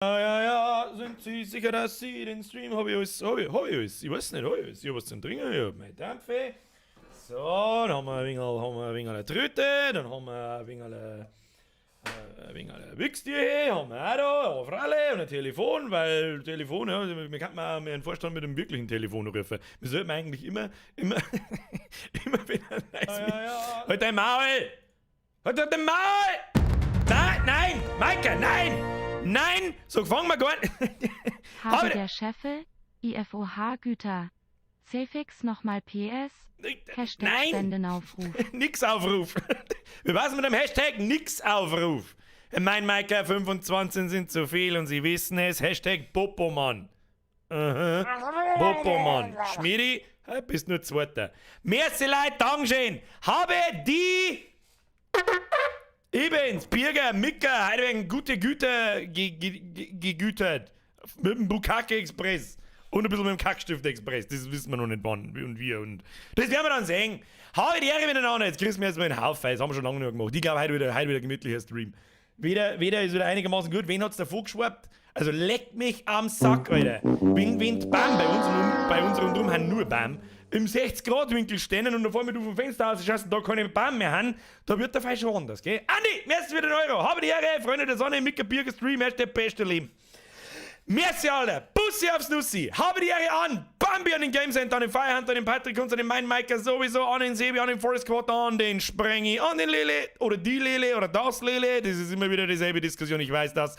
Ja, ja, ja, sind Sie sicher, dass Sie den Stream, hab ich alles, hab ich, hab ich alles, ich weiß nicht, hab ich alles, ich hab was zum Trinken, ich hab mein Dampfe. So, dann haben wir ein wenig, haben wir ein wenig eine Tröte, dann haben wir ein wenig eine, ein wenig eine Wichstier, haben wir auch da, ja, freilich, und ein Telefon, weil Telefon, ja, wir könnten auch mehr einen Vorstand mit dem wirklichen Telefon rufen. Wir sollten eigentlich immer, immer, immer wieder ein neues Ja, ja. Halt dein Maul! Halt doch dein Maul! Nein, nein, Maike, nein! Nein! So fangen wir gar nicht. Habe Habe- der Scheffel, IFOH Güter. Cfix nochmal PS, Hashtag Nein! Spendenaufruf. Nix Aufruf. Wir war's mit dem Hashtag Nix Aufruf. Mein Maike, 25 sind zu viel und sie wissen es. Hashtag Popomann. Aha. Popomann. Schmidi, heute bist nur Zweiter. Merci Leute, Dankeschön. Habe die Ich bin's, Birger, Micker, heute werden gute Güter gegütert. Mit dem Bukake Express. Und ein bisschen mit dem Kackstift Express. Das wissen wir noch nicht wann und wie. Und das werden wir dann sehen. Habe die Ehre miteinander. Jetzt kriegst du mir jetzt mal einen Haufen. Das haben wir schon lange nicht mehr gemacht. Ich glaube, heute wieder gemütlicher Stream. Weder ist wieder einigermaßen gut. Wen hat's davor geschwappt? Also leck mich am Sack, Alter. Wenn die Bam bei uns, bei uns rundum haben nur Bam, im 60-Grad-Winkel stehen und da vor mir du vom Fenster aus schaust, da keine Bam mehr haben, da wird der Fall schon anders, gell? Andi, merci für den Euro. Habe die Ehre, Freunde der Sonne, Mika Birger Stream, Hashtag beste Leben. Merci, Alter. Bussi aufs Nussi. Habe die Ehre an. Bambi an den Game Center, an den Firehunter, an den Patrick Kunz, an den Mein Meiker sowieso, an den Sebi, an den Forest Quarter, an den Sprengi, an den Lele oder die Lele oder das Lele. Das ist immer wieder dieselbe Diskussion, ich weiß das.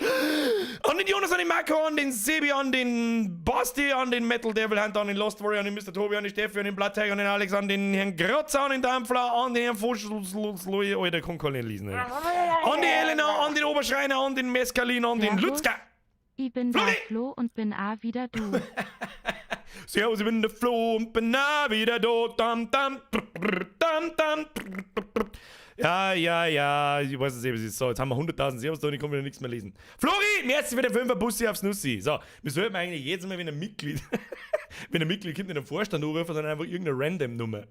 An den Jonas, an den Marco, an den Sebi, an den Basti, an den Metal Devil Hunter, an den Lost Warrior, an den Mr. Tobi, an die Steffi, an den Blood Tiger, an den Alex, an den Herrn Grotzer, an den Dampfler, an den Herrn Voschlui, Alter, kann keiner lesen, Alter. An die Elena, an den Oberschreiner, an den Mescalin, an den Servus. Lutzka. Ich bin der Flori! Flo und bin A wieder du. Servus, ich bin der Flo und bin auch wieder da. Dam, dam, dam, dam. Ja, ja, ja, ich weiß es eben. So, jetzt haben wir 100.000 Servus da und ich kann wieder nichts mehr lesen. Flori, merci für den 5er Bussi aufs Nussi. So, wir sollten eigentlich jedes Mal, wenn ein Mitglied, wenn ein Mitglied kommt, nicht einen Vorstand anrufen, sondern einfach irgendeine Random-Nummer.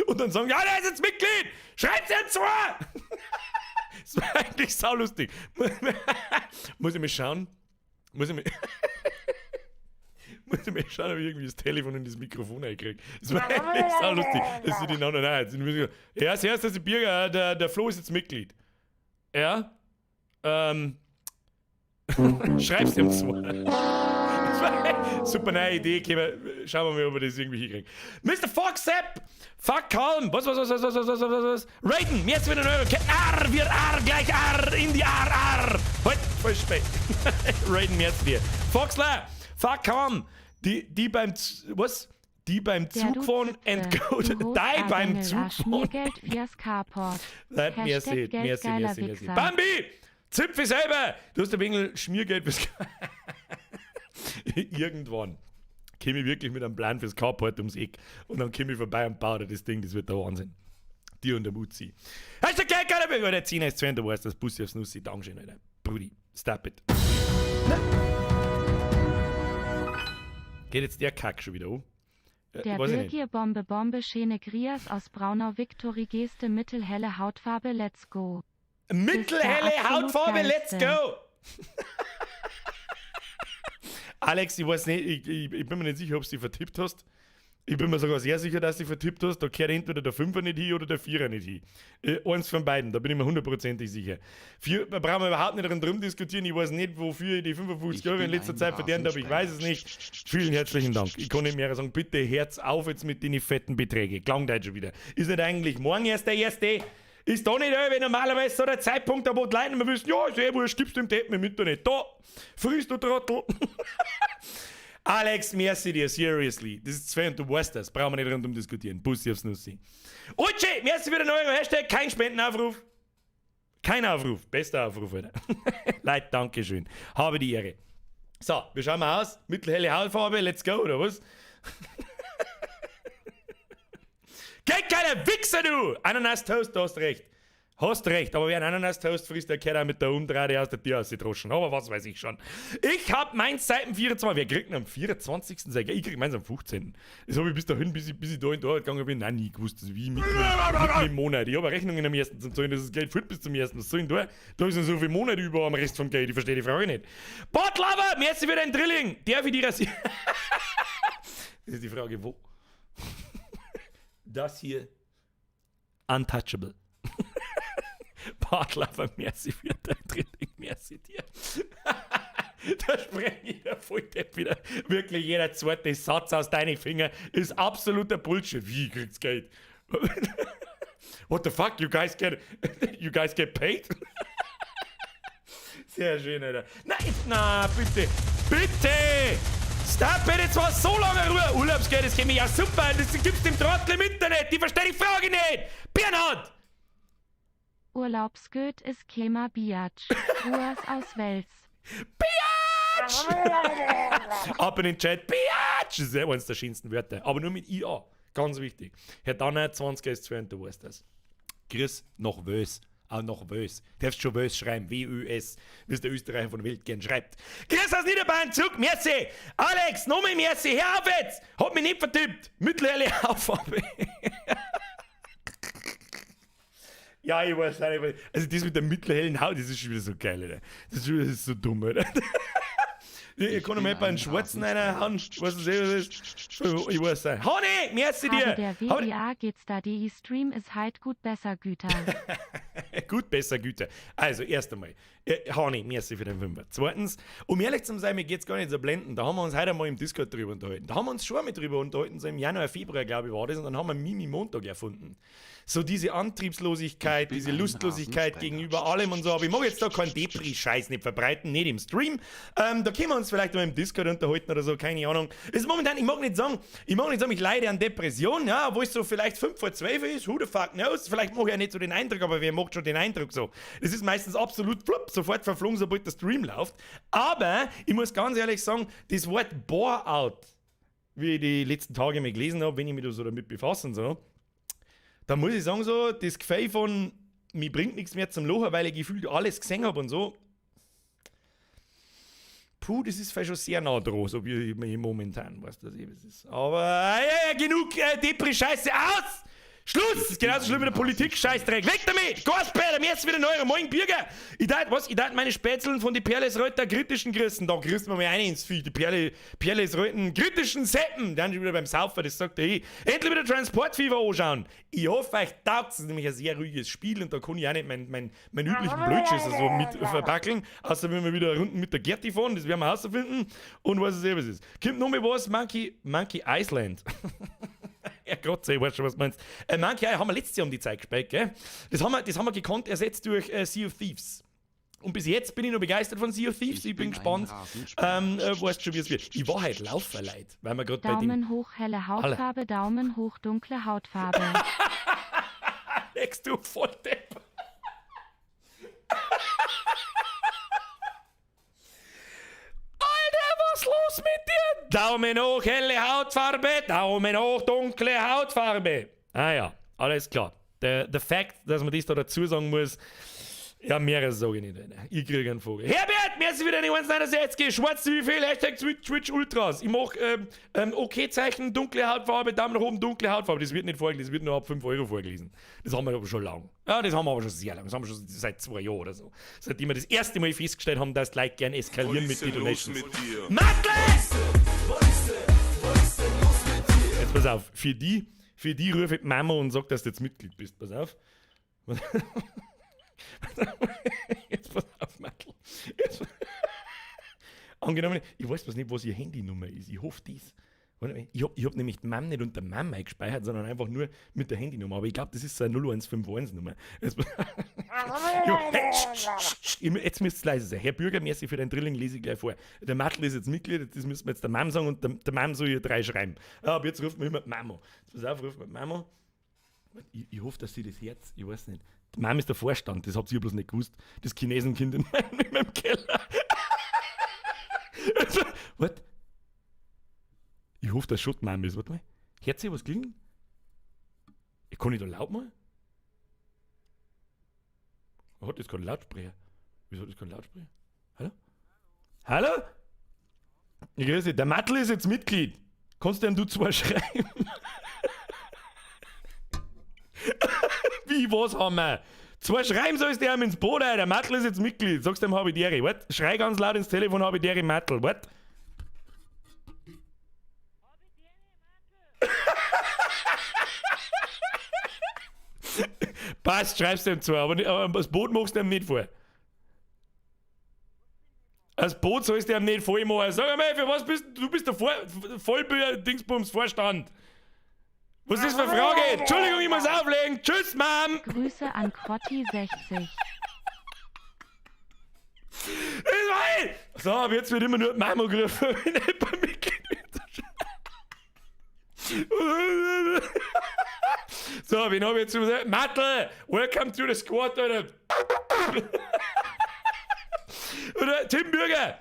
Und dann sagen, ja, der ist jetzt Mitglied! Schreibt's jetzt zu! Das war eigentlich saulustig. Muss ich mal schauen? Muss ich mal. Muss ich mal schauen, ob ich irgendwie das Telefon in das Mikrofon reinkriege. Das war eigentlich saulustig. Das ist die nein, nein, nein. Ja, servus, das ist Birger, der Flo ist jetzt Mitglied. Ja? Schreib's ihm zu. Das war super neue Idee, schauen wir mal, ob wir das irgendwie hinkriegen. Mr. Fox Sepp! Fuck calm! Was, was, was, was, was, was, was, was, was? Raiden! Jetzt wieder ein Euro! R, wir R, gleich R, in die R, R! Halt, voll spät. Raiden, jetzt dir. Foxler! Fuck calm! Die beim, was? Die beim Der Zug fahren and go. Die beim Zug fahren. Schmiergeld fürs Carport. Nein, merci, Hashtag merci, geldgeiler merci, merci. Wichser. Bambi! Zipfi selber! Du hast ein wenig Schmiergeld fürs Irgendwann komme ich wirklich mit einem Plan fürs Carport ums Eck und dann komme ich vorbei und baue dir das Ding, das wird der Wahnsinn. Dir und der Mutzi. Hashtag Geldgeiler Wichser! Der 10 ist 2, du weißt das, Bussi aufs Nussi. Dankeschön, Alter. Brudi, stop it. Na. Geht jetzt der Kack schon wieder an? Der Weiß ich nicht. Birgir Bombe Bombe Schene Grias aus Braunau Victory Geste mittelhelle Hautfarbe Let's go. Mittelhelle Ist der absolut Hautfarbe, let's geilste. go! Alex, ich weiß nicht, ich bin mir nicht sicher, ob du dich vertippt hast. Ich bin mir sogar sehr sicher, dass du dich vertippt hast. Da kehrt entweder der Fünfer nicht hin oder der Vierer nicht hin. Eins von beiden, da bin ich mir hundertprozentig sicher. Vier, da brauchen wir überhaupt nicht drin diskutieren. Ich weiß nicht, wofür ich die 55 Ich Euro in bin letzter ein Zeit verdient habe. Ich weiß es nicht. Vielen herzlichen Dank. Ich kann nicht mehr sagen, bitte Herz auf jetzt mit den fetten Beträgen. Klang heute schon wieder. Ist nicht eigentlich morgen erst der erste? Ist da nicht wenn normalerweise so der Zeitpunkt, da wo die Leute nicht mehr wissen, ja, ist eh wurscht, gibst du dem Deppen im Internet. Da, frisst du Trottel. Alex, merci dir, seriously. Das ist zwei und du weißt das. Brauchen wir nicht rundum diskutieren. Bussi aufs Nussi. Utschi, merci für den Euro. Hashtag kein Spendenaufruf. Kein Aufruf. Bester Aufruf, Alter. Leute, Dankeschön. Habe die Ehre. So, wir schauen mal aus. Mittelhelle Hautfarbe, let's go, oder was? Geht keiner Wichser, du! Ananas Toast, du hast recht. Hast recht, aber wer einen Ananas-Toast frisst, der gehört auch mit der Umdrahte aus der Tür ausgedroschen. Aber was weiß ich schon. Ich hab meins seit dem 24. Wer kriegt denn am 24. sein Geld? Ich krieg meins am 15. Das hab ich bis dahin, bis ich da in die Arbeit gegangen bin, nein, nie gewusst. Das ist wie mitten im Monat. Ich habe Rechnungen am ersten zum Zahlen, das ist Geld fehlt bis zum ersten. Was soll denn da? Da ist noch so viel Monat über am Rest vom Geld. Ich verstehe die Frage nicht. Botlover, merci für deinen Drilling. Darf ich die rasieren? Das ist die Frage, wo? Das hier, untouchable. Bartlover, merci für dein Drilling, merci dir. Da sprengt jeder Volldepp wieder. Wirklich jeder zweite Satz aus deinen Fingern ist absoluter Bullshit. Wie kriegt's Geld? What the fuck? You guys get paid? Sehr schön, Alter. Nein, na, bitte. Bitte! Stop it, jetzt war so lange Ruhe. Urlaubsgeld, das käme ja super. Das gibt's dem Trottel im Internet. Die verstehe die Frage nicht. Bernhard! Urlaubsgöt is kema Biatch. Ruas aus Wels. Biatch! Ab in den Chat. Biatch! Das ist ja eines der schönsten Wörter. Aber nur mit IA. Ganz wichtig. Herr Danner, 20 ist 2 und du weißt das. Grüß nach Wös. Auch nach Wös. Darfst schon Wös schreiben. W-Ö-S. Wie es der Österreicher von der Welt gern schreibt. Grüß aus Niederbayern zurück. Merci. Alex, nochmal merci. Hör auf jetzt. Hab mich nicht vertippt. Mittelhelle Hautfarbe. Ja, ich weiß auch nicht. Also das mit der mittelhellen Haut, das ist schon wieder so geil, Alter. Das ist schon wieder das ist so dumm, Alter. Ich kann noch mal bei einen Schwarzen einer hauen. Weißt du, was das ist? Ich weiß nicht. Honey, merci dir. Habe der WBA geht's da die Stream ist halt gut besser Güter. Gut, besser Güter. Also, erst einmal, Hani, merci für den Fünfer. Zweitens, um ehrlich zu sein, mir geht's gar nicht so blenden. Da haben wir uns heute einmal im Discord drüber unterhalten. Da haben wir uns schon mal drüber unterhalten, so im Januar, Februar, glaube ich, war das. Und dann haben wir Mimi Montag erfunden. So diese Antriebslosigkeit, diese Lustlosigkeit gegenüber allem und so. Aber ich mag jetzt da keinen Depri-Scheiß nicht verbreiten, nicht im Stream. Da können wir uns vielleicht mal im Discord unterhalten oder so, keine Ahnung. Ist momentan, ich mag nicht sagen, ich leide an Depression, ja, wo es so vielleicht 5 vor 12 ist, who the fuck knows. Vielleicht mache ich ja nicht so den Eindruck, aber wer macht schon den Eindruck so? Es ist meistens absolut flupp, sofort verflogen, sobald der Stream läuft. Aber ich muss ganz ehrlich sagen, das Wort Bore-out, wie ich die letzten Tage mal gelesen habe, wenn ich mich da so damit befasse und so, da muss ich sagen, so, das Gefühl von, mir bringt nichts mehr zum Lachen, weil ich gefühlt alles gesehen habe und so. Puh, das ist vielleicht schon sehr nah dran, so wie ich momentan, weißt du, was ist. Aber ja, genug Depri-Scheiße aus! Schluss! Das ist genauso schlimm wie der Politik-Scheißdreck. Weg damit! Gasperle, mir jetzt wieder neuer. Moin Bürger! Ich darf, was? Ich darf meine Spätzeln von die Perlesreuter kritischen grüßen. Da grüßt man mir eine ins Vieh. Die Perlesreuten kritischen Seppen. Die sind schon wieder beim Saufen, das sagt er eh. Endlich wieder Transport Fever anschauen. Ich hoffe, euch taugt es. Das ist nämlich ein sehr ruhiges Spiel und da kann ich auch nicht mein üblichen Blödschiss so mit verbackeln. Außer wenn wir wieder Runden mit der Gerti fahren, das werden wir herausfinden. Und was es eh was ist. Kommt noch mal was? Monkey Island. Ja, Gott sei, ich weiß schon, was du meinst. Monkey Island haben wir letztes Jahr um die Zeit gespielt, gell? Das haben wir gekonnt ersetzt durch Sea of Thieves. Und bis jetzt bin ich noch begeistert von Sea of Thieves. Ich bin gespannt. Weißt schon, wie es wird. Ich war halt Laufer, Leid, weil wir gerade bei dem. Daumen hoch helle Hautfarbe, Daumen hoch dunkle Hautfarbe. Alex, du Volldepp. Alter, was los mit dir? Daumen hoch, helle Hautfarbe, Daumen hoch, dunkle Hautfarbe. Ah ja, alles klar. The fact, dass man das da dazu sagen muss, ja, mehrere sage ich nicht. Alter. Ich kriege einen Vogel. Herbert, merci für deine 1,69. Schwarz wie viel? #Twitch, Twitch Ultras. Ich mach Okay-Zeichen, dunkle Hautfarbe, Daumen nach oben, dunkle Hautfarbe. Das wird nicht vorgelesen, das wird nur ab 5 Euro vorgelesen. Das haben wir aber schon lang. Ja, das haben wir aber schon sehr lange. Das haben wir schon seit 2 Jahren oder so. Seitdem wir das erste Mal festgestellt haben, dass die Leute gern eskalieren mit den Donations. Mit dir? Matle! Jetzt pass auf, für die rufe ich die Mama und sag, dass du jetzt Mitglied bist. Pass auf. Jetzt pass auf, Matl. Jetzt, angenommen, ich weiß bloß nicht, was ihr Handynummer ist. Ich hoffe das. Warte mal, ich hab nämlich die Mam nicht unter Mam eingespeichert, sondern einfach nur mit der Handynummer. Aber ich glaube, das ist so eine 0151 Nummer. Jetzt, ja, hey, sch, sch, sch, jetzt müsst ihr leise sein. Herr Bürger, merci für dein Drilling, lese ich gleich vor. Der Matl ist jetzt Mitglied, das müssen wir jetzt der Mam sagen und der Mam soll ihr drei schreiben. Ja, aber jetzt ruft man immer die Mama. Jetzt pass auf, ruft man die Mama. Ich hoffe, dass sie das Herz, ich weiß nicht. Die Mom ist der Vorstand, das habt ihr bloß nicht gewusst. Das Chinesenkind in meinem Keller. Warte. Ich hoffe, dass schon die Mom ist. Warte mal. Hört sie was klingen? Ich kann nicht da laut machen? Hat das keinen Lautsprecher? Wieso hat das keinen Lautsprecher? Hallo? Hallo? Ich grüße dich. Der Mattel ist jetzt Mitglied. Kannst du ihm du zwei schreiben? Wie, was haben wir? Zwei schreiben sollst du ihm ins Boot, ey. Der Mattel ist jetzt Mitglied. Sagst du ihm, hab ich die What? Schrei ganz laut ins Telefon, hab ich die Mattel. What? Passt, schreibst du ihm zwar, aber das Boot machst du ihm nicht vor. Das Boot sollst du ihm nicht voll machen. Sag einmal, für was bist du? Du bist der Vollbür-Dingsbums Vorstand. Was ist das für eine Frage? Entschuldigung, ich muss auflegen. Tschüss, Mom. Grüße an Crotti60. So, aber jetzt wird immer nur die Mama gerufen, wenn ich bei mir geht. So, wen hab ich jetzt gesagt? Mattel, welcome to the squad, Alter. Oder Tim Bürger.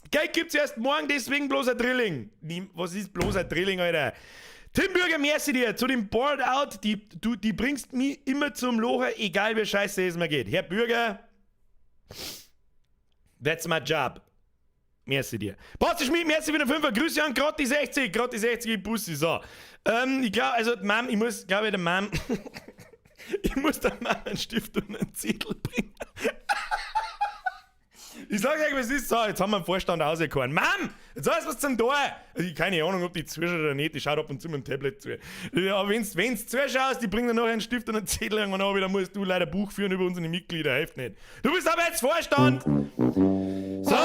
Geld gibt's erst morgen, deswegen bloß ein Drilling. Was ist bloß ein Drilling, Alter? Tim Bürger, merci dir zu dem Board-Out. Die bringst mich immer zum Lachen, egal wie scheiße es mir geht. Herr Bürger, that's my job. Merci dir. Basti Schmidt, merci für den Fünfer. Grüße an Grotti 60. Grotti 60, Bussi. So. Ich glaub, also, Mom, ich muss, glaub ich, der Mom, ich muss der Mom einen Stift und einen Zettel bringen. Ich sag euch, was ist so, jetzt haben wir einen Vorstand rausgekommen. Mom, jetzt ist was zum Tor. Also ich keine Ahnung, ob die zuschaut oder nicht, die schaut ab und zu mit dem Tablet zu. Ja, aber wenn's zuschaust, die bringen dann noch einen Stift und einen Zettel irgendwann an, dann musst du leider Buch führen über unsere Mitglieder, hilft nicht. Du bist aber jetzt Vorstand! So!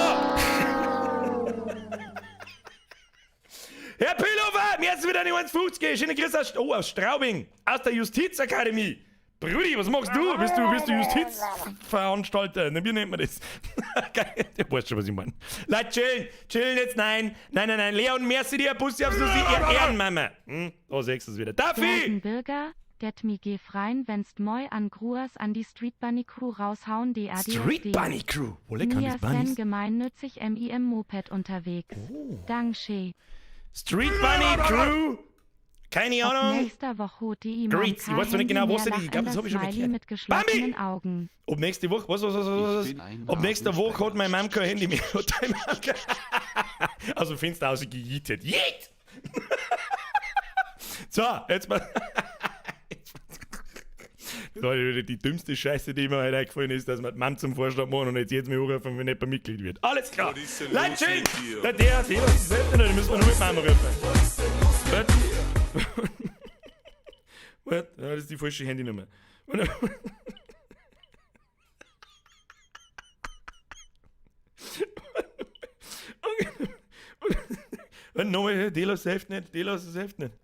Herr Püllofer, mir ist wieder eine 1,50. Schöne Grüße aus Straubing, aus der Justizakademie. Brudi, was machst du? Bist du Justizveranstalter? Na, wie nennt man das? Geil, du weißt schon, was ich meine. Leute, chillen, chillen jetzt, nein. Nein, nein, nein. Leon, merci dir, Bussi aufs Lussi, Ehrenmama. Hm, da siehst du es wieder. Daffy! Bürger, det mi geh frein, wenn's moi an Gruas an die Street Bunny Crew raushauen, D A D S D. Street Bunny Crew? Wo leck kann das Bunnies? Gemeinnützig MIM Moped unterwegs. Oh. Danke. Street Bunny Crew! Keine Ahnung. Ab nächster Woche hat die Greets. Ich weiß zwar nicht genau, was die. Ich glaube, das hab ich schon mal Smiley gehört. mit geschlossenen Bambi! Augen. Ob nächste Woche, was? Ich bin ein Ob nächste Woche hat meine Mom kein Handy mehr. Hat deine Mom kein Aus dem Fenster rausgejietet. Jeet! So, jetzt mal. Das war wieder die dümmste Scheiße, die mir heute eingefallen ist, dass man die Mom zum Vorstand machen und jetzt jedes Mal anrufen, wenn nicht bei Mitglied wird. Alles klar. Was ist denn Leute, los chill! mit dir? Der DRT, was ist das denn? Die müssen wir nur mit Mama rufen. Was? Was? Ja, das ist die falsche Handynummer. Und nochmal, Delos hilft nicht, Delos hilft nicht.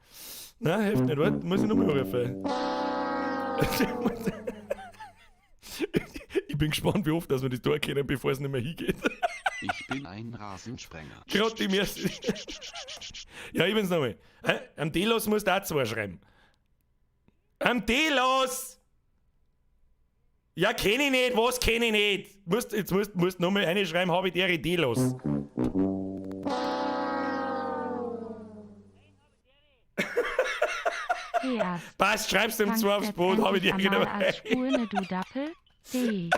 Nein, hilft nicht, warte, muss ich nochmal anrufen. Ich bin gespannt, wie oft dass wir das Tor kennen, bevor es nicht mehr hingeht. Ich bin ein Rasensprenger. Gerade die erste. Ja, ich bin's nochmal. Am Delos musst du auch zwei schreiben. Am Delos! Ja, kenn ich nicht, was kenn ich nicht? Jetzt musst du nochmal eine schreiben, hab ich die Delos. Ja. Passt, schreibst ihm zwei aufs Brot, hab ich die Einmal dabei. als Spulne, du Dappel. D.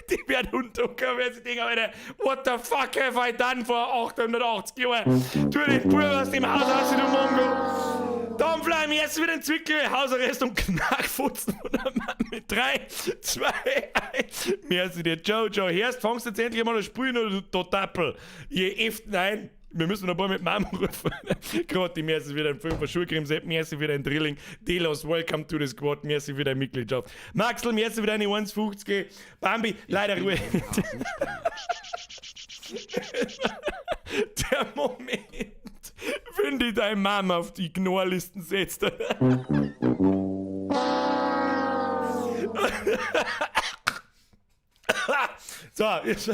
Die werden unter, wer sich denken, Alter, what the fuck have I done vor 880 Jahren? Tu den Bub aus dem Haus raus, du Mongo. Dann bleiben jetzt wieder ein Zwickel, Hausarrest und Knackfutzen von der Mann mit 3, 2, 1. Merci dir, Jojo. Erst fangst du jetzt endlich mal an Spulen oder du Dappel. Je F, nein. Wir müssen noch ein paar mit Mama rufen. Gerade die Merci wieder ein Fünfer Schulcreme, Sepp, merci wieder ein Drilling. Delos, welcome to the squad, merci für deine Mitgliedschaft. Maxl, merci für deine 1,50. Bambi, leider Ruhe. Der Moment, wenn die deine Mama auf die Gnorlisten setzt. So, jetzt.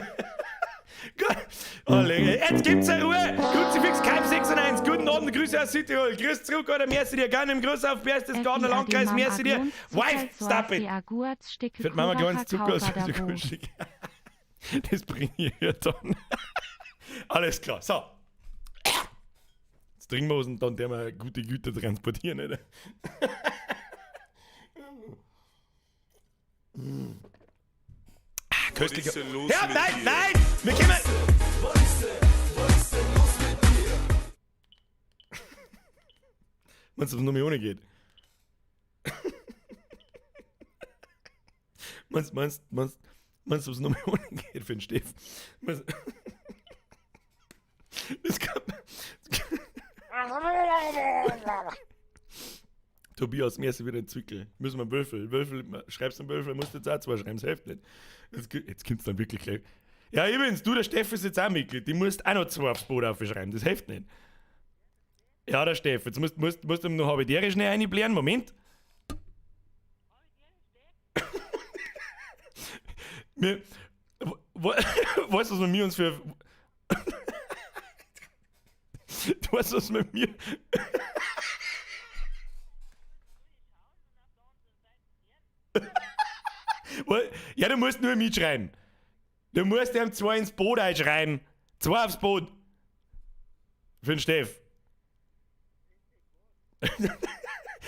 Oh, jetzt gibt's eine Ruhe! Kruzifix, Keim 96, guten Abend, Grüße aus Südtirol, Grüß zurück, oder merci dir, gerne im Gruß auf Berchtesgadener Landkreis, merci dir. Wife, stop it! Für die Mama kleines Zucker aus Das bringe ich ja dann. Alles klar, so. Jetzt trinken wir was und dann werden wir gute Güter transportieren, oder? Ah, köstlicher. Was ist denn los Ja, mit nein, dir? nein! Wir kommen. Meinst du, ob es noch mehr ohne geht? Meinst, meinst, meinst, meinst du, ob es noch mehr ohne geht für den Steff? Meinst, das kann, Tobias, mir ist wieder ein Zwickel. Müssen wir Würfel. Würfel, schreibst einen Würfel, musst jetzt auch zwei schreiben, das hilft nicht. Jetzt kommt's dann wirklich gleich. Ja, übrigens, du, der Steff ist jetzt auch Mitglied. Die musst auch noch zwei aufs Boot aufschreiben, das hilft nicht. Ja, der Steff, jetzt musst du ihm noch Habitäre schnell reinblären. Moment. Mir, weißt du, was wir uns für. Du weißt, was mit mir. Ja, du musst nur mitschreiben. Du musst ihm zwei ins Boot einschreiben. Zwei aufs Boot. Für den Steff.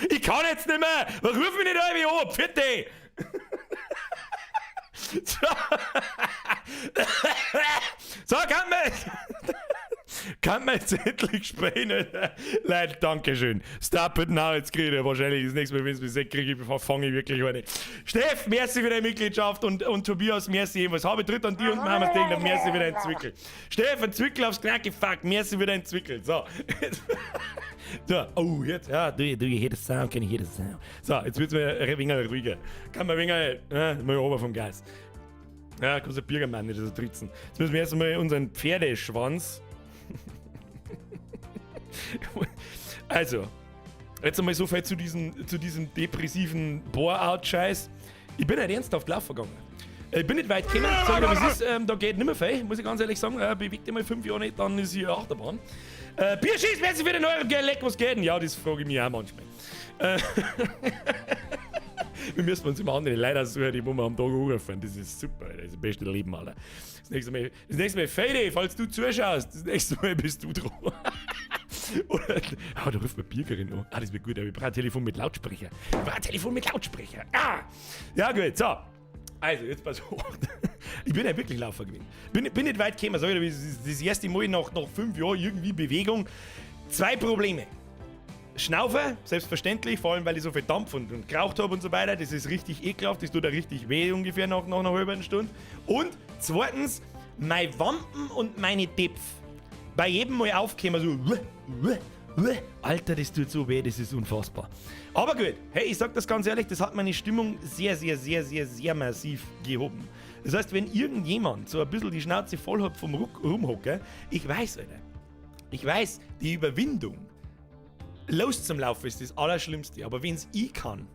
Ich kann jetzt nicht mehr! Ruf mich nicht irgendwie an! Pfiat! So. So, kann man jetzt endlich spielen? Leute, Dankeschön. Stop it now, jetzt kriege ich wahrscheinlich das nächste Mal, wenn es mich sagt, kriege ich, fange ich wirklich eine. Steff, merci für deine Mitgliedschaft und Tobias, merci ebenfalls. Habe tritt an die und machen wir das Ding, merci für deinen Zwickel. Steff, ein Zwickel aufs Knacke, fuck, merci für deinen Zwickel. So. So, oh, jetzt, ja, do you hear the sound? Can you hear the sound? So, jetzt wird's mir ein wenig ruhiger. Kann man ein wenig, mal runter vom Gas. Ja, kommt der Bürgermann nicht so tritzen. Jetzt müssen wir erst einmal unseren Pferdeschwanz. Also, jetzt einmal so viel zu diesem depressiven Bore-out-Scheiß. Ich bin halt ernsthaft laufen gegangen. Ich bin nicht weit gekommen, sag ich dir, was ist, da geht nicht mehr viel, muss ich ganz ehrlich sagen. Bewegt dich mal 5 Jahre nicht, dann ist hier Achterbahn. Bierschieß, wer sich für den Euro Geld leck, was geht denn? Ja, das frage ich mich auch manchmal. Wir müssen uns immer andere Leute suchen, die wo wir am Tag anrufen. Das ist super, das ist das beste Leben, Alter. Das nächste Mal, Fede, falls du zuschaust, das nächste Mal bist du dran. Oder, ah, da ruft mir Birgerin an. Ah, das wird gut, aber ich brauche ein Telefon mit Lautsprecher. Ich brauche ein Telefon mit Lautsprecher. Ah! Ja, gut, so. Also, jetzt pass auf. Ich bin ja wirklich Laufer gewesen. Bin nicht weit gekommen, sag ich dir, das ist das erste Mal nach 5 Jahren irgendwie Bewegung. Zwei Probleme. Schnaufe, selbstverständlich, vor allem weil ich so viel Dampf und geraucht habe und so weiter. Das ist richtig ekelhaft, das tut da richtig weh ungefähr nach einer halben Stunde. Und zweitens, mein Wampen und meine Depf. Bei jedem Mal aufkommen so. Alter, das tut so weh, das ist unfassbar. Aber gut, hey, ich sag das ganz ehrlich, das hat meine Stimmung sehr, sehr, sehr, sehr, sehr massiv gehoben. Das heißt, wenn irgendjemand so ein bisschen die Schnauze voll hat vom Rumhocken, ich weiß, Alter, ich weiß, die Überwindung, los zum Laufen ist das Allerschlimmste, aber wenn's ich kann,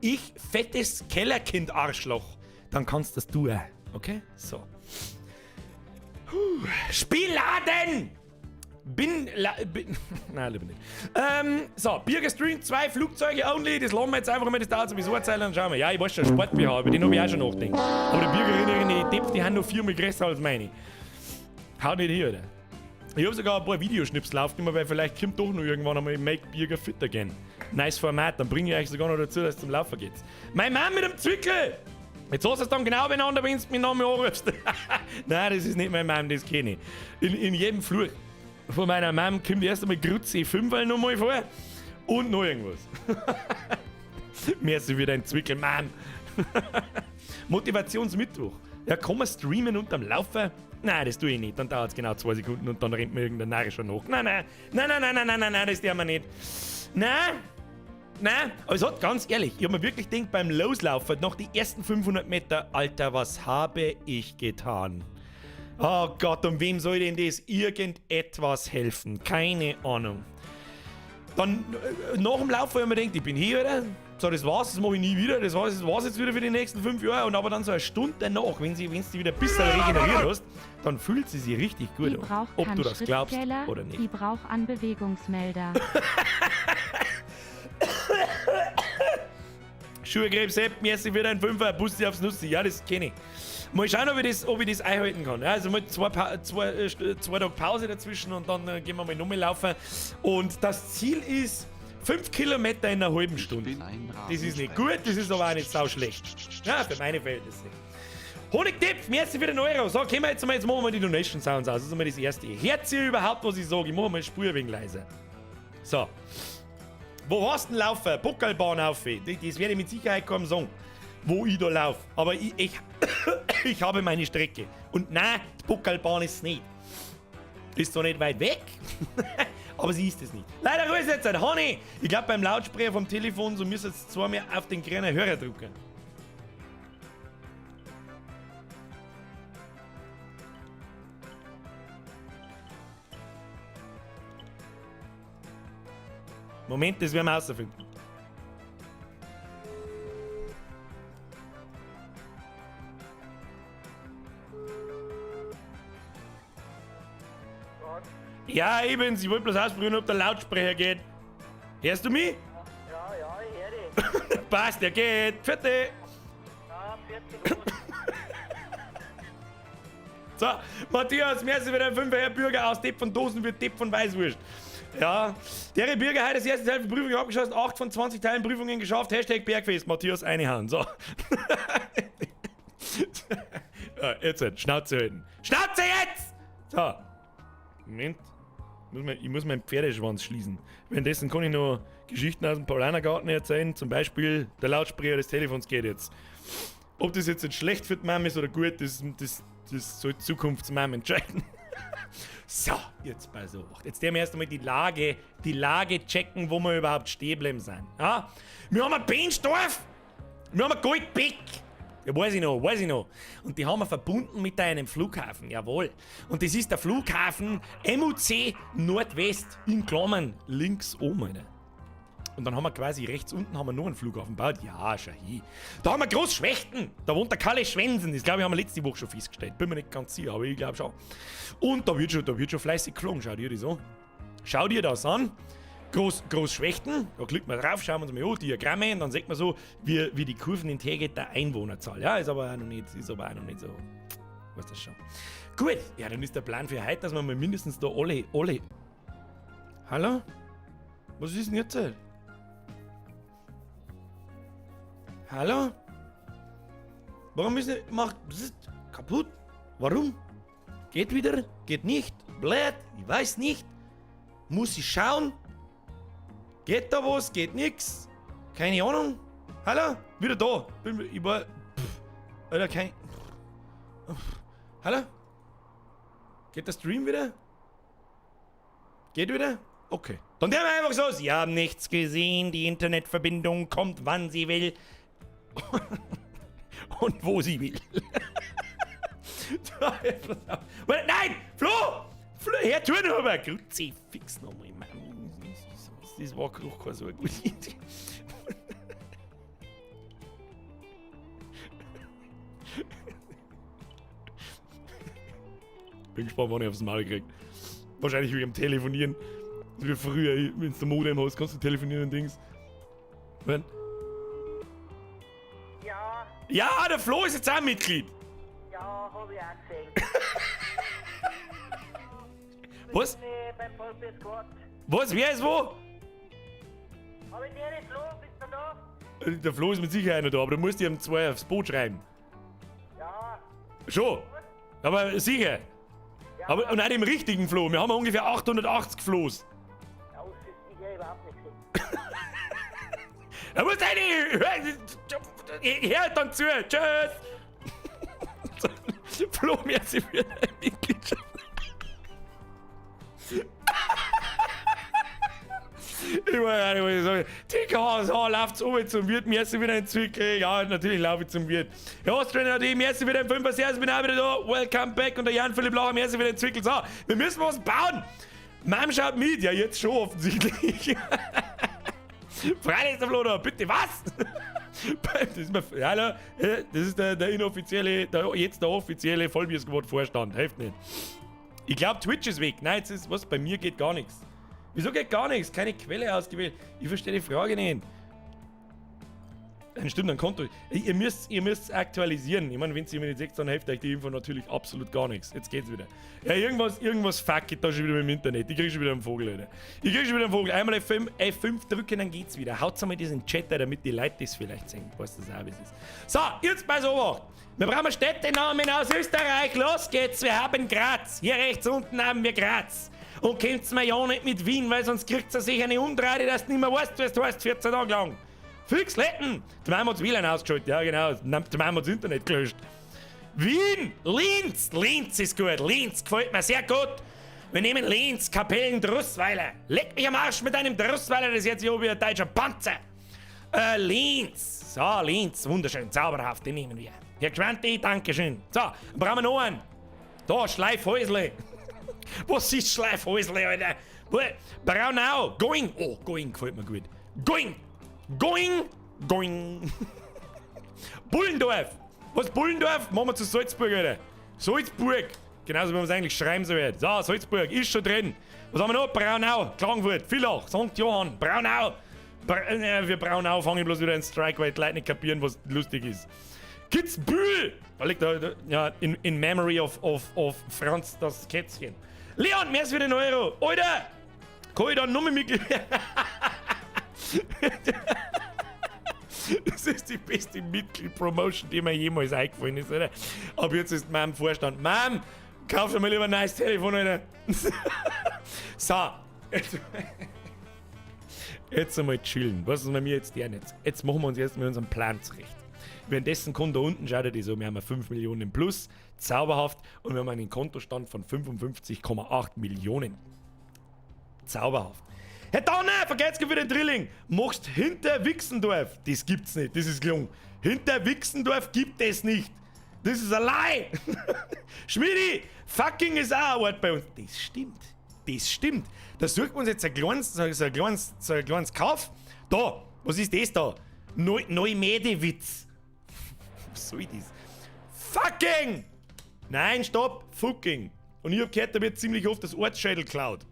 ich fettes Kellerkind-Arschloch, dann kannst das du auch. Okay? So. Puh. Spielladen! Bin, la, bin nein, lieber nicht. So, Bier gestreamt, zwei Flugzeuge only, das lassen wir jetzt einfach mal, das dauert sowieso eine Zeit, dann schauen wir. Ja, ich weiß schon, Sport-BH, über den habe ich auch schon nachgedacht. Aber die Bürgerinnen, die Depp, die haben noch viermal größer als meine. Haut nicht hier, oder? Ich habe sogar ein paar Videoschnipsel aufgenommen, weil vielleicht kommt doch noch irgendwann einmal Make Birger Fit Again. Nice Format, dann bringe ich euch sogar noch dazu, dass es zum Laufen geht. Mein Mann mit dem Zwickel! Jetzt hast du es dann genau beieinander, wenn du mich nochmal anrufst. Nein, das ist nicht mein Mann, das kenne ich. In jedem Fluch von meiner Mom kommt erst einmal Grütze 5 nochmal vor und noch irgendwas. Merci für dein Zwickel, Mann. Motivationsmittwoch. Ja, kann man streamen unterm Laufen? Nein, das tue ich nicht. Dann dauert es genau 2 Sekunden und dann rennt mir irgendein Narr schon nach. Nein, nein, nein, nein, nein, nein, nein, nein, nein, das tun wir nicht. Nein, nein, aber es hat ganz ehrlich, ich habe mir wirklich gedacht, beim Loslaufen, nach die ersten 500 Meter, Alter, was habe ich getan? Oh Gott, um wem soll denn das irgendetwas helfen? Keine Ahnung. Dann nach dem Laufen habe ich mir gedacht, ich bin hier, oder? So, das war's, das mache ich nie wieder. Das war's jetzt wieder für die nächsten 5 Jahre. Und aber dann so eine Stunde danach, wenn du wieder ein bisschen regeneriert hast, dann fühlt sie sich richtig gut Die an. braucht Ob keinen du das glaubst Schrittzähler, oder nicht. Die braucht an Bewegungsmelder. Schuhkrebs, Sepp, merci für deinen Fünfer, Bussi aufs Nussi. Ja, das kenne ich. Mal schauen, ob ich das einhalten kann. Ja, also mal 2 Tage Pause dazwischen und dann gehen wir mal nochmal laufen. Und das Ziel ist 5 Kilometer in einer halben Ich Stunde. bin ein Das ist nicht Rasensprenger. gut, das ist aber auch nicht sau schlecht. Ja, für meine Verhältnisse. Honigtipf, merci für den Euro. So, können wir jetzt mal, jetzt machen wir die Donation Sounds aus. Das ist einmal das Erste. Hört ihr überhaupt, was ich sage? Ich mache mal die Spur ein wenig leiser. So. Wo warst denn laufen? Buckelbahn auf. Das werde ich mit Sicherheit kaum sagen, wo ich da lauf. Aber ich habe meine Strecke. Und nein, die Buckelbahn ist es nicht. Ist zwar nicht weit weg, aber sie ist es nicht. Leider Ruhe jetzt, Honey! Ich glaub, beim Lautsprecher vom Telefon, so müsst ihr jetzt zweimal auf den grünen Hörer drücken. Moment, das werden wir rausfinden. Ja, ich bin's. Ich wollte bloß ausprobieren, ob der Lautsprecher geht. Hörst du mich? Ja, ja, ich höre dich. Passt, der geht. Vierte. Ja, 40 Uhr. So, Matthias, merci für den 5er, Herr Bürger aus Depp von Dosen wird Depp von Weißwurst. Ja, der Bürger hat das erste Teil von Prüfung abgeschlossen, 8 von 20 Teilen Prüfungen geschafft, Hashtag Bergfest, Matthias Einehand. So. Ja, jetzt halt, Schnauze halten. Schnauze jetzt! So. Moment. Ich muss meinen Pferdeschwanz schließen. Währenddessen kann ich noch Geschichten aus dem Paulanergarten erzählen. Zum Beispiel, der Lautsprecher des Telefons geht jetzt. Ob das jetzt schlecht für die Mama ist oder gut, das soll die Zukunftsmama entscheiden. So, jetzt pass auf. Jetzt werden wir erst einmal die Lage checken, wo wir überhaupt stehen bleiben sind. Ja? Wir haben ein Benstorf! Wir haben ein Goldbeck! Ja, weiß ich noch, weiß ich noch. Und die haben wir verbunden mit einem Flughafen, jawohl. Und das ist der Flughafen MUC Nordwest, in Klammern links oben, Alter. Und dann haben wir quasi rechts unten haben wir noch einen Flughafen gebaut. Ja, schau hin. Da haben wir Großschwechten. Da wohnt der Kalle Schwensen. Das, glaub ich, haben wir letzte Woche schon festgestellt. Bin mir nicht ganz sicher, aber ich glaub schon. Und da wird schon fleißig geflogen. Schau dir das an. Schau dir das an. Großschwechten, da klickt man drauf, schauen wir uns mal an, Diagramme, und dann sieht man so, wie die Kurven in Hergeht der Einwohnerzahl. Ja, ist aber auch noch nicht, ist aber auch noch nicht so. Weißt das schon. Gut, ja, dann ist der Plan für heute, dass wir mal mindestens da alle. Hallo? Was ist denn jetzt? Hallo? Warum ist nicht. Macht. Bzzt, kaputt? Warum? Geht wieder? Geht nicht? Blöd? Ich weiß nicht. Muss ich schauen? Geht da was? Geht nix? Keine Ahnung. Hallo? Wieder da. Bin, ich war. Pff, Alter, kein. Pff, hallo? Geht der Stream wieder? Geht wieder? Okay. Dann der wir einfach so. Sie haben nichts gesehen. Die Internetverbindung kommt, wann sie will. Und wo sie will. Nein! Flo! Flo, Herr Thurnhuber! Kruzifix nochmal, Mann. Das war doch keine so eine gute Idee. Bin gespannt, wann ich aufs Maul krieg. Wahrscheinlich wegen dem Telefonieren. So wie früher, wenn du Modem hast, kannst du telefonieren und Dings. Wenn? Ja. Ja, der Flo ist jetzt auch Mitglied. Ja, hab ich auch gesehen. Was? Bin ich beim Vollbier Squad. Was? Wer ist wo? Hab ich dir nicht, Flo? Bist du da? Der Flo ist mit Sicherheit noch da, aber du musst ihm 2 aufs Boot schreiben. Ja. Schon. Aber sicher. Ja. Aber, und auch dem richtigen Flo. Wir haben ungefähr 880 Flo's. Ja, das ist sicher überhaupt nicht gesehen. Da muss eine. Hör dann zu. Tschüss. Flo, merci für deine Mitgliedschaft. Ich weiß nicht, was ich sage. TKSH läuft's oben zum Wirt, merci wieder ein Zwickel. Ja, natürlich laufe ich zum Wirt. Ja, Austrian AD, merci wieder ein 5er, Servus, bin auch wieder da. Welcome back. Und der Jan-Philipp Lacher, merci wieder ein Zwickel. So, wir müssen was bauen. Mom schaut mit. Ja, jetzt schon offensichtlich. Freilich ist der Flo da. Bitte, was? Das ist mir, hallo, das ist der, der inoffizielle, der, jetzt der offizielle Vollbier-Squad-Vorstand. Hilft nicht. Ich glaub, Twitch ist weg. Nein, jetzt ist was, bei mir geht gar nichts. Wieso geht gar nichts? Keine Quelle ausgewählt. Ich verstehe die Frage nicht. Stimmt, ein Konto. Ihr müsst, ihr müsst aktualisieren. Ich meine, wenn ihr mir nicht seht, dann hilft euch die Info natürlich absolut gar nichts. Jetzt geht's wieder. Ja, irgendwas, irgendwas fuck da schon wieder mit dem Internet. Ich krieg schon wieder einen Vogel, Alter. Ich krieg schon wieder einen Vogel. Einmal F5, F5 drücken, dann geht's wieder. Haut's einmal diesen Chat, damit die Leute das vielleicht sehen. Weißt du, das auch, wie es ist. So, jetzt pass auf. Wir brauchen Städtenamen aus Österreich. Los geht's, wir haben Graz. Hier rechts unten haben wir Graz. Und kommt's mir ja nicht mit Wien, weil sonst kriegt's ihr sich eine Umdrehung, dass du nicht mehr weißt, was du heißt, 14 Tage lang. Füchsletten! Der Mama hat's WLAN ausgeschaltet, ja genau. Der Mama hat's Internet gelöscht. Wien! Linz! Linz ist gut. Linz gefällt mir sehr gut. Wir nehmen Linz, Kapellen, Drussweiler. Leck mich am Arsch mit deinem Drussweiler, das ist jetzt hier wie ein deutscher Panzer. Linz. So, Linz, wunderschön, zauberhaft, den nehmen wir. Herr Gschwanti, Dankeschön. So, dann brauchen wir noch einen. Da, Schleifhäusle. Was ist Schleifhäusle, Alter? Braunau, Going. Oh, Going gefällt mir gut. Going. Going. Going. Bullendorf. Was, Bullendorf? Machen wir zu Salzburg, Alter. Salzburg. Genauso wie man es eigentlich schreiben soll. So, Salzburg ist schon drin. Was haben wir noch? Braunau, Klagenfurt, Villach, St. Johann, Braunau. Bra für Braunau fange ich bloß wieder einen Strike, weil die Leute nicht kapieren, was lustig ist. Kitzbühel! Da liegt da, ja, in memory of Franz das Kätzchen. Leon, mehr für den Euro. Alter! Kann ich da nur Mitglied Das ist die beste Mitglied-Promotion, die mir jemals eingefallen ist, oder? Aber jetzt ist Mom Vorstand. Mom, kauf dir mal lieber ein neues Telefon, Alter. So. Jetzt, jetzt einmal chillen. Was ist bei mir jetzt der jetzt? Jetzt machen wir uns erstmal unseren Plan zurecht. Währenddessen kommt da unten, schaut ihr die so, wir haben 5 Millionen im Plus, zauberhaft, und wir haben einen Kontostand von 55,8 Millionen. Zauberhaft. Herr Donner, vergesst für den Drilling. Machst hinter Wixendorf. Das gibt's nicht, das ist gelungen. Hinter Wixendorf gibt es nicht. Das ist a lie. Schmidi, fucking ist auch ein Wort bei uns. Das stimmt. Das stimmt. Da sucht man uns jetzt ein kleines, so ein kleines Kauf. Da, was ist das da? Neumedewitz. Was soll das? Fucking! Nein, stopp! Fucking! Und ich hab gehört, da wird ziemlich oft das Ortsschädel geklaut.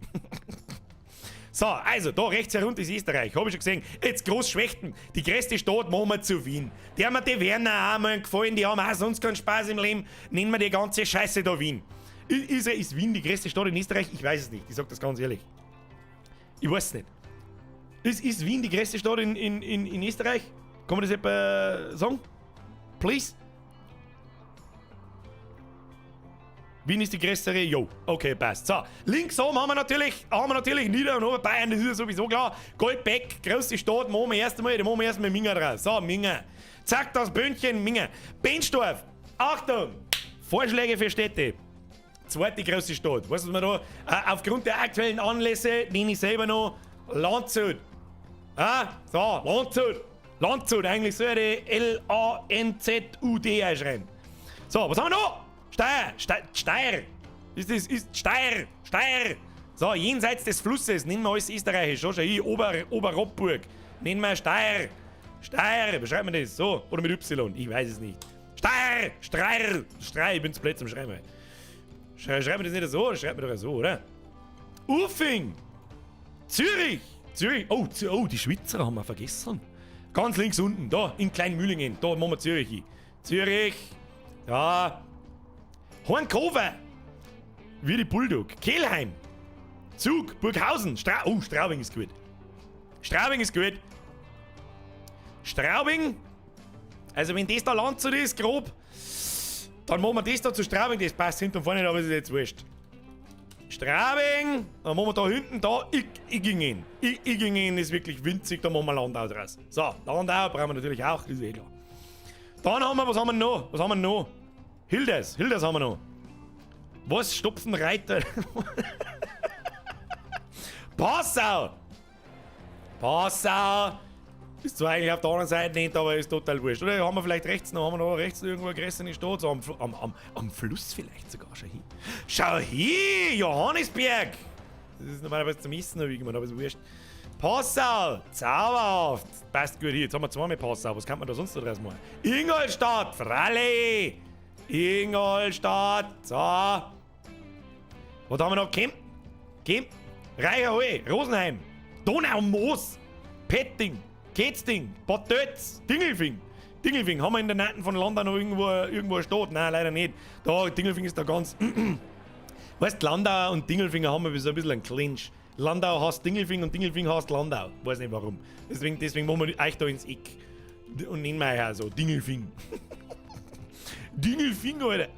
So, also, da rechts herunter ist Österreich, hab ich schon gesehen. Jetzt Großschwechten, die größte Stadt machen wir zu Wien. Die haben mir die Werner auch mal gefallen, die haben auch sonst keinen Spaß im Leben. Nennen wir die ganze Scheiße da Wien. Ist Wien die größte Stadt in Österreich? Ich weiß es nicht, ich sag das ganz ehrlich. Ich weiß es nicht. Ist Wien die größte Stadt in Österreich? Kann man das etwa sagen? Please? Wien ist die größere? Jo, okay, passt. So, links oben haben wir natürlich Nieder- und Oberbayern, das ist ja sowieso klar. Goldbeck, größte Stadt, machen wir erst einmal, da machen wir erstmal Minga draus. So, Minga. Zack, das Böhnchen, Minga. Benstorf, Achtung, Vorschläge für Städte. Zweite große Stadt. Weißt du, was wir da? Aufgrund der aktuellen Anlässe nenne ich selber noch Landshut. Ah, so, Landshut. Landshut, eigentlich soll ich L-A-N-Z-U-D einschreiben. So, was haben wir noch? Steyr, Steyr. Ist das, ist Steyr, Steyr. So, jenseits des Flusses, nennen wir alles österreichisch. Schau schon hier, Oberrottburg. Nennen wir Steyr. Steyr, wie schreibt man das? So, oder mit Y, ich weiß es nicht. Steyr, Steyr, Steyr, ich bin zu blöd zum Schreiben. Schreibt man das nicht so, schreibt man doch so, oder? Uffing! Zürich! Zürich! Oh, oh, die Schweizer haben wir vergessen. Ganz links unten, da, in Kleinmühlingen, da machen wir Zürich hin. Zürich! Ja. Hornkover! Wie die Bulldog. Kelheim! Zug! Burghausen! Oh, Straubing ist gut. Straubing ist gut. Straubing! Also, wenn das da Landshut ist, grob, dann machen wir das da zu Straubing. Das passt hinten und vorne nicht, aber ist jetzt wurscht. Straubing! Dann machen wir da hinten, da, Iggingen. Iggingen ist wirklich winzig, da machen wir Landau draus. So, Landau brauchen wir natürlich auch, ist eh klar. Dann haben wir, was haben wir noch? Was haben wir noch? Hilders, Hilders haben wir noch. Was? Stopfenreiter? Passau! Passau! Ist zwar eigentlich auf der anderen Seite nicht, aber ist total wurscht. Oder haben wir vielleicht rechts noch, haben wir noch rechts irgendwo eine größere Stadt? So am Fluss vielleicht sogar. Schau hin. Schau hin! Johannisberg! Das ist normalerweise zum Essen noch irgendwann, aber ist wurscht. Passau! Zauberhaft! Passt gut hier. Jetzt haben wir zweimal Passau. Was kann man da sonst noch draus machen? Ingolstadt! Fralli! Ingolstadt! So! Was haben wir noch? Kemp? Kemp? Reicherhall! Rosenheim! Donaumoos! Petting! Ketzding, Bad Tölz, Dingelfing. Dingelfing, haben wir in der Nähe von Landau noch irgendwo eine Stadt? Nein, leider nicht. Da, Dingelfing ist da ganz. Weißt, Landau und Dingelfinger haben wir so ein bisschen einen Clinch. Landau hasst Dingelfing und Dingelfing hasst Landau. Weiß nicht warum. Deswegen machen wir euch da ins Eck. Und nennen wir euch auch so Dingelfing. Dingelfing, Alter.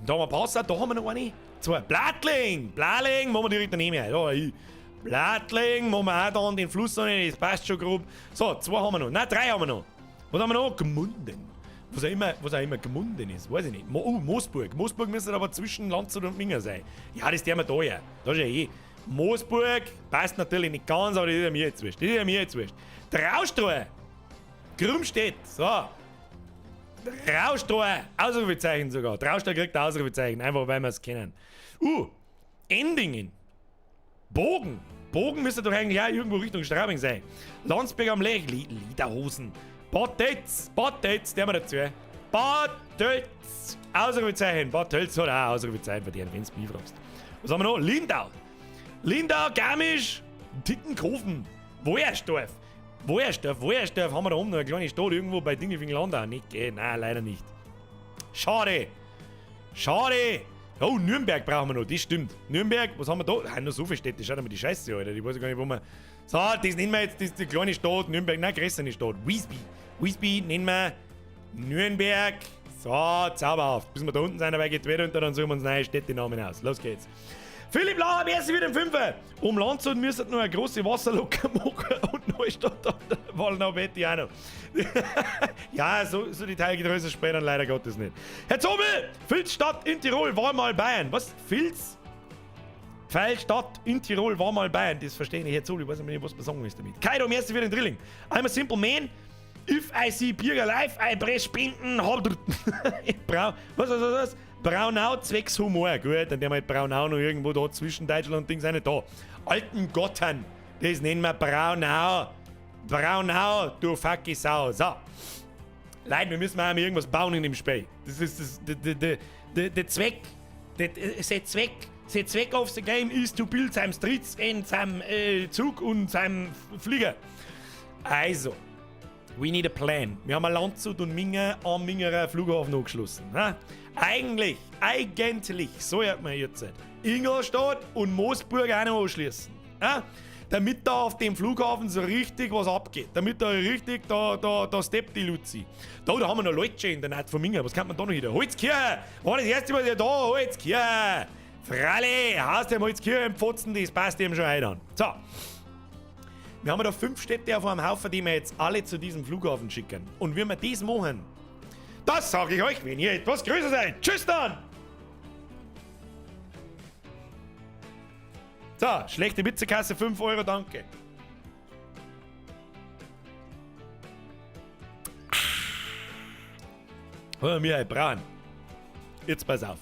Da haben wir Passau, da haben wir noch eine. Zwei. Plattling! Plattling, machen wir direkt daneben her. Da, ich. Plattling, machen wir auch da an den Fluss rein, das passt schon grob. So, zwei haben wir noch. Nein, drei haben wir noch. Was haben wir noch? Gmunden. Was auch immer Gmunden ist, weiß ich nicht. Mo oh, Moosburg. Moosburg müsste aber zwischen Landshut und Minga sein. Ja, das der wir da ja. Das ist ja eh. Moosburg passt natürlich nicht ganz, aber das ist ja mir jetzt wurscht. Das ist ja mir jetzt wurscht. Traustor. Grumstedt. So. Traustor. Ausrufezeichen sogar. Traustor kriegt ein Ausrufezeichen, einfach weil wir es kennen. Endingen. Bogen. Bogen müsste doch eigentlich auch irgendwo Richtung Straubing sein. Landsberg am Lech. Lederhosen. Bad Tölz. Bad Tölz, der wir dazu. Bad Tölz. Ausrufezeichen. Bad Tölz hat auch Ausrufezeichen verdient, wenn du mich fragst. Was haben wir noch? Lindau. Lindau, Garmisch, Tittenkofen. Woyersdorf. Woyersdorf, Woyersdorf haben wir da oben noch eine kleine Stadt irgendwo bei Dingelfing Landau. Nicht, gell? Nein, leider nicht. Schade. Schade. Oh, Nürnberg brauchen wir noch, das stimmt. Nürnberg, was haben wir da? Ah, noch so viele Städte, schaut mal die Scheiße, Alter. Ich weiß gar nicht, wo wir. So, das nennen wir jetzt, das ist die kleine Stadt, Nürnberg, nein, größere Stadt. Wiesby. Wiesby nennen wir Nürnberg. So, zauberhaft. Bis wir da unten sind, dabei geht wieder unter, dann suchen wir uns neue Städtenamen aus. Los geht's. Philipp Lauer, merci für den Fünfer. Um Landshut müsste noch eine große Wasserlocke machen und Neustadt an der Wallnau Betty auch noch. Ja, so detailgetreu später leider Gottes nicht. Herr Zobel, Filzstadt in Tirol war mal Bayern. Was? Filz? Pfeilstadt in Tirol war mal Bayern. Das verstehe ich nicht. Herr Zobel, ich weiß nicht, was man sagen ist damit. Kaido, merci für den Drilling. I'm a simple man. If I see Bürger live, I press Spenden. Brau, was, was, was, was? Braunau zwecks Humor. Gut, dann der halt Braunau noch irgendwo da zwischen Deutschland und Dings auch nicht da. Alten Gottern. Das nennen wir Braunau. Braunau, du fucking Sau. So. Leute, wir müssen mal irgendwas bauen in dem Spiel. Das ist das, der Zweck. Der Zweck. Der Zweck of the game is to build some streets and some Zug und some Flieger. Also, we need a plan. Wir haben ein Landshut und Minga am Mingerer Flughafen angeschlossen. Ne? Eigentlich, so hat man jetzt Ingolstadt und Moosburg auch noch anschließen. Ne? Damit da auf dem Flughafen so richtig was abgeht. Damit da richtig, da steppt die Luzi. Da haben wir noch Leute in der Nacht von Minga. Was kann man da noch wieder? Holzkirche! War das erste Mal da? Holzkirche! Fralle! Haust dem Holzkirche im Pfotzen, das passt dem schon heute an. So. Wir haben da 5 Städte auf einem Haufen, die wir jetzt alle zu diesem Flughafen schicken. Und wenn wir das machen, das sage ich euch, wenn ihr etwas größer seid. Tschüss dann! So, schlechte Witzekasse, 5 Euro, danke. Oh, mir braun. Jetzt pass auf.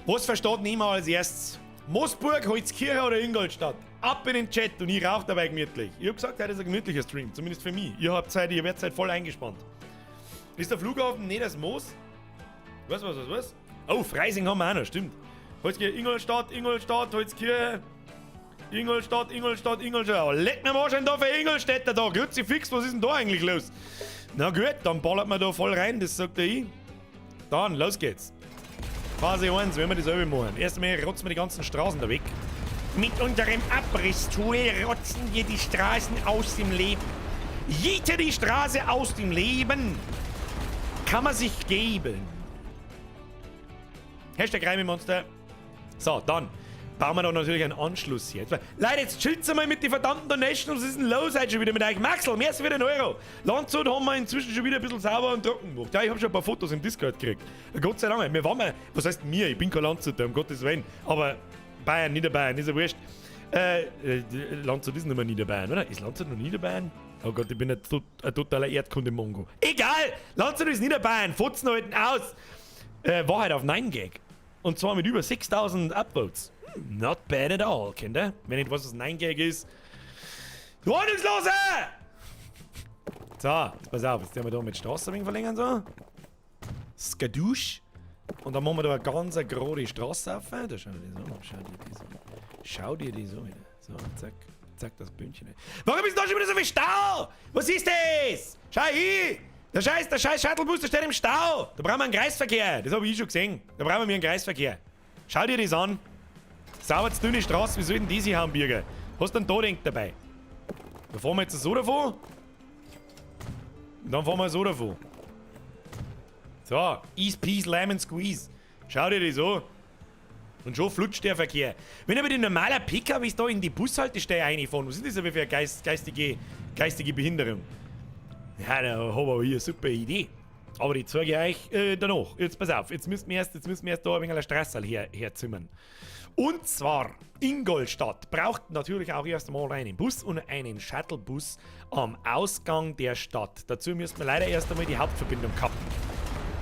Was versteht niemand als erstes? Moosburg, Holzkirche oder Ingolstadt? Ab in den Chat und ich rauche dabei gemütlich. Ich hab gesagt, heute ist ein gemütlicher Stream, zumindest für mich. Ihr habt Zeit, ihr werdet Zeit voll eingespannt. Ist der Flughafen nicht das Moos? Was, was, was, was? Oh, Freising haben wir auch noch, stimmt. Holzkirche, Ingolstadt, Ingolstadt, Holzkirche. Ingolstadt, Ingolstadt, Ingolstadt. Oh, leck mir mal schon da für Ingolstädter da. Kruzifix, was ist denn da eigentlich los? Na gut, dann ballert man da voll rein, das sagt der ich. Dann, los geht's. Phase 1, wenn wir dasselbe machen. Erstmal rotzen wir die ganzen Straßen da weg. Mit unserem Abrisstool rotzen wir die Straßen aus dem Leben. Jede die Straße aus dem Leben kann man sich geben. Hashtag Reimemonster. So, dann bauen wir da natürlich einen Anschluss hier. Leute, jetzt chillt's einmal mit den verdammten Donations. Was ist denn los heute schon wieder mit euch? Maxl, mehr als wieder ein Euro. Landshut haben wir inzwischen schon wieder ein bisschen sauber und trocken gemacht. Ja, ich hab schon ein paar Fotos im Discord gekriegt. Gott sei Dank. Wir waren mal, was heißt mir? Ich bin kein Landshuter, um Gottes Willen. Aber Bayern, Niederbayern, ist ja wurscht. Landshut ist nicht mehr Niederbayern, oder? Ist Landshut noch Niederbayern? Oh Gott, ich bin ein totaler Erdkunde-Mongo. Egal! Landshut ist Niederbayern. Fotzen halten aus. Wahrheit auf 9gag. Und zwar mit über 6000 Upvotes. Not bad at all, Kinder. Wenn nicht weiß, was 9gag ist. Du Ordnungslose! So, jetzt pass auf, jetzt werden wir da mit Straße ein wenig verlängern, so. Skadoosh. Und dann machen wir da eine ganz gerade Straße auf. Da schau dir das an. Schau dir das an. Schau dir das an. So, zack, Zeig das Bündchen. Warum ist da schon wieder so viel Stau? Was ist das? Schau hin! Der scheiß Shuttlebus, der steht im Stau. Da brauchen wir einen Kreisverkehr. Das habe ich schon gesehen. Da brauchen wir einen Kreisverkehr. Schau dir das an. Sauber dünne Straße, wie soll denn die sich haben, Birger? Was denn da denkt dabei? Da fahren wir jetzt so davon. Und dann fahren wir so davon. So, Ease Peace Lemon Squeeze. Schau dir das an. Und schon flutscht der Verkehr. Wenn aber die normaler PKWs da in die Bushaltestelle reinfahren, was ist das aber für eine geistige Behinderung? Ja, da habe ich aber hier eine super Idee. Aber die zeige ich euch danach. Jetzt pass auf, jetzt müssen wir erst da ein wenig eine Straße herzimmern. Und zwar, Ingolstadt braucht natürlich auch erst einmal einen Bus und einen Shuttlebus am Ausgang der Stadt. Dazu müssen wir leider erst einmal die Hauptverbindung kappen.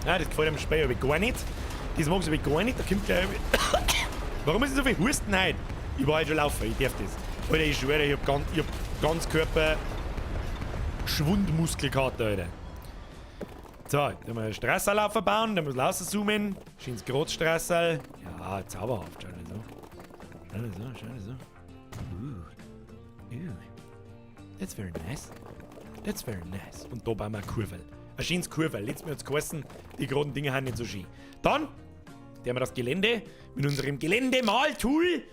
Ja, das gefällt dem Speer aber gar nicht. Das mag ich aber gar nicht. Da kommt gleich. Warum ist denn so viel Husten heute? Ich war heute schon laufen, ich darf das. Alter, ich schwöre, ich hab ganz Körper Schwundmuskelkater, Alter. So, dann haben wir eine Strasserl bauen, dann muss ich rauszoomen. Schönes Großstrasserl. Ja, zauberhaft, schau dir so. Schau dir so, schau dir so. That's very nice. That's very nice. Und da bauen wir eine Kurve. Ein schönes Kurve. Letztes Mal hat's geheißen, die geraden Dinger sind nicht so schön. Dann werden wir das Gelände mit unserem Geländemaltool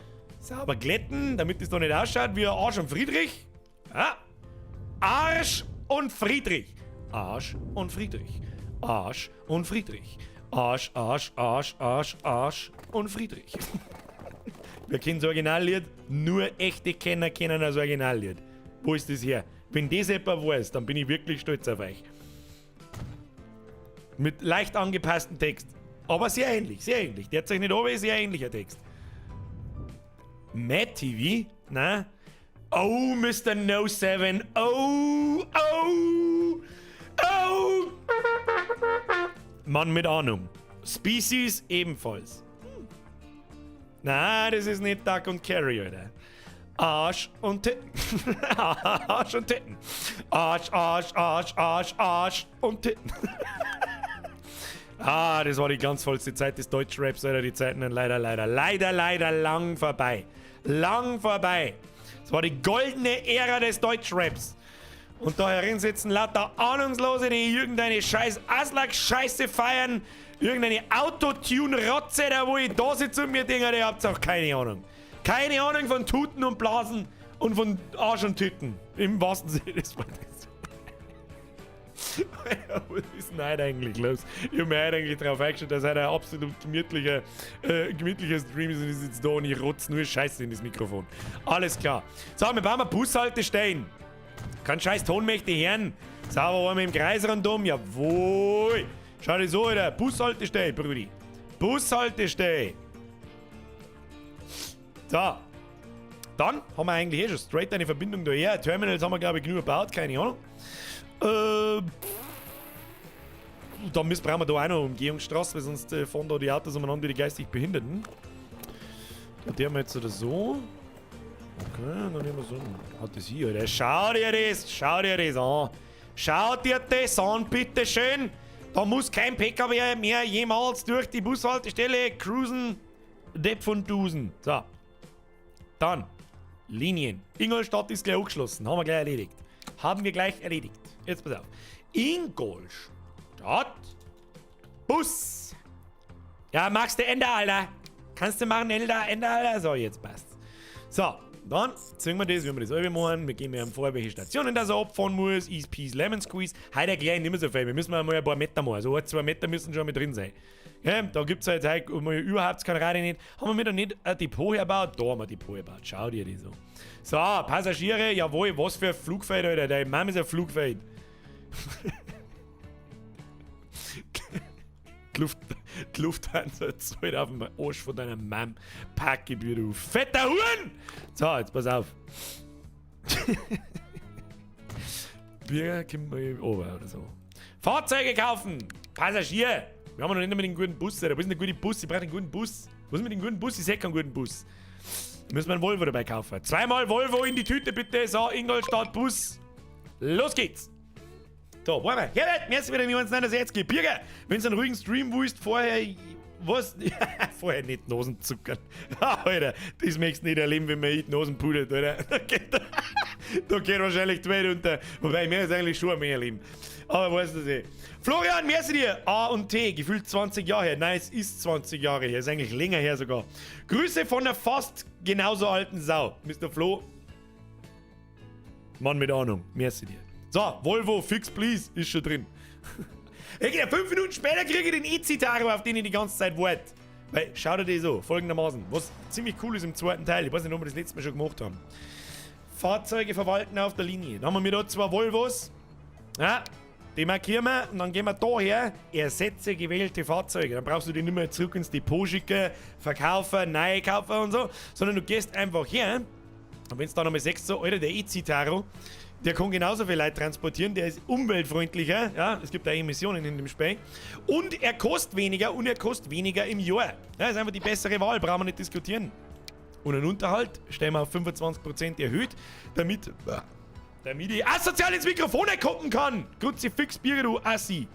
sauber glätten, damit es da nicht ausschaut wie Arsch und Friedrich. Ja. Arsch und Friedrich. Arsch und Friedrich. Arsch und Friedrich. Arsch, Arsch, Arsch, Arsch, Arsch und Friedrich. Wer kennt das Originallied? Nur echte Kenner kennen das Originallied. Wo ist das her? Wenn das jemand weiß, dann bin ich wirklich stolz auf euch. Mit leicht angepasstem Text. Aber sehr ähnlich, sehr ähnlich. Der zeigt nicht aber sehr ähnlicher Text. Mad TV? Na? Oh, Mr. No 7. Oh, oh, oh. Mann mit Ahnung. Species ebenfalls. Na, das ist nicht Duck und Carry, Alter. Arsch und Titten. Arsch und Titten. Arsch, Arsch, Arsch, Arsch, Arsch und Titten. Ah, das war die ganz vollste Zeit des Deutschraps, Alter. Die Zeiten sind leider, leider, leider, leider lang vorbei. Lang vorbei. Das war die goldene Ära des Deutschraps. Und da herin sitzen lauter Ahnungslose, die irgendeine scheiß Aslak-Scheiße feiern. Irgendeine Autotune-Rotze, da wo ich da sitze und mir denke, ihr habt auch keine Ahnung. Keine Ahnung von Tuten und Blasen und von Arsch und Titten. Im wahrsten Sinne des Wortes. Was ist denn heute eigentlich los? Ich hab mir heute eigentlich darauf eingestellt, dass heute ein absolut gemütlicher Stream ist und ich sitze da und ich rotze nur Scheiße in das Mikrofon. Alles klar. So, wir bauen eine Bushaltestellen. Kein scheiß Ton möchte ich hören. Sauber einmal im Kreis rundum. Jawohl. Schau dir so, Alter. Bushaltestelle, Brudi. Bushaltestelle. So. Dann haben wir eigentlich eh schon straight eine Verbindung daher. Terminals haben wir, glaube ich, genug gebaut. Keine Ahnung. Dann brauchen wir da auch noch eine Umgehungsstraße, weil sonst fahren da die Autos umeinander wie die geistig Behinderten. Da der haben wir jetzt oder so. Okay, dann nehmen wir so. Hat das hier, Alter. Schau dir das, schau dir das an. Schau dir das an, bitteschön. Da muss kein PKW mehr jemals durch die Bushaltestelle cruisen. Depp von Dusen. So. Dann. Linien. Ingolstadt ist gleich angeschlossen. Haben wir gleich erledigt. Haben wir gleich erledigt. Jetzt pass auf. Ingolstadt. Bus. Ja, magst du Ende, Alter? Kannst du machen, Ende, Ende, Alter? So, jetzt passt's. So, dann ziehen wir das, wie wir das alle machen. Wir gehen mir vor, welche Stationen das er abfahren muss. Ease Peace, Lemon Squeeze. Heute erkläre ich nicht mehr so viel. Wir müssen mal ein paar Meter machen. So ein, 2 Meter müssen schon mit drin sein. Ja, da gibt's halt heute mal überhaupt keine Rade nicht. Haben wir da nicht ein Depot hergebaut? Da haben wir ein Depot hergebaut. Schau dir das an. So, Passagiere, jawohl, was für ein Flugfeld, Alter. Deine Mama ist ein Flugfeld. Die Lufthansa zahlt auf den Arsch von deiner Mom Parkgebühr, du fetter Huhn! So, jetzt pass auf. Bier kommt mal runter oder so. Fahrzeuge kaufen! Passagier! Wir haben noch nicht einmal den guten Bus, Alter. Wo ist denn der gute Bus? Ich brauche einen guten Bus. Wo ist mit dem guten Bus? Ich seh keinen guten Bus. Müssen wir einen Volvo dabei kaufen. 2-mal Volvo in die Tüte, bitte. So, Ingolstadt Bus. Los geht's! So, warte mal. Herbert, merci wieder, wie man's nennt, das jetzt geht. Birger, wenn du einen ruhigen Stream willst, vorher Was? Vorher nicht Nosen zuckern. Alter, das möchtest du nicht erleben, wenn man die Nosen pudert, oder? Da geht wahrscheinlich die Welt unter. Wobei, mir ist eigentlich schon mehr erleben. Aber weißt du das eh. Florian, merci dir. A und T, gefühlt 20 Jahre her. Nein, es ist 20 Jahre her. Ist eigentlich länger her sogar. Grüße von der fast genauso alten Sau. Mr. Flo. Mann mit Ahnung. Merci dir. So, Volvo, fix please, ist schon drin. Ey, 5 Minuten später kriege ich den eCitaro, auf den ich die ganze Zeit warte. Weil, schau dir das so, folgendermaßen, was ziemlich cool ist im zweiten Teil, ich weiß nicht, ob wir das letzte Mal schon gemacht haben. Fahrzeuge verwalten auf der Linie. Dann haben wir da zwei Volvos. Ja, die markieren wir und dann gehen wir da her, ersetze gewählte Fahrzeuge. Dann brauchst du die nicht mehr zurück ins Depot schicken, verkaufen, neu kaufen und so, sondern du gehst einfach her und wenn du da nochmal siehst, so, Alter, der eCitaro, der kann genauso viel Leute transportieren, der ist umweltfreundlicher, ja, es gibt da Emissionen in dem Spiel. Und er kostet weniger und er kostet weniger im Jahr. Ja, ist einfach die bessere Wahl, brauchen wir nicht diskutieren. Und einen Unterhalt stellen wir auf 25% erhöht, damit ich asozial ins Mikrofon kommen kann. Kruzifix Bier, du Assi.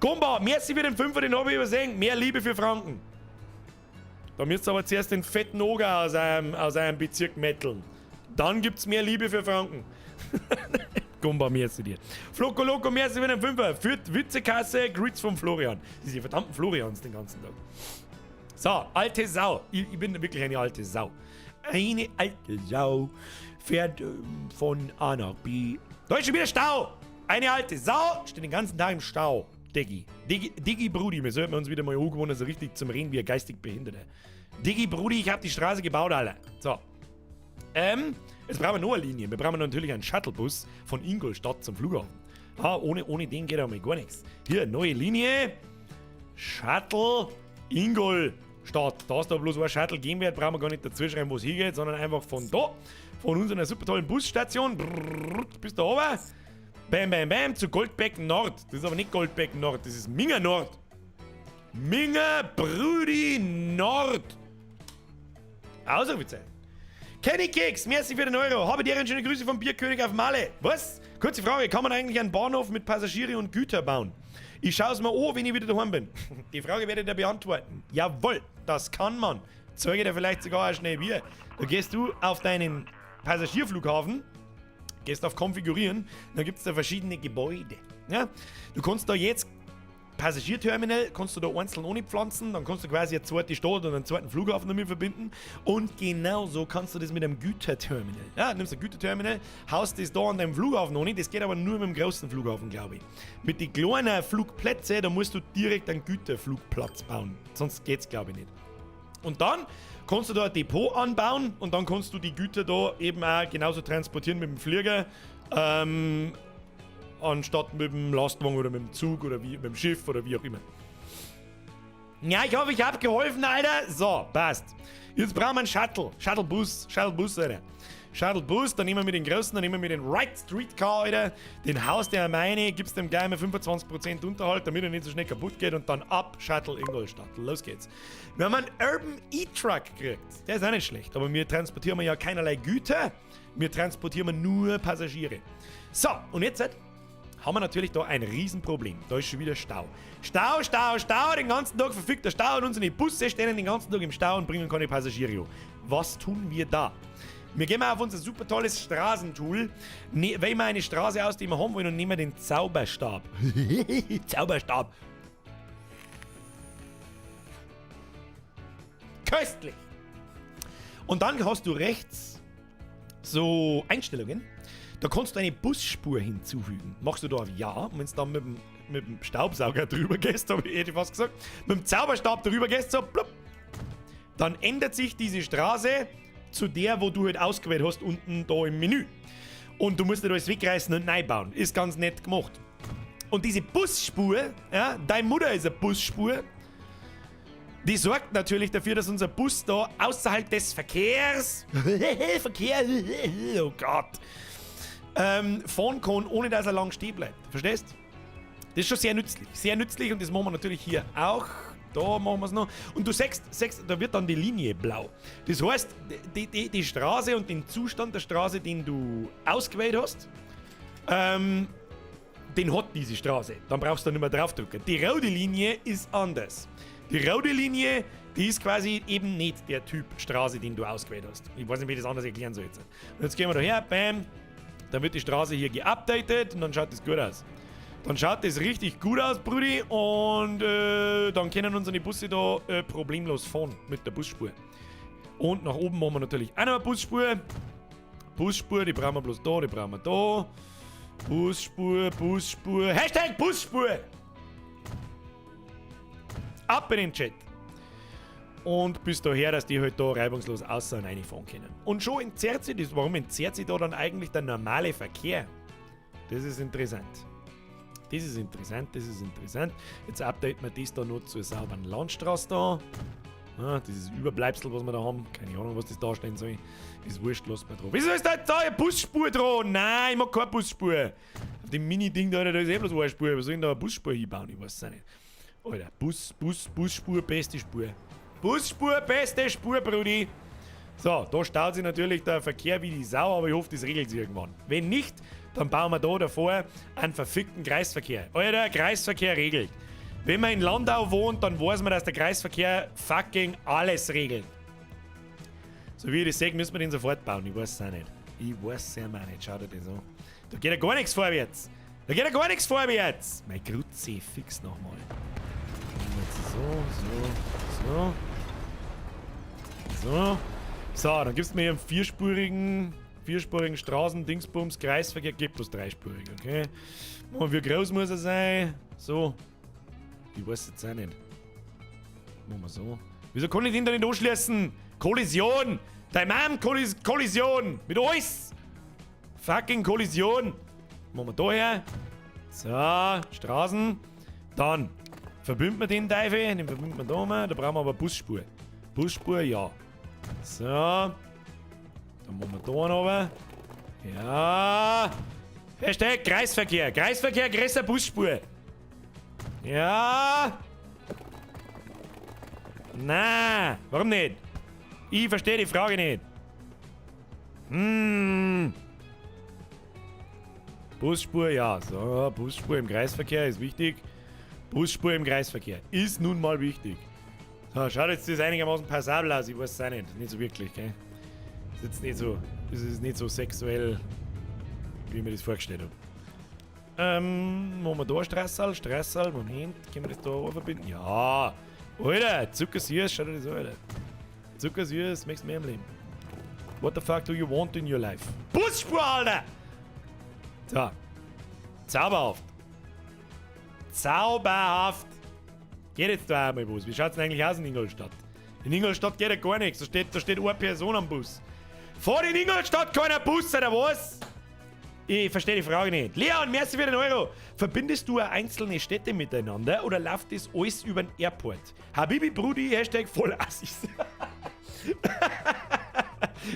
Gomba, merci für den Fünfer, den habe ich übersehen. Mehr Liebe für Franken. Da müsst ihr aber zuerst den fetten Oger aus einem Bezirk metteln. Dann gibt's mehr Liebe für Franken. Gumba, merci dir. Floco Loco, merci für den Fünfer. Führt Witzekasse, Grüß vom Florian. Diese verdammten Florians den ganzen Tag. So, alte Sau. Ich bin wirklich eine alte Sau. Eine alte Sau fährt von A nach B. Da ist schon wieder Stau. Eine alte Sau steht den ganzen Tag im Stau. Diggi. Diggi, Diggi Brudi, wir sollten uns wieder mal angewöhnen, so richtig zum Reden wie ein geistig Behinderter. Diggi Brudi, ich hab die Straße gebaut, Alter. So. Jetzt brauchen wir noch eine Linie. Wir brauchen natürlich einen Shuttlebus von Ingolstadt zum Flughafen. Ah, ohne den geht einmal gar nichts. Hier, neue Linie. Shuttle Ingolstadt. Da es da bloß ein Shuttle geben wird, brauchen wir gar nicht dazu schreiben, wo es hingeht, sondern einfach von da, von unserer super tollen Busstation, brrr, bis da oben. Bam, bam, bam, zu Goldbeck Nord. Das ist aber nicht Goldbeck Nord, das ist Minger Nord. Minger Brüdi Nord. Ausrufezeichen. Kenny Keks, merci für den Euro. Habe dir eine schöne Grüße vom Bierkönig auf Malle. Was? Kurze Frage, kann man eigentlich einen Bahnhof mit Passagiere und Güter bauen? Ich schaue es mir an, wenn ich wieder daheim bin. Die Frage werde ich dir beantworten. Jawohl, das kann man. Zeige dir vielleicht sogar auch schnell wie. Da gehst du auf deinen Passagierflughafen, gehst auf Konfigurieren, dann gibt es da verschiedene Gebäude. Ja? Du kannst da jetzt Passagierterminal kannst du da einzeln ohne pflanzen, dann kannst du quasi eine zweite Stadt und einen zweiten Flughafen damit verbinden. Und genauso kannst du das mit einem Güterterminal. Ja, nimmst ein Güterterminal, haust das da an deinem Flughafen ohne, das geht aber nur mit dem großen Flughafen, glaube ich. Mit den kleinen Flugplätzen, da musst du direkt einen Güterflugplatz bauen. Sonst geht's, glaube ich, nicht. Und dann kannst du da ein Depot anbauen und dann kannst du die Güter da eben auch genauso transportieren mit dem Flieger. Anstatt mit dem Lastwagen oder mit dem Zug oder wie, mit dem Schiff oder wie auch immer. Ja, ich hoffe, ich habe geholfen, Alter. So, passt. Jetzt brauchen wir einen Shuttle. Shuttlebus. Shuttlebus, Alter. Shuttlebus, dann nehmen wir den großen, dann nehmen wir den Wright Streetcar, Alter. Den haust der meine, gibst dem gleich mal 25% Unterhalt, damit er nicht so schnell kaputt geht und dann ab Shuttle Ingolstadt. Los geht's. Wir haben einen Urban E-Truck gekriegt. Der ist auch nicht schlecht, aber wir transportieren ja keinerlei Güter. Wir transportieren nur Passagiere. So, und jetzt halt, haben wir natürlich da ein Riesenproblem. Da ist schon wieder Stau. Stau, Stau, Stau, den ganzen Tag verfickter Stau und unsere Busse stehen den ganzen Tag im Stau und bringen keine Passagiere an. Was tun wir da? Wir gehen mal auf unser super tolles Straßentool, ne, wählen wir eine Straße aus, die wir haben wollen, und nehmen den Zauberstab. Zauberstab. Köstlich! Und dann hast du rechts so Einstellungen. Da kannst du eine Busspur hinzufügen. Machst du da auf Ja, und wenn du dann mit dem Staubsauger drüber gehst, habe ich hätte fast gesagt, mit dem Zauberstab drüber gehst, so plupp, dann ändert sich diese Straße zu der, wo du halt ausgewählt hast, unten da im Menü. Und du musst nicht alles wegreißen und neu bauen. Ist ganz nett gemacht. Und diese Busspur, ja, deine Mutter ist eine Busspur, die sorgt natürlich dafür, dass unser Bus da außerhalb des Verkehrs, Verkehr, oh Gott, fahren kann, ohne dass er lang stehen bleibt. Verstehst? Das ist schon sehr nützlich. Sehr nützlich und das machen wir natürlich hier auch. Da machen wir es noch. Und du siehst, da wird dann die Linie blau. Das heißt, die Straße und den Zustand der Straße, den du ausgewählt hast, den hat diese Straße. Dann brauchst du nicht mehr draufdrücken. Die rote Linie ist anders. Die rote Linie, die ist quasi eben nicht der Typ Straße, den du ausgewählt hast. Ich weiß nicht, wie ich das anders erklären soll jetzt. Und jetzt gehen wir da her, bam. Dann wird die Straße hier geupdatet und dann schaut das gut aus. Dann schaut das richtig gut aus, Brudi. Und dann können unsere Busse da problemlos fahren mit der Busspur. Und nach oben machen wir natürlich auch noch eine Busspur. Busspur, die brauchen wir bloß da, die brauchen wir da. Busspur, Busspur. #Busspur! Ab in den Chat. Und bis daher, dass die halt da reibungslos außer und reinfahren können. Und schon entzerrt sich das. Warum entzerrt sich da dann eigentlich der normale Verkehr? Das ist interessant. Das ist interessant, das ist interessant. Jetzt updaten wir das da noch zur sauberen Landstraße da. Ja, dieses Überbleibsel, was wir da haben. Keine Ahnung, was das darstellen soll. Ist wurscht, lass mal drauf. Wieso ist da jetzt da eine Busspur dran? Nein, ich mag keine Busspur. Auf dem Mini-Ding da, da ist eh bloß eine Spur. Was soll ich denn da eine Busspur hinbauen? Ich weiß es auch nicht. Alter, Bus, Bus, Busspur, beste Spur. Busspur, beste Spur, Brudi. So, da staut sich natürlich der Verkehr wie die Sau, aber ich hoffe, das regelt sich irgendwann. Wenn nicht, dann bauen wir da davor einen verfickten Kreisverkehr. Alter, Kreisverkehr regelt. Wenn man in Landau wohnt, dann weiß man, dass der Kreisverkehr fucking alles regelt. So wie ich das sehe, müssen wir den sofort bauen. Ich weiß es auch nicht. Ich weiß es ja mal nicht. Schau dir das an. Da geht ja gar nichts vorwärts. Da geht ja gar nichts vorwärts. Mein Kruzifix nochmal. Jetzt so, so, so. So. So, dann gibst du mir hier einen vierspurigen Straßen-Dingsbums, Kreisverkehr, gibt bloß dreispurig, okay? Und wie groß muss er sein? So. Ich weiß jetzt auch nicht. Machen wir so. Wieso kann ich den da nicht anschließen? Kollision! Dein Mann, Kollision! Mit alles! Fucking Kollision! Machen wir da her. So, Straßen. Dann verbinden wir den Teufel. Den verbinden wir da mal. Da brauchen wir aber Busspur. Busspur, ja. So. Dann machen wir da runter. Ja. #Kreisverkehr. Kreisverkehr, größer Busspur. Ja. Na, warum nicht? Ich verstehe die Frage nicht. Hm. Busspur, ja. So, Busspur im Kreisverkehr ist wichtig. Busspur im Kreisverkehr ist nun mal wichtig. So, schaut jetzt das einigermaßen passabel aus. Ich weiß es auch nicht. Nicht so wirklich, gell? Ist jetzt nicht so, das ist nicht so sexuell, wie ich mir das vorgestellt habe. Machen wir da Strasserl? Strasserl, Moment, können wir das da verbinden? Ja! Alter, zuckersüß, schau dir das an, Alter. Zuckersüß, möchtest mehr im Leben. What the fuck do you want in your life? Busspur, Alter! So. Zauberhaft. Zauberhaft! Geht jetzt da einmal was. Wie schaut's denn eigentlich aus in Ingolstadt? In Ingolstadt geht ja gar nichts. Da steht eine Person am Bus. Fahr in Ingolstadt keiner Bus, oder was? Ich verstehe die Frage nicht. Leon, merci für den Euro. Verbindest du einzelne Städte miteinander oder läuft das alles über den Airport? Habibi Brudi, #VollAssis.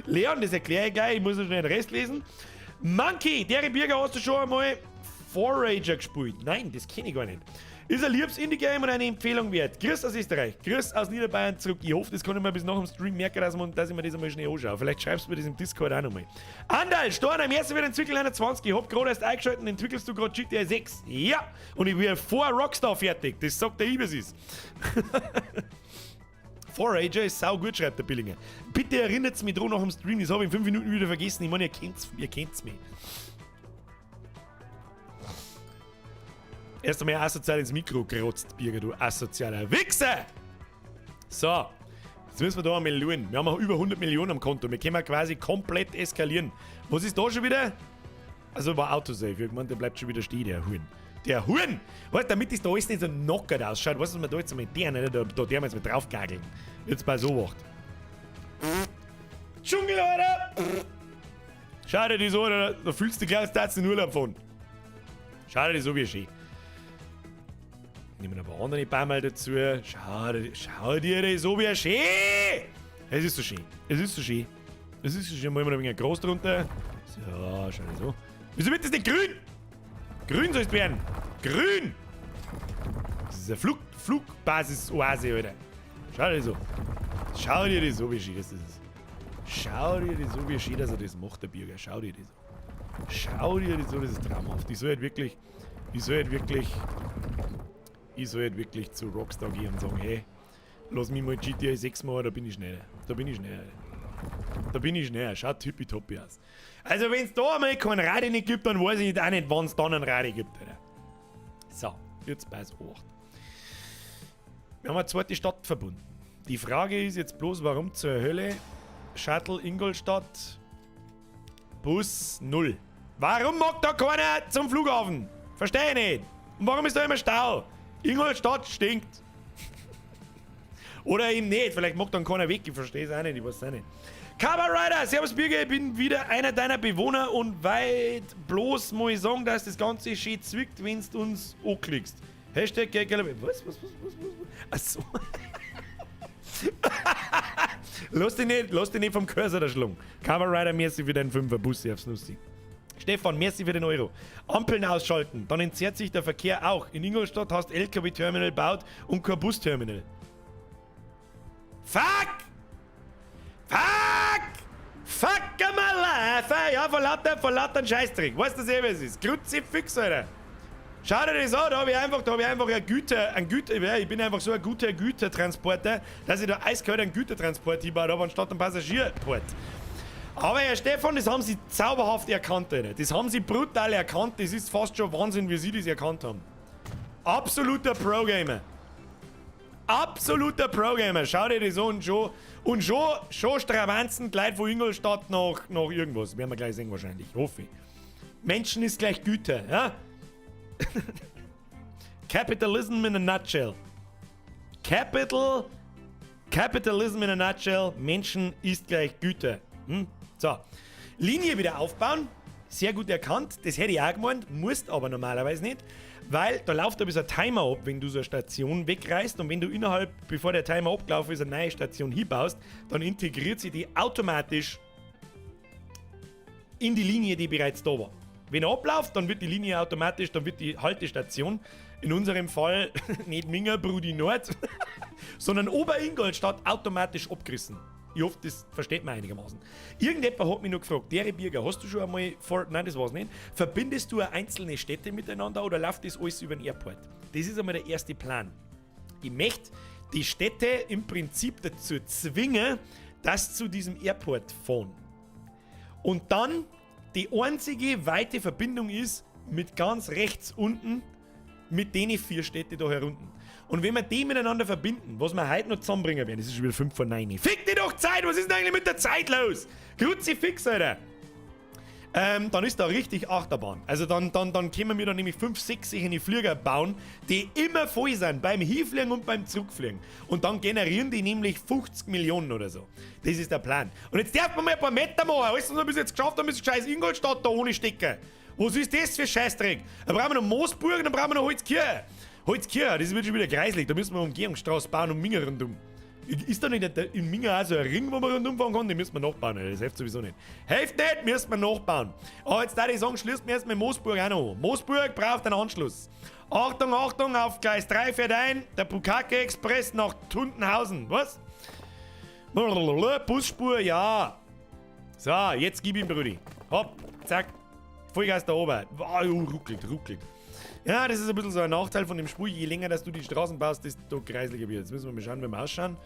Leon, das erkläre ich gleich. Ich muss noch schnell den Rest lesen. Monkey, der Birger, hast du schon einmal Forager gespielt? Nein, das kenne ich gar nicht. Ist ein liebes Indie-Game und eine Empfehlung wert. Grüß aus Österreich, Grüß aus Niederbayern zurück. Ich hoffe, das kann ich mir bis nach dem Stream merken, dass ich mir das einmal schnell anschaue. Vielleicht schreibst du mir das im Discord auch nochmal. Andal, Storner, merci für den Zwickel 21. Ich hab gerade erst eingeschaltet, entwickelst du gerade GTA 6? Ja, und ich bin vor Rockstar fertig. Das sagt der Ibesis. Forager ist sau gut, schreibt der Billinger. Bitte erinnert mich dran nach dem Stream, das habe ich in 5 Minuten wieder vergessen. Ich meine, ihr kennt's mich. Erst einmal asozial ins Mikro gerotzt, Birger, du asozialer Wichser! So, jetzt müssen wir da einmal schauen. Wir haben auch über 100 Millionen am Konto. Wir können quasi komplett eskalieren. Was ist da schon wieder? Also war Autosave. Ich gemeint, der bleibt schon wieder stehen, der Huhn. Der Huhn! Weißt, damit das da alles nicht so knockert ausschaut, weißt du, was wir da jetzt einmal der, ne? Da der wir jetzt mal draufgageln. Jetzt bei so wacht. Dschungel, Alter! Schau dir das an, da fühlst du dich gleich, als würdest du in Urlaub fahren. Schau dir das so wie schön. Nehmen wir ein paar andere Bäume dazu. Schau dir das so wie schön! Es ist so schön. Es ist so schön. Es ist so schön. Machen wir noch ein wenig groß drunter. So, schau dir so. Wieso wird das nicht grün? Grün soll es werden. Grün! Das ist eine Flugbasis-Oase, Alter. Schau dir das so. Schau dir das so, wie schön das ist. Schau dir das so, wie schön, dass er das macht, der Birger. Schau dir das so. Schau dir das so, das ist traumhaft. Ich soll halt wirklich zu Rockstar gehen und sagen, hey, Lass mich mal GTA 6 machen, da bin ich schneller. Da bin ich schneller. Da bin ich schneller. Schaut tippitoppi aus. Also, wenn es da einmal kein Radi nicht gibt, dann weiß ich auch nicht, wann es dann ein Radi gibt, Alter. So, jetzt pass 8. Wir haben eine zweite Stadt verbunden. Die Frage ist jetzt bloß, warum zur Hölle Shuttle Ingolstadt Bus 0. Warum mag da keiner zum Flughafen? Verstehe ich nicht. Und warum ist da immer Stau? Ingolstadt stinkt. Oder eben nicht. Vielleicht mag dann keiner weg. Ich verstehe es auch nicht. Ich weiß es auch nicht. Cover Rider, servus Birger, ich bin wieder einer deiner Bewohner und weit bloß mal sagen, dass das Ganze schön zwickt, wenn du uns anklickst. Hashtag GGLB. Was, was, was, was, was? Achso. Lass dich nicht vom Cursor da schlagen. Cover Rider, merci für deinen 5er Bus aufs Nussi. Stefan, merci für den Euro. Ampeln ausschalten, dann entzerrt sich der Verkehr auch. In Ingolstadt hast LKW-Terminal baut und kein Busterminal. Fuck! Fuck! Fuck my life! Ja, vor lauter Scheißdreck. Weißt du eh, was es ist? Kruzifix, Alter. Schau dir das an, da hab ich einfach, da hab ich einfach ein Güter, ein Güter, ja, ich bin einfach so ein guter Gütertransporter, dass ich da eiskalt einen Gütertransport hinbaut habe, anstatt einen Passagierport. Aber Herr Stefan, das haben sie zauberhaft erkannt, Alter. Das haben sie brutal erkannt. Das ist fast schon Wahnsinn, wie sie das erkannt haben. Absoluter Pro-Gamer. Absoluter Pro-Gamer. Schau dir das an und schon, schon stravanzen die Leute von Ingolstadt nach irgendwas. Werden wir gleich sehen wahrscheinlich, hoffe ich. Menschen ist gleich Güter, ja? Capitalism in a nutshell. Capitalism in a nutshell. Menschen ist gleich Güter. Hm? So. Linie wieder aufbauen. Sehr gut erkannt. Das hätte ich auch gemeint. Musst aber normalerweise nicht. Weil da läuft ein bisschen ein Timer ab, wenn du so eine Station wegreißt. Und wenn du innerhalb, bevor der Timer abgelaufen ist, eine neue Station hinbaust, dann integriert sie die automatisch in die Linie, die bereits da war. Wenn er abläuft, dann wird die Linie automatisch, dann wird die Haltestation, in unserem Fall nicht Minger, Brudi Nord, sondern Oberingolstadt automatisch abgerissen. Ich hoffe, das versteht man einigermaßen. Irgendjemand hat mich noch gefragt, Dere Birger, hast du schon einmal vor, nein, das war's nicht, verbindest du einzelne Städte miteinander oder läuft das alles über den Airport? Das ist einmal der erste Plan. Ich möchte die Städte im Prinzip dazu zwingen, dass zu diesem Airport fahren. Und dann die einzige weite Verbindung ist mit ganz rechts unten, mit denen 4 Städte da herunten. Und wenn wir die miteinander verbinden, was wir heute noch zusammenbringen werden, das ist schon wieder 5 vor 9. Fick dich doch Zeit, was ist denn eigentlich mit der Zeit los? Kruzifix, Alter. Dann ist da richtig Achterbahn. Also dann können wir da nämlich 5, 6 in die Flieger bauen, die immer voll sind, beim Hinfliegen und beim Zurückfliegen. Und dann generieren die nämlich 50 Millionen oder so. Das ist der Plan. Und jetzt darf man mal ein paar Meter machen. Alles, was wir bis jetzt geschafft haben, ist scheiß Ingolstadt da ohne Stecker. Was ist das für Scheißdreck? Dann brauchen wir noch Moosburg, dann brauchen wir noch Holzkirche. Holzkirche, das wird schon wieder kreislig. Da müssen wir eine Umgehungsstraße bauen und Minger rundum. Ist da nicht in Minger auch so ein Ring, wo man rundum fahren kann? Den müssen wir nachbauen, Alter. Das hilft sowieso nicht. Hilft nicht, müssen wir nachbauen. Aber jetzt da ich sagen, schließt mir erstmal Moosburg auch noch an. Moosburg braucht einen Anschluss. Achtung, Achtung, auf Gleis 3 fährt ein der Bukake Express nach Tuntenhausen. Was? Busspur, ja. So, jetzt gib ihm, Brudi. Hopp, zack. Vollgas da oben. Oh, ruckelt, ruckelt. Ja, das ist ein bisschen so ein Nachteil von dem Spiel. Je länger, dass du die Straßen baust, desto kreisliger wird. Jetzt müssen wir mal schauen, wie wir ausschauen.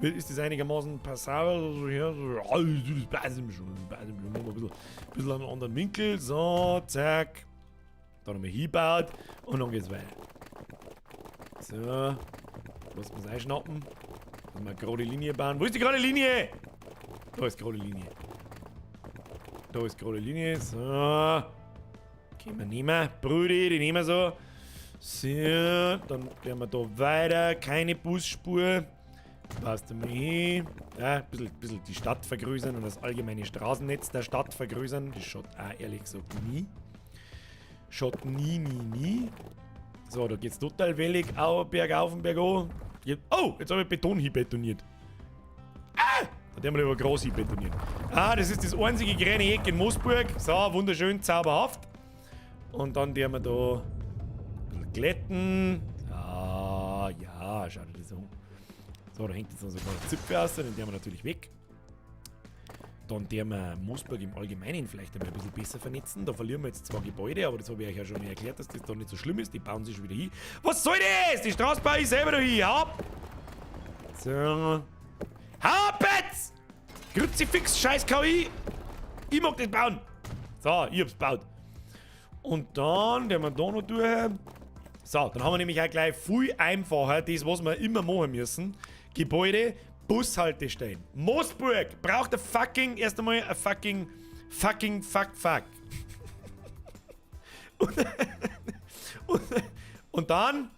Ist das einigermaßen passabel? So, ja, so, ja, das passt mir schon. Das passt mir schon. Machen wir ein bisschen einen anderen Winkel. So, zack. Da nochmal hinbaut. Und dann geht's weiter. So. Lass uns einschnappen. Lass mal eine gerade Linie bauen. Wo ist die gerade Linie? Da ist gerade Linie. Da ist gerade Linie. So. Können wir nehmen. Brudi, die nehmen wir so. So, dann gehen wir da weiter. Keine Busspur. Passt einmal hin. Ja, ein bisschen die Stadt vergrößern und das allgemeine Straßennetz der Stadt vergrößern. Das schaut auch ehrlich gesagt nie. Schaut nie, nie, nie. So, da geht's total wellig. Au, bergauf und bergau. Oh, jetzt habe ich Beton hinbetoniert. Ah! Da haben wir aber Gras hinbetoniert. Ah, das ist das einzige grüne Eck in Moosburg. So, wunderschön, zauberhaft. Und dann werden wir da ein bisschen glätten. Ah, ja, schau dir das an. So, da hängt jetzt noch sogar ein Zipfel aus, den werden wir natürlich weg. Dann werden wir Moosburg im Allgemeinen vielleicht einmal ein bisschen besser vernetzen. Da verlieren wir jetzt zwar Gebäude, aber das habe ich euch ja schon mal erklärt, dass das da nicht so schlimm ist. Die bauen sich schon wieder hin. Was soll das? Die Straße baue ich selber da hin. Hopp! So. Habet's! Kruzifix, scheiß KI! Ich mag das bauen! So, ich hab's gebaut. Und dann, der wir da noch durch. So, dann haben wir nämlich auch gleich viel einfacher das, was wir immer machen müssen. Gebäude, Bushaltestellen. Moosburg braucht a fucking, erst einmal a fucking, fucking, fuck, fuck. Und dann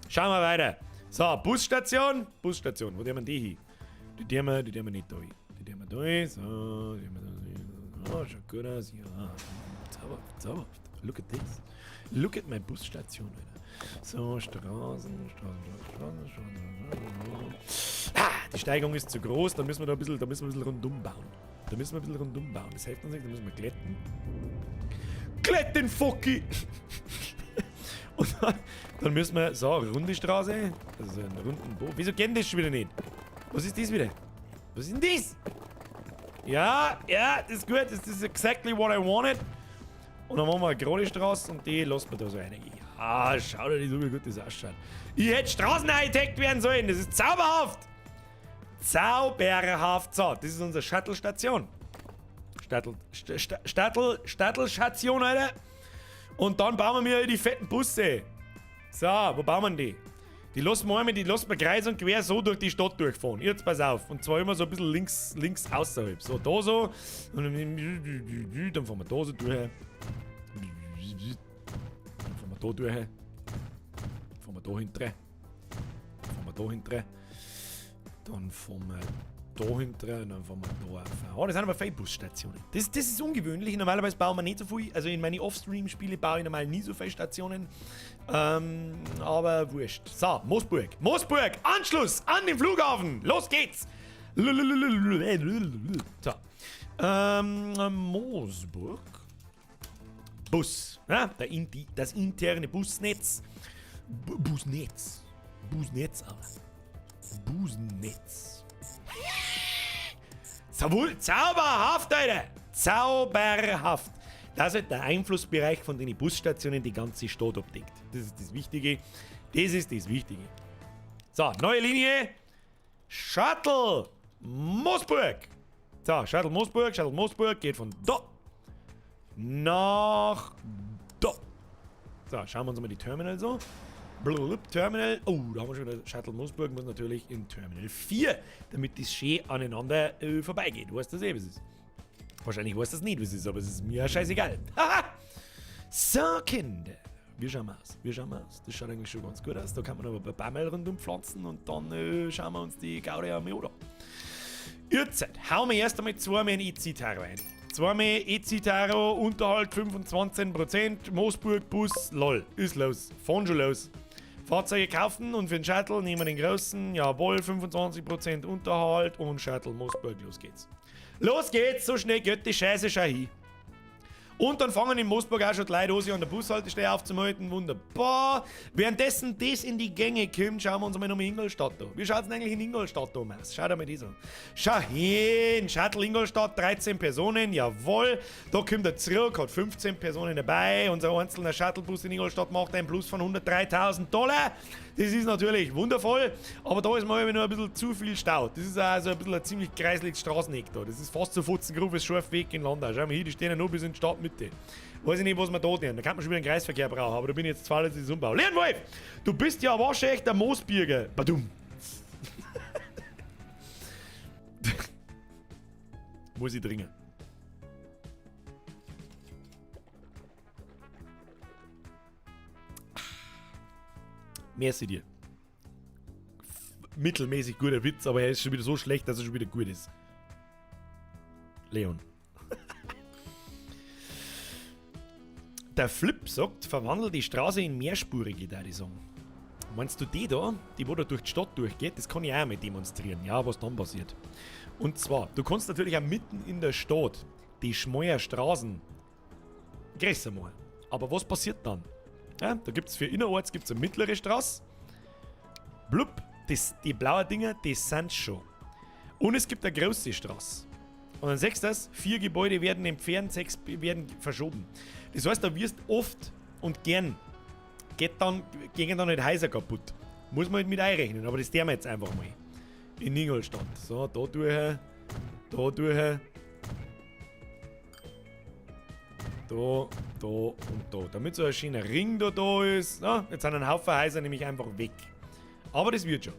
schauen wir weiter. So, Busstation, Busstation, wo tun wir die hin? Die tun wir nicht da hin. Die tun wir da hin, so, die tun wir da hin. Oh, schaut gut aus, ja. Zauberhaft, zauberhaft. Look at this. Look at my Busstation, Alter. So, Straßen, Straßen, Straßen, Straßen, Straßen. Ah, die Steigung ist zu groß, da müssen wir da ein bisschen, da müssen wir ein bisschen rundum bauen. Da müssen wir ein bisschen rundum bauen. Das hilft uns nicht, da müssen wir glätten. Glätten, Focki! Und dann müssen wir, so, runde Straße. Also so einen runden Bogen. Wieso geht das schon wieder nicht? Was ist das wieder? Was ist denn das? Ja, ja, das ist gut. Das ist exactly what I wanted. Und dann machen wir eine gerade Straße und die lassen wir da so rein. Ja, schau dir das an, wie gut das ausschaut. Ich hätte Straßenarchitekt werden sollen. Das ist zauberhaft. Zauberhaft. So, das ist unsere Shuttle-Station. Shuttle-Station, Alter. Und dann bauen wir mir die fetten Busse. So, wo bauen wir die? Die lassen wir einmal, die lassen wir kreuz und quer so durch die Stadt durchfahren. Jetzt pass auf. Und zwar immer so ein bisschen links außerhalb. So, da so. Und dann fahren wir da so durch. Dann fahren wir da durch. Dann fahren wir da hinten. Dann fahren wir da hinten. Dann fahren wir da hinten und dann fahren wir da auf. Oh, das sind aber viele Busstationen. Das ist ungewöhnlich. Normalerweise bauen wir nicht so viel. Also in meine Offstream-Spiele baue ich normal nie so viele Stationen. Aber wurscht. So, Moosburg. Moosburg! Anschluss an den Flughafen! Los geht's! So. Moosburg. Bus. Ja, das interne Busnetz. Busnetz. Busnetz, aber. Busnetz. Zauberhaft, Alter! Zauberhaft! Das ist der Einflussbereich von den Busstationen die ganze Stadt abdeckt. Das ist das Wichtige. Das ist das Wichtige. So, neue Linie. Shuttle Moosburg. So, Shuttle Moosburg, Shuttle Moosburg geht von da nach da. So, schauen wir uns mal die Terminals an. Blub, Terminal. Oh, da haben wir schon wieder Shuttle Moosburg, muss natürlich in Terminal 4, damit das schön aneinander vorbeigeht. Du weißt das eh, was es ist. Wahrscheinlich weiß das nicht, was es ist, aber es ist mir scheißegal. Haha! So, Kinder. Wir schauen mal aus. Wir schauen mal aus. Das schaut eigentlich schon ganz gut aus. Da kann man aber ein paar Bäume rundum pflanzen und dann schauen wir uns die Gaude an. Jetzt hauen wir erst einmal zweimal in eCitaro rein. Zweimal eCitaro, Unterhalt 25%, Moosburg, Bus, lol, ist los. Fahren schon los. Fahrzeuge kaufen und für den Shuttle nehmen wir den großen, jawohl, 25% Unterhalt und Shuttle Moosburg, los geht's. Los geht's, so schnell geht die Scheiße schon hin. Und dann fangen in Moosburg auch schon die Leute an, sich an der Bushaltestelle aufzuhalten. Wunderbar. Währenddessen das in die Gänge kommt, schauen wir uns mal nochmal Ingolstadt an. Wie schaut's denn eigentlich in Ingolstadt da aus? Schaut einmal das an. Schau hin! Shuttle Ingolstadt, 13 Personen, jawohl. Da kommt er zurück, hat 15 Personen dabei. Unser einzelner Shuttlebus in Ingolstadt macht einen Plus von $103.000. Das ist natürlich wundervoll, aber da ist mal noch ein bisschen zu viel Stau. Das ist also ein bisschen ein ziemlich kreisliges Straßeneck da. Das ist fast so fotzengrubes Scharfweg in Landau. Schau mal hier, die stehen ja nur bis in die Stadtmitte. Weiß ich nicht, was wir da tun. Da kann man schon wieder einen Kreisverkehr brauchen, aber da bin ich jetzt zwar, dass ich das umbaue. Leon Wolf, du bist ja wahrscheinlich der Moosbürger. Badum. Muss ich dringen. Merci dir. Mittelmäßig guter Witz, aber er ist schon wieder so schlecht, dass er schon wieder gut ist. Leon. Der Flip sagt, verwandel die Straße in mehrspurige, da ich sagen. Meinst du die da, die wo da durch die Stadt durchgeht, das kann ich auch mal demonstrieren, ja, was dann passiert. Und zwar, du kannst natürlich auch mitten in der Stadt die schmalen Straßen größer machen. Aber was passiert dann? Ja, da gibt's für innerorts gibt's eine mittlere Straße. Blub, das, die blauen Dinger, die sind schon. Und es gibt eine große Straße. Und dann siehst du das, 4 Gebäude werden entfernt, 6 werden verschoben. Das heißt, da wirst oft und gern, gehen dann halt Häuser kaputt. Muss man halt mit einrechnen, aber das tun wir jetzt einfach mal. In Ingolstadt. So, da durch. Da durch. Da, da und da. Damit so ein schöner Ring da ist. Na, jetzt sind ein Haufen Häuser nämlich einfach weg. Aber das wird schon.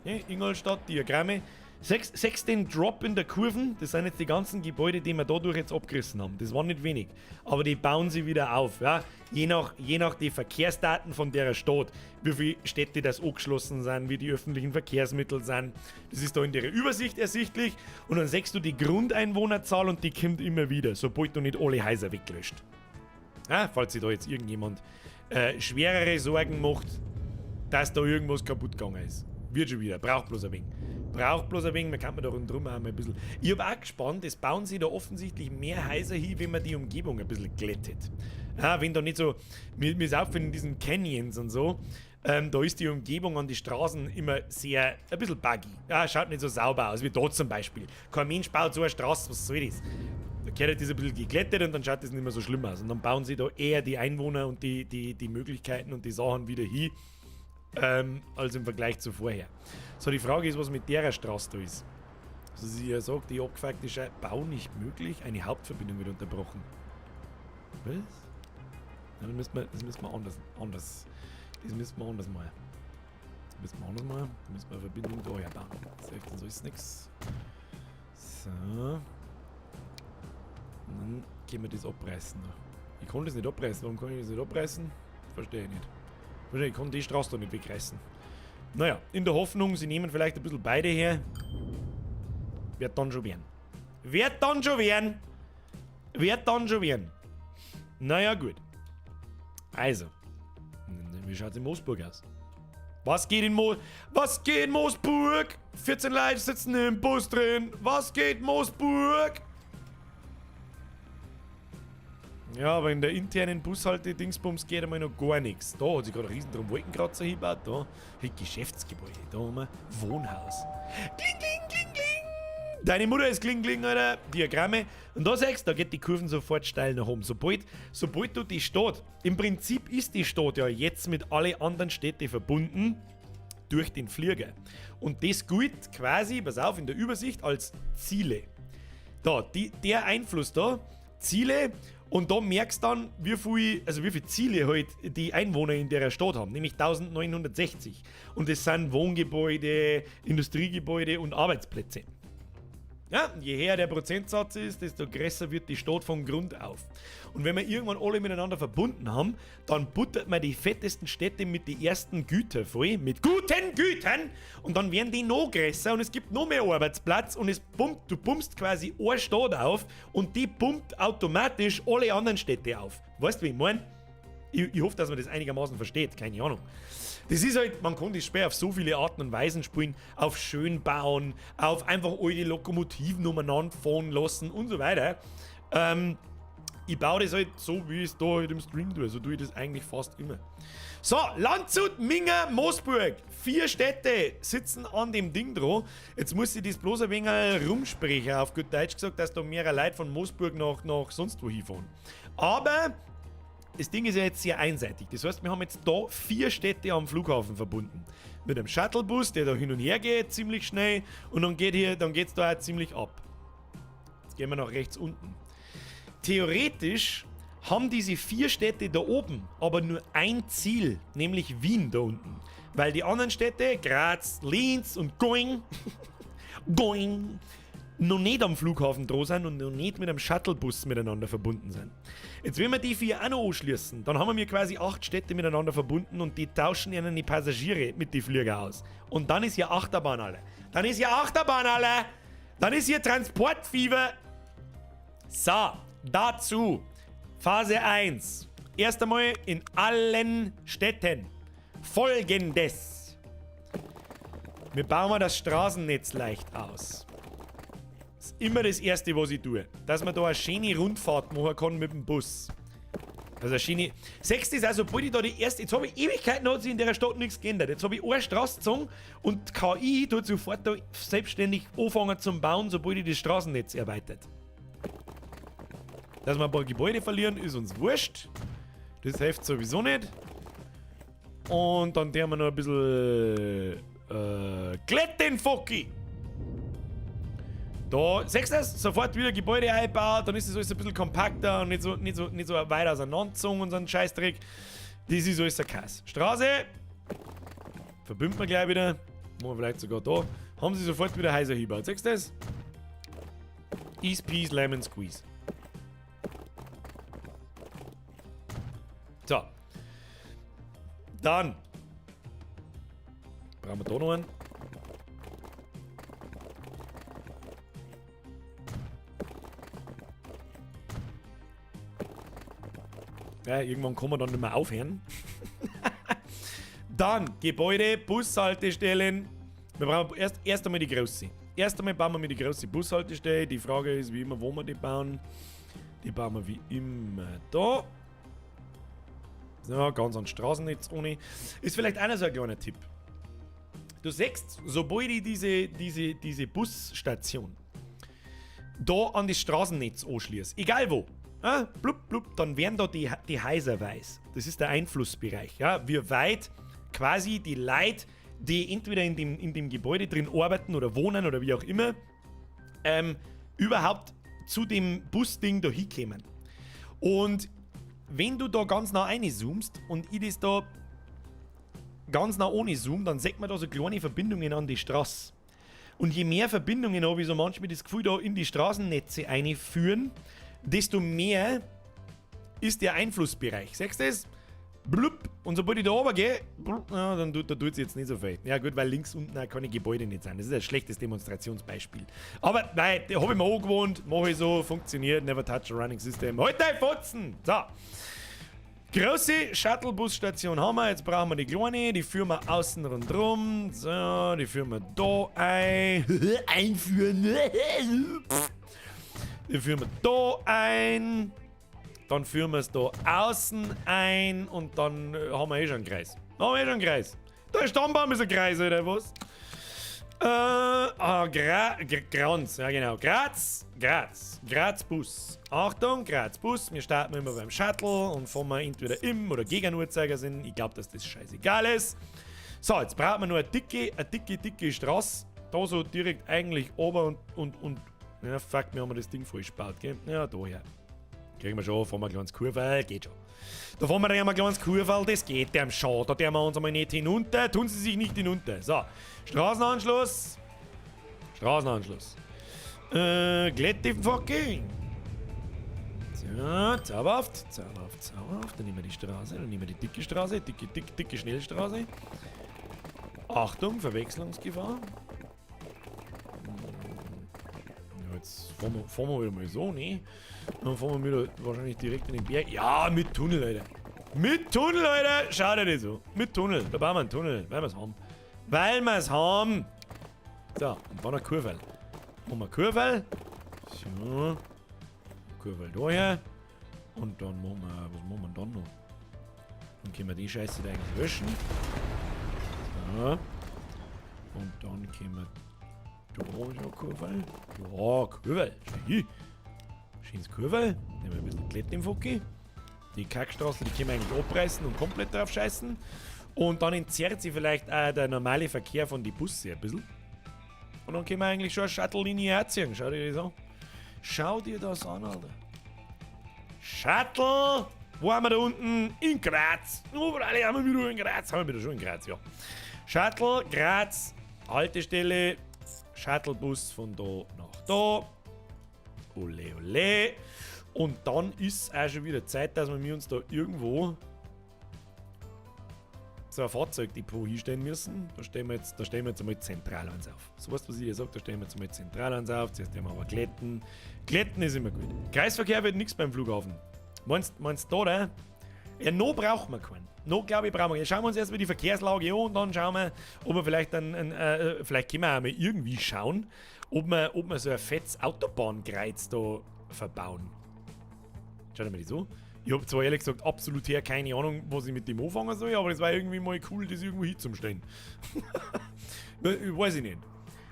Ja, Ingolstadt, Diagramme. Sechs den Drop in der Kurven. Das sind jetzt die ganzen Gebäude, die wir dadurch jetzt abgerissen haben. Das war nicht wenig. Aber die bauen sie wieder auf. Ja? Je nach die Verkehrsdaten von der Stadt. Wie viele Städte das angeschlossen sind, wie die öffentlichen Verkehrsmittel sind. Das ist da in der Übersicht ersichtlich. Und dann siehst du die Grundeinwohnerzahl und die kommt immer wieder, sobald du nicht alle Häuser weglöscht. Ja, falls sich da jetzt irgendjemand schwerere Sorgen macht, dass da irgendwas kaputt gegangen ist. Wird schon wieder, braucht bloß ein wenig. Braucht bloß ein wenig, man kann man da rundherum auch mal ein bisschen. Ich hab auch gespannt, es bauen sich da offensichtlich mehr Häuser hin, wenn man die Umgebung ein bisschen glättet. Ja, wenn da nicht so, mir ist aufgefallen in diesen Canyons und so, da ist die Umgebung an die Straßen immer sehr, ein bisschen buggy. Ja, schaut nicht so sauber aus, wie da zum Beispiel. Kein Mensch baut so eine Straße, was soll das? Da gehört das ein bisschen geglättet und dann schaut das nicht mehr so schlimm aus. Und dann bauen sie da eher die Einwohner und die Möglichkeiten und die Sachen wieder hin, als im Vergleich zu vorher. So, die Frage ist, was mit der Straße da ist. Also sie ja sagt, die abgefuckte Scheiße, Bau nicht möglich, eine Hauptverbindung wird unterbrochen. Was? Ja, dann müssen wir, das müssen wir anders, anders, das müssen wir anders machen. Das müssen wir anders machen. Da müssen wir eine Verbindung da herbauen. Das hilft uns alles nix. So. Und dann können wir das abreißen. Ich kann das nicht abreißen. Warum kann ich das nicht abreißen? Verstehe ich nicht. Verstehe, ich kann die Straße da nicht wegreißen. Naja, in der Hoffnung, sie nehmen vielleicht ein bisschen beide her. Wird dann schon werden. Wird dann schon werden. Wird dann schon werden. Naja, gut. Also. Wie schaut's in Moosburg aus? Was geht in Mo-, was geht in Moosburg? 14 Leute sitzen im Bus drin. Was geht in Moosburg? Ja, aber in der internen Bushalte-Dingsbums geht einmal noch gar nichts. Da hat sich gerade ein riesen drum Wolkenkratzer hingebaut. Da, hey, Geschäftsgebäude. Da haben wir Wohnhaus. Kling, kling, kling, kling. Deine Mutter ist kling, kling, Alter. Diagramme. Und da siehst du, da geht die Kurven sofort steil nach oben. Sobald du die Stadt, im Prinzip ist die Stadt ja jetzt mit allen anderen Städten verbunden durch den Flieger. Und das gilt quasi, pass auf, in der Übersicht als Ziele. Da, der Einfluss da, Ziele. Und da merkst du dann, wie viele Ziele halt die Einwohner in der Stadt haben, nämlich 1960. Und das sind Wohngebäude, Industriegebäude und Arbeitsplätze. Ja, je höher der Prozentsatz ist, desto größer wird die Stadt von Grund auf. Und wenn wir irgendwann alle miteinander verbunden haben, dann buttert man die fettesten Städte mit den ersten Gütern voll, mit guten Gütern, und dann werden die noch größer und es gibt noch mehr Arbeitsplatz und du pumpst quasi eine Stadt auf und die pumpt automatisch alle anderen Städte auf. Weißt du, wie ich mein? Ich hoffe, dass man das einigermaßen versteht, keine Ahnung. Das ist halt, man kann das Spiel auf so viele Arten und Weisen spielen, auf schön bauen, auf einfach all die Lokomotiven umeinander fahren lassen und so weiter. Ich baue das halt so, wie ich es da halt im Stream tue, so tue ich das eigentlich fast immer. So, Landshut, Minga, Moosburg. 4 Städte sitzen an dem Ding dran. Jetzt muss ich das bloß ein wenig rumsprechen, auf gut Deutsch gesagt, dass da mehrere Leute von Moosburg nach sonst wo hinfahren. Aber das Ding ist ja jetzt sehr einseitig. Das heißt, wir haben jetzt da 4 Städte am Flughafen verbunden. Mit einem Shuttlebus, der da hin und her geht, ziemlich schnell. Und dann geht's da auch ziemlich ab. Jetzt gehen wir nach rechts unten. Theoretisch haben diese 4 Städte da oben aber nur ein Ziel, nämlich Wien da unten. Weil die anderen Städte, Graz, Linz und Going, Going, noch nicht am Flughafen dran sind und noch nicht mit einem Shuttlebus miteinander verbunden sind. Jetzt, wenn wir die 4 auch noch anschließen, dann haben wir quasi 8 Städte miteinander verbunden und die tauschen ihnen die Passagiere mit den Flieger aus. Und dann ist ja Achterbahn, Alter. Dann ist ja Achterbahn, Alter. Dann ist hier Transportfieber. So, dazu Phase 1. Erst einmal in allen Städten Folgendes. Wir bauen das Straßennetz leicht aus. Das ist immer das Erste, was ich tue. Dass man da eine schöne Rundfahrt machen kann mit dem Bus. Also eine schöne... Sechste ist also, sobald ich da die erste... Jetzt habe ich Ewigkeiten, hat sich in der Stadt nichts geändert. Jetzt habe ich eine Straße gezogen und KI tut sofort da selbstständig anfangen zum Bauen, sobald ich das Straßennetz erweitert. Dass wir ein paar Gebäude verlieren, ist uns wurscht. Das hilft sowieso nicht. Und dann tun wir noch ein bisschen... Glätt den Focki! Da, siehst du das? Sofort wieder Gebäude eingebaut, dann ist das alles ein bisschen kompakter und nicht so weit auseinandergezogen und so ein Scheißdreck. Das ist alles ein Kass. Straße, verbinden wir gleich wieder. Machen wir vielleicht sogar da. Haben sie sofort wieder Häuser hingebaut. Siehst du das? Easy peasy lemon squeeze. So. Dann brauchen wir da noch einen. Ja, irgendwann kann man dann nicht mehr aufhören. Dann Gebäude, Bushaltestellen. Wir brauchen erst einmal die große. Erst einmal bauen wir mit die große Bushaltestelle. Die Frage ist wie immer, wo wir die bauen. Die bauen wir wie immer da. So, ganz an Straßennetz ohne. Ist vielleicht einer so ein kleiner Tipp. Du siehst, sobald ich diese Busstation da an das Straßennetz anschließe, egal wo, ja, blub, blub, dann werden da die Häuser weiß. Das ist der Einflussbereich. Ja, wie weit quasi die Leute, die entweder in dem Gebäude drin arbeiten oder wohnen oder wie auch immer, überhaupt zu dem Busding da hinkommen. Und wenn du da ganz nah reinzoomst und ich das da ganz nah ohne Zoom, dann sieht man da so kleine Verbindungen an die Straße. Und je mehr Verbindungen, habe ich so manchmal das Gefühl, da in die Straßennetze einführen, desto mehr ist der Einflussbereich. Siehst du das? Blub. Und sobald ich da runter gehe, blub, ja, dann tut, da tut es jetzt nicht so viel. Ja gut, weil links unten auch keine Gebäude nicht sind. Das ist ein schlechtes Demonstrationsbeispiel. Aber nein, habe ich mir angewohnt, mache ich so, funktioniert, never touch a running system. Halt dein Fotzen! So. Große Shuttle-Busstation haben wir. Jetzt brauchen wir die kleine. Die führen wir außen rundherum. So, die führen wir da ein. Einführen. Die führen wir da ein. Dann führen wir es da außen ein. Und dann haben wir eh schon einen Kreis. Haben wir eh schon einen Kreis. Der Stammbaum ist ein Kreis, oder was? Ah, Graz, ja genau. Graz, Graz, Graz Bus. Achtung, Graz Bus. Wir starten immer beim Shuttle und fahren wir entweder im oder gegen Uhrzeigersinn. Ich glaube, dass das scheißegal ist. So, jetzt braucht man nur eine dicke, dicke Straße. Da so direkt eigentlich oben und ja, fuck, wir haben das Ding falsch gebaut, gell? Ja, daher. Kriegen wir schon, fahren wir ein kleines Kurve, geht schon. Da fahren wir einmal ein kleines Kurve, das geht dem schon. Da tun wir uns einmal nicht hinunter, tun sie sich nicht hinunter. So, Straßenanschluss. Straßenanschluss. Glätte fucking. So, zauberhaft, zauberhaft, zauberhaft. Dann nehmen wir die Straße, dann nehmen wir die dicke Straße, dicke, dicke, dicke Schnellstraße. Achtung, Verwechslungsgefahr. Ja, jetzt fahren wir wieder mal so, ne? Dann fahren wir wieder wahrscheinlich direkt in den Berg. Ja, mit Tunnel, Alter. Mit Tunnel, Alter. Schau dir das so. Mit Tunnel. Da bauen wir einen Tunnel, weil wir es haben. Weil wir es haben. So, und dann eine Kurve. Machen wir Kurve. So. Kurve daher. Und dann machen wir, was machen wir dann noch? Dann können wir die Scheiße da eigentlich löschen. So. Und dann können wir da schon Kurve. Ja, Kurve. Schau hin. Schönes Kurve. Nehmen wir ein bisschen Glätte im Focki. Die Kackstraße, die können wir eigentlich abreißen und komplett drauf scheißen. Und dann entzerrt sich vielleicht auch der normale Verkehr von die Busse ein bisschen. Und dann können wir eigentlich schon eine Shuttle-Linie herziehen. Schau dir das an. Schau dir das an, Alter. Shuttle! Wo haben wir da unten? In Graz. Überall haben wir wieder in Graz. Haben wir wieder schon in Graz, ja. Shuttle, Graz, Haltestelle, Shuttlebus von da nach da. Ole, ole. Und dann ist auch schon wieder Zeit, dass wir uns da irgendwo so ein Fahrzeugdepot hinstellen müssen. Da stellen wir jetzt einmal zentral eins auf. So, weißt du, was ich dir sage? Da stellen wir jetzt einmal zentral eins auf. Zuerst nehmen wir aber Glätten. Glätten ist immer gut. Kreisverkehr wird nichts beim Flughafen. Meinst du da, oder? Ja, noch brauchen wir keinen. Noch, glaube ich, brauchen wir. Schauen wir uns erstmal die Verkehrslage an und dann schauen wir, ob wir vielleicht dann, vielleicht können wir auch mal irgendwie schauen, ob wir so ein fettes Autobahnkreuz da verbauen. Schau dir mal das an. Ich habe zwar ehrlich gesagt absolut her keine Ahnung, was ich mit dem anfangen soll, aber es war irgendwie mal cool, das irgendwo hinzustellen. Weiß ich nicht.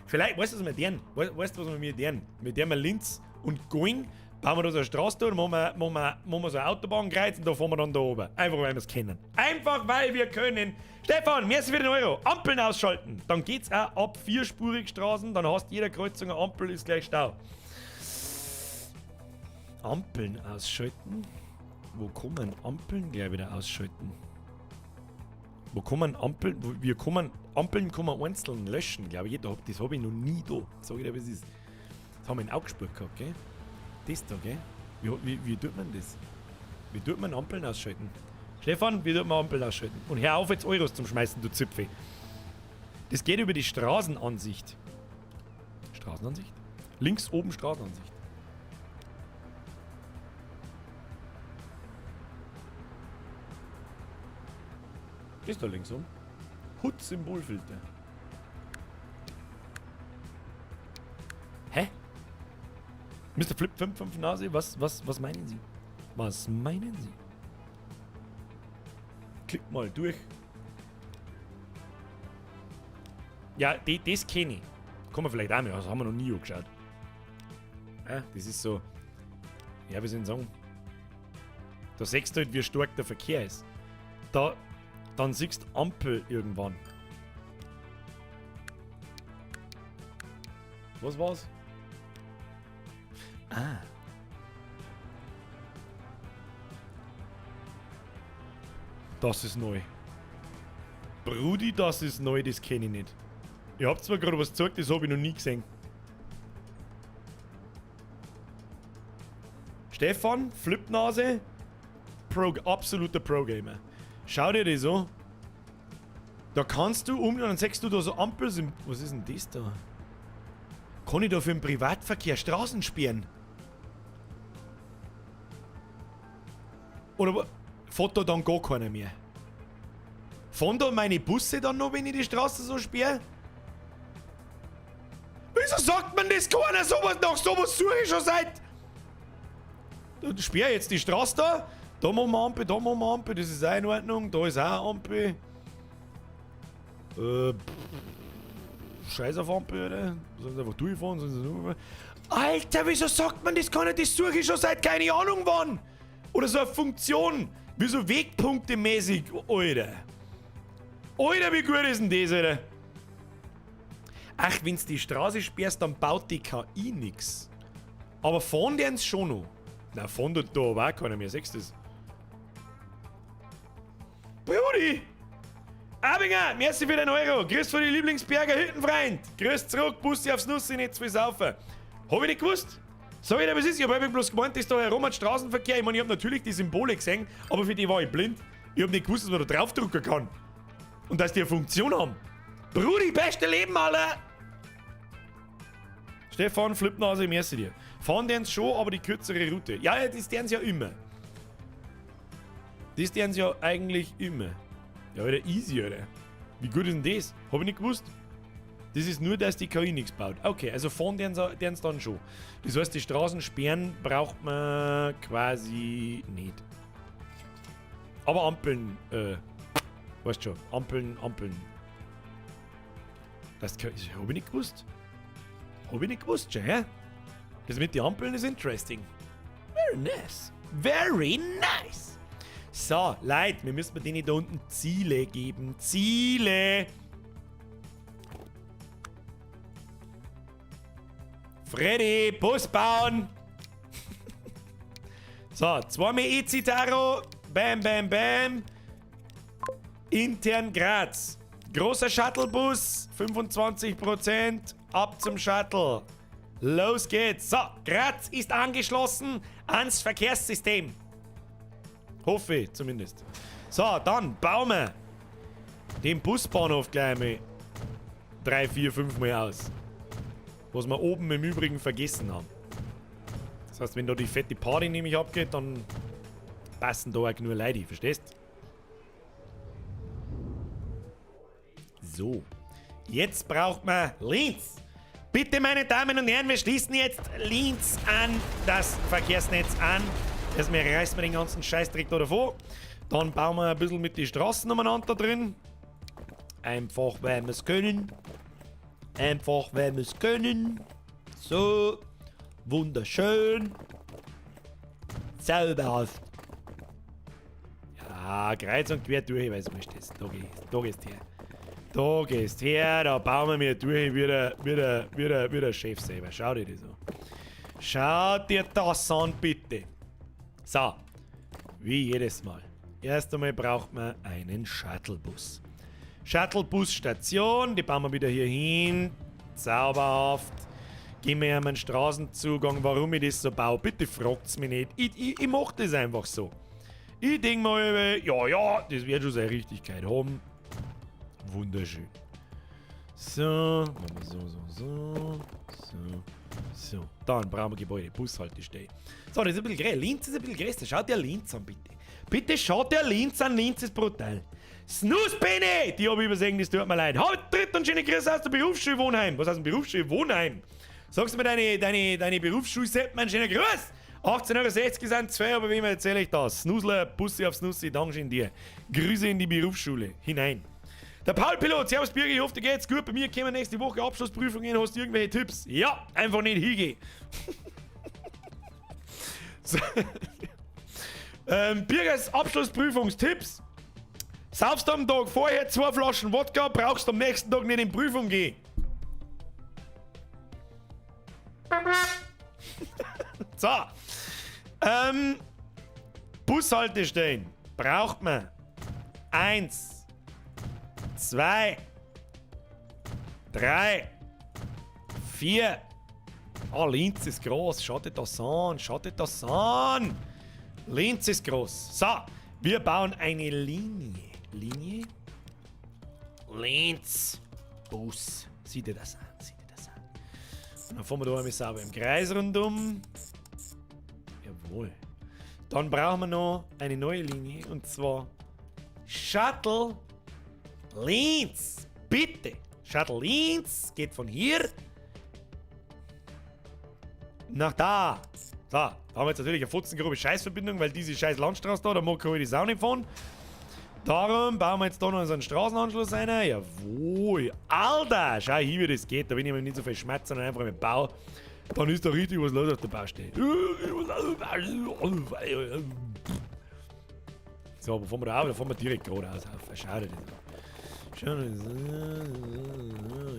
Vielleicht, weißt du, was wir deren? Weißt du, was wir mir deren? Wir deren Linz und Going Bauen wir da so eine Straße durch, machen wir so ein Autobahnkreuz und da fahren wir dann da oben. Einfach weil wir es kennen. Einfach weil wir können. Stefan, merci für den Euro. Ampeln ausschalten. Dann geht's auch ab vierspurig Straßen, dann hast jeder Kreuzung eine Ampel, ist gleich Stau. Ampeln ausschalten? Wo kann man Ampeln gleich wieder ausschalten? Wo kann man Ampeln? Wo, wir kann man, Ampeln kann man einzeln löschen, glaube ich. Das hab ich noch nie da. Sag ich dir, wie es ist. Das haben wir in Augsburg gehabt, gell? Das da, gell? Wie tut man das? Wie tut man Ampeln ausschalten? Stefan, wie tut man Ampeln ausschalten? Und hör auf, jetzt Euros zum Schmeißen, du Zipfel. Das geht über die Straßenansicht. Straßenansicht? Links oben Straßenansicht. Ist da links oben? HUD-Symbolfilter. Hä? Mr. Flip 55 Nase, was meinen Sie? Was meinen Sie? Klick mal durch. Ja, das kenne ich. Kann man vielleicht auch mehr, das haben wir noch nie angeschaut. Ja, das ist so. Ja, wie soll ich sagen? Da siehst du halt, wie stark der Verkehr ist. Da, dann siehst du Ampel irgendwann. Was war's? Ah. Das ist neu. Brudi, das ist neu, das kenn ich nicht. Ihr habt zwar gerade was gezeigt, das hab ich noch nie gesehen. Stefan, Flipnase, Pro, absoluter Pro-Gamer. Schau dir das an. Da kannst du um, dann siehst du da so Ampel. Was ist denn das da? Kann ich da für den Privatverkehr Straßen sperren? Oder fährt da dann gar keiner mehr? Fahren da meine Busse dann noch, wenn ich die Straße so sperre? Wieso sagt man das keiner sowas nach? Sowas suche ich schon seit. Da sperre jetzt die Straße da. Da machen wir Ampel, da machen wir Ampel, das ist auch in Ordnung. Da ist auch eine Ampel. Scheiß auf Ampel, oder? Sollen sie einfach durchfahren? Sollen sie nur. Alter, wieso sagt man das keiner? Das suche ich schon seit keine Ahnung wann. Oder so eine Funktion. Wie so Wegpunkte-mäßig. Alter. Alter, wie gut ist denn das, Alter? Ach, wenn's die Straße sperrst, dann baut die KI nix. Aber fahren die uns schon noch. Na, fahren tut da aber auch keiner mehr, siehst du das? Brudi! Abinger, merci für den Euro. Grüß von den Lieblingsberger Hüttenfreund. Grüß zurück, Bussi aufs Nussi, nicht zu viel saufen. Hab ich nicht gewusst. Sag ich dir, was ist? Ich hab einfach bloß gemeint, dass da herum ein Straßenverkehr. Ich meine, ich hab natürlich die Symbole gesehen, aber für die war ich blind. Ich hab nicht gewusst, dass man da draufdrücken kann. Und dass die eine Funktion haben. Brudi, beste Leben, Alter! Stefan, Flipnase, merci dir. Fahren die schon, aber die kürzere Route. Ja, ja, das deren ja immer. Das deren ja eigentlich immer. Ja, Alter, easy, Alter. Wie gut ist denn das? Hab ich nicht gewusst. Das ist nur, dass die KI nichts baut. Okay, also fahren deren dann schon. Das heißt, die Straßensperren braucht man quasi nicht. Aber Ampeln, weißt schon, Ampeln, Ampeln. Das hab ich nicht gewusst. Hab ich nicht gewusst, schon, hä? Das mit den Ampeln ist interesting. Very nice. Very nice. So, Leute, wir müssen denen da unten Ziele geben. Ziele! Freddy, Bus bauen! So, zweimal E-Citaro. Bam, bam, bam. Intern Graz. Großer Shuttlebus, 25%. Ab zum Shuttle. Los geht's. So, Graz ist angeschlossen ans Verkehrssystem. Hoffe ich zumindest. So, dann bauen wir den Busbahnhof gleich mal 3, 4, 5 Mal aus. Was wir oben im Übrigen vergessen haben. Das heißt, wenn da die fette Party nämlich abgeht, dann passen da auch nur Leute, verstehst? So. Jetzt braucht man Linz. Bitte, meine Damen und Herren, wir schließen jetzt Linz an das Verkehrsnetz an. Erstmal reißen wir den ganzen Scheißdreck da davor. Dann bauen wir ein bisschen mit den Straßen umeinander da drin. Einfach, weil wir's können. Einfach, weil wir's können. So. Wunderschön. Zauberhaft. Ja, kreuz und quer durch, weil es wurscht ist. Da gehst her. Da gehst her, da bauen wir mir durch wie der Chef selber. Schau dir das an. Schau dir das an, bitte. So, wie jedes Mal. Erst einmal braucht man einen Shuttlebus. Shuttlebus-Station, die bauen wir wieder hier hin. Zauberhaft. Geben wir ihm einen Straßenzugang, warum ich das so baue. Bitte fragt's mich nicht. Ich mach das einfach so. Ich denk mal, ja, das wird schon seine Richtigkeit haben. Wunderschön. So, machen wir so, so, so, so, so. Dann brauchen wir Gebäude, Bushaltestelle. So, das ist ein bisschen größer. Linz ist ein bisschen größer. Schaut dir Linz an, bitte. Bitte schaut dir Linz an, Linz ist brutal. Snooze-Bene! Die habe ich übersehen, das tut mir leid. Halt, tritt und schöne Grüße aus der Berufsschule Wohnheim. Was heißt denn Berufsschule Wohnheim? Sagst du mir deine Berufsschule, Sepp, mein schöner Gruß! 18,60 € sind zwei, aber wem erzähle ich das? Snusler, Bussi aufs Nussi, Dankeschön dir. Grüße in die Berufsschule hinein. Der Paul Pilot, servus Birger, ich hoffe, dir geht's gut. Bei mir kommen nächste Woche Abschlussprüfungen. Hast du irgendwelche Tipps? Ja, einfach nicht hingehen. So. Birgers Abschlussprüfungstipps. Saufst du am Tag vorher zwei Flaschen Wodka, brauchst du am nächsten Tag nicht in Prüfung gehen. So. Bushaltestellen braucht man. 1, 2, 3, 4. Ah, Linz ist groß. Schaut dir das an. Schaut dir das an. Linz ist groß. So, wir bauen eine Linie. Linie? Linz. Bus. Sieht ihr das an? Sieht ihr das an? Und dann fahren wir da einmal sauber im Kreis rundum. Jawohl. Dann brauchen wir noch eine neue Linie und zwar Shuttle Linz. Bitte. Shuttle Linz geht von hier nach da. So, da haben wir jetzt natürlich eine fotzengrobe Scheißverbindung, weil diese scheiß Landstraße da, da mag ich die Sau nicht fahren. Darum bauen wir jetzt da noch so einen Straßenanschluss rein. Jawohl. Alter, schau hier, wie das geht. Da bin ich mir nicht so viel Schmerz, sondern einfach mit Bau. Dann ist da richtig was los auf der Baustelle. So, wo fahren wir da auf? Da fahren wir direkt geradeaus auf. Schau dir das an. Schau dir das an.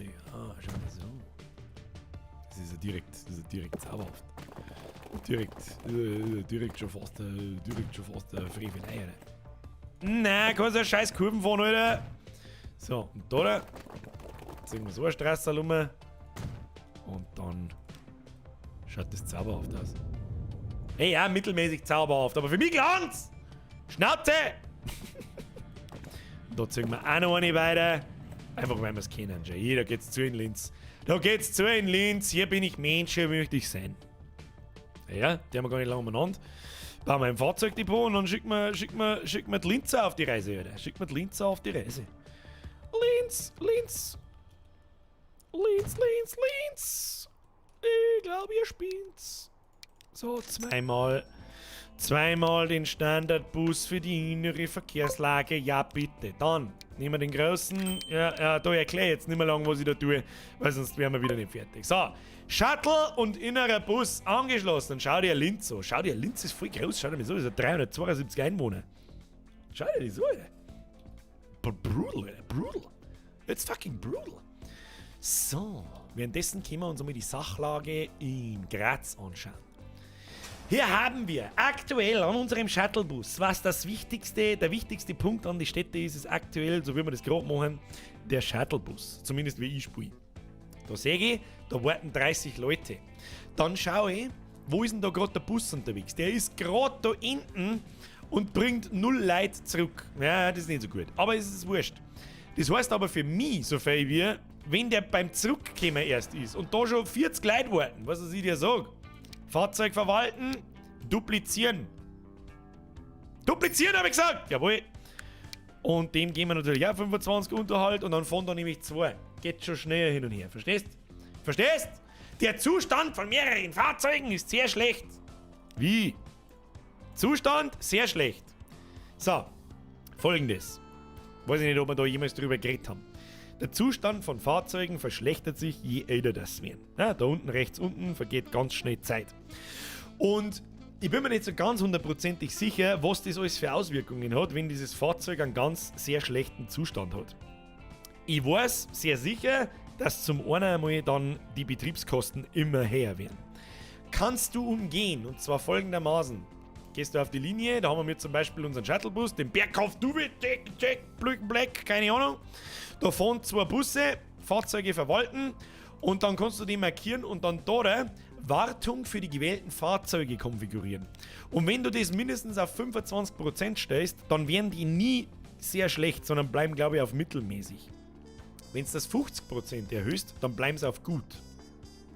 Ja, schau dir das an. Das ist ja direkt, das ist ja direkt zauberhaft. Direkt schon fast Frevelei, oder? Nein, kannst du scheiß Kurven fahren, Alter. So, und da, ziehen wir so eine Straße rum. Und dann schaut das zauberhaft aus. Hey, ja, mittelmäßig zauberhaft, aber für mich Glanz! Schnauze! Und da ziehen wir auch noch eine weiter. Einfach weil wir es kennen. Schau, hier, da geht's zu in Linz. Da geht's zu in Linz. Hier bin ich Mensch, hier möchte ich sein. Ja, die haben wir gar nicht lange umeinander. Bauen wir ein Fahrzeugdepot und dann schicken wir die Linzer auf die Reise, Alter. Schicken wir die Linzer auf die Reise. Linz, Linz. Linz, Linz, Linz. Ich glaub, ihr spinnt's. So, zweimal. Zweimal den Standardbus für die innere Verkehrslage. Ja, bitte. Dann nehmen wir den großen. Ja, ja, da erkläre ich jetzt nicht mehr lang, was ich da tue, weil sonst wären wir wieder nicht fertig. So, Shuttle und innerer Bus angeschlossen. Und schau dir Linz an. Schau dir, Linz ist voll groß. Schau dir mal so, das ist 372 Einwohner. Schau dir das an, Alter. Brutal, Alter. Brutal. It's fucking brutal. So, währenddessen können wir uns einmal die Sachlage in Graz anschauen. Hier haben wir aktuell an unserem Shuttlebus, was das wichtigste, der wichtigste Punkt an die Städte ist, ist aktuell, so wie wir das gerade machen, der Shuttlebus. Zumindest wie ich spiele. Da sehe ich, da warten 30 Leute. Dann schaue ich, wo ist denn da gerade der Bus unterwegs? Der ist gerade da hinten und bringt 0 Leute zurück. Ja, das ist nicht so gut. Aber es ist wurscht. Das heißt aber für mich, so viel wie, wenn der beim Zurückkommen erst ist und da schon 40 Leute warten, was ich dir sag? Fahrzeug verwalten, duplizieren. Duplizieren, hab ich gesagt! Jawohl. Und dem geben wir natürlich auch 25 Unterhalt und dann fahren da nämlich 2. Geht schon schneller hin und her. Verstehst? Verstehst? Der Zustand von mehreren Fahrzeugen ist sehr schlecht. Wie? Zustand sehr schlecht. So, Folgendes. Weiß ich nicht, ob wir da jemals drüber geredet haben. Der Zustand von Fahrzeugen verschlechtert sich, je älter das werden. Ja, da unten rechts unten vergeht ganz schnell Zeit. Und Ich bin mir nicht so ganz hundertprozentig sicher, was das alles für Auswirkungen hat, wenn dieses Fahrzeug einen ganz sehr schlechten Zustand hat. Ich weiß sehr sicher, dass zum einen einmal dann die Betriebskosten immer höher werden. Kannst du umgehen, und zwar folgendermaßen. Gehst du auf die Linie, da haben wir zum Beispiel unseren Shuttlebus, den Bergkauf Duwe, Jack, Jack, Black, Black, keine Ahnung. Da fahren zwei Busse, Fahrzeuge verwalten und dann kannst du die markieren und dann da Wartung für die gewählten Fahrzeuge konfigurieren. Und wenn du das mindestens auf 25% stellst, dann werden die nie sehr schlecht, sondern bleiben, glaube ich, auf mittelmäßig. Wenn du das 50% erhöhst, dann bleiben sie auf gut.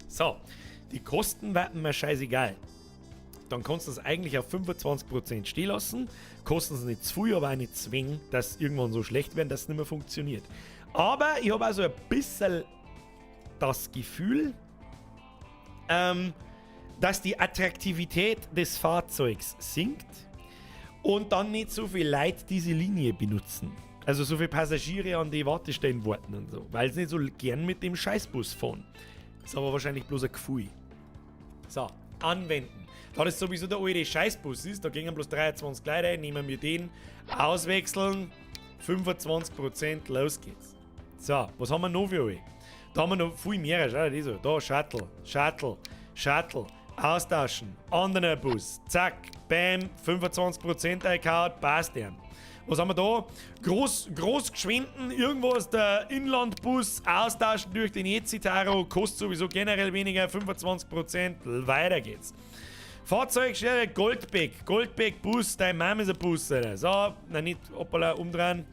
So, die Kosten werden mir scheißegal. Dann kannst du das eigentlich auf 25% stehen lassen. Kosten sie nicht zu viel, aber auch nicht zwingen, dass sie irgendwann so schlecht werden, dass es nicht mehr funktioniert. Aber ich habe also ein bisschen das Gefühl, dass die Attraktivität des Fahrzeugs sinkt und dann nicht so viel Leute diese Linie benutzen. Also so viele Passagiere an die Wartestellen warten und so, weil sie nicht so gern mit dem Scheißbus fahren. Ist aber wahrscheinlich bloß ein Gefühl. So, anwenden. Da das sowieso der alte Scheißbus ist, da gingen bloß 23 Leute rein, nehmen wir den, auswechseln, 25%, los geht's. So, was haben wir noch für euch? Da haben wir noch viel mehr, schau dir das an. Da, Shuttle, Shuttle, Shuttle, austauschen, anderer Bus, zack, bam, 25% eingehauen, passt ja. Was haben wir da? Groß, Großgeschwinden, irgendwas, der Inlandbus, austauschen durch den eCitaro, kostet sowieso generell weniger, 25%, weiter geht's. Fahrzeugstelle Goldbeck, Goldbeck Bus, dein Mama ist ein Bus, Alter. So, na nicht, hoppala, umdrehen.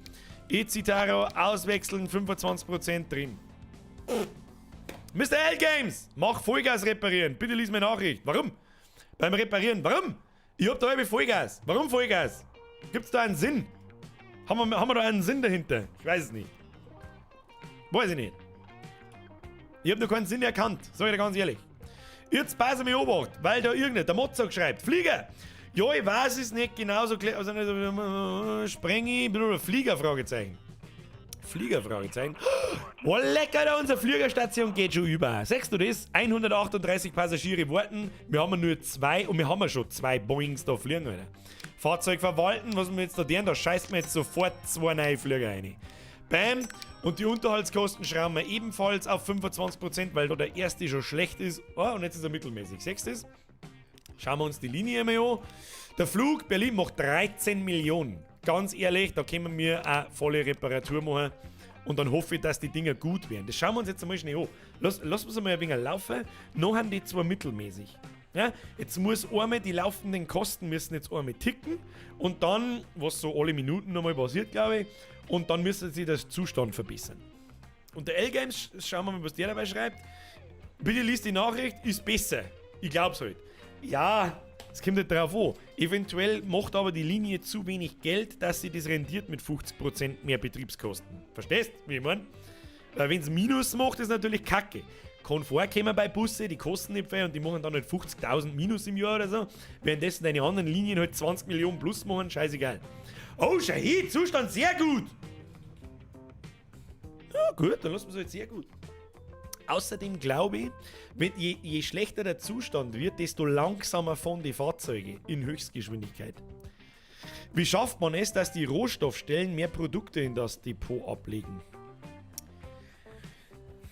eCitaro, auswechseln, 25% drin. Mr. L Games, mach Vollgas reparieren. Bitte lies meine Nachricht. Warum? Beim Reparieren, warum? Ich hab da halbe Vollgas. Warum Vollgas? Gibt's da einen Sinn? Haben wir da einen Sinn dahinter? Ich weiß es nicht. Weiß ich nicht. Ich hab noch keinen Sinn erkannt, sag ich dir ganz ehrlich. Jetzt pass mich Obacht, weil da irgendein, der Mozart schreibt, Flieger! Ja, ich weiß es nicht genauso, also nicht, Sprengi, Flieger, Fragezeichen. Flieger, Fragezeichen. Oh, lecker, da unsere Fliegerstation geht schon über. Siehst du das? 138 Passagiere warten. Wir haben nur zwei und wir haben ja schon zwei Boeings da fliegen, Alter. Fahrzeug verwalten, was wir jetzt da deren, da scheißt wir jetzt sofort zwei neue Flieger rein. Bam. Und die Unterhaltskosten schrauben wir ebenfalls auf 25%, weil da der erste schon schlecht ist. Oh, und jetzt ist er mittelmäßig. Siehst du das? Schauen wir uns die Linie mal an. Der Flug Berlin macht 13 Millionen. Ganz ehrlich, da können wir eine volle Reparatur machen. Und dann hoffe ich, dass die Dinger gut werden. Das schauen wir uns jetzt einmal schnell an. Lass uns einmal ein wenig laufen. Noch haben die zwar mittelmäßig. Ja, jetzt muss einmal die laufenden Kosten müssen jetzt einmal ticken. Und dann, was so alle Minuten nochmal passiert, glaube ich. Und dann müssen sie das Zustand verbessern. Und der L-Games, schauen wir mal, was der dabei schreibt. Bitte liest die Nachricht, ist besser. Ich glaub's halt. Ja, es kommt halt drauf an. Eventuell macht aber die Linie zu wenig Geld, dass sie das rentiert mit 50% mehr Betriebskosten. Verstehst, wie ich mein? Weil wenn's Minus macht, ist natürlich kacke. Kann vorkommen bei Busse, die kosten nicht viel und die machen dann halt 50.000 Minus im Jahr oder so. Währenddessen deine anderen Linien halt 20 Millionen plus machen, scheißegal. Oh, Shahid, Zustand sehr gut! Ja, gut, dann lassen wir es halt sehr gut. Außerdem glaube ich, wenn je schlechter der Zustand wird, desto langsamer fahren die Fahrzeuge in Höchstgeschwindigkeit. Wie schafft man es, dass die Rohstoffstellen mehr Produkte in das Depot ablegen?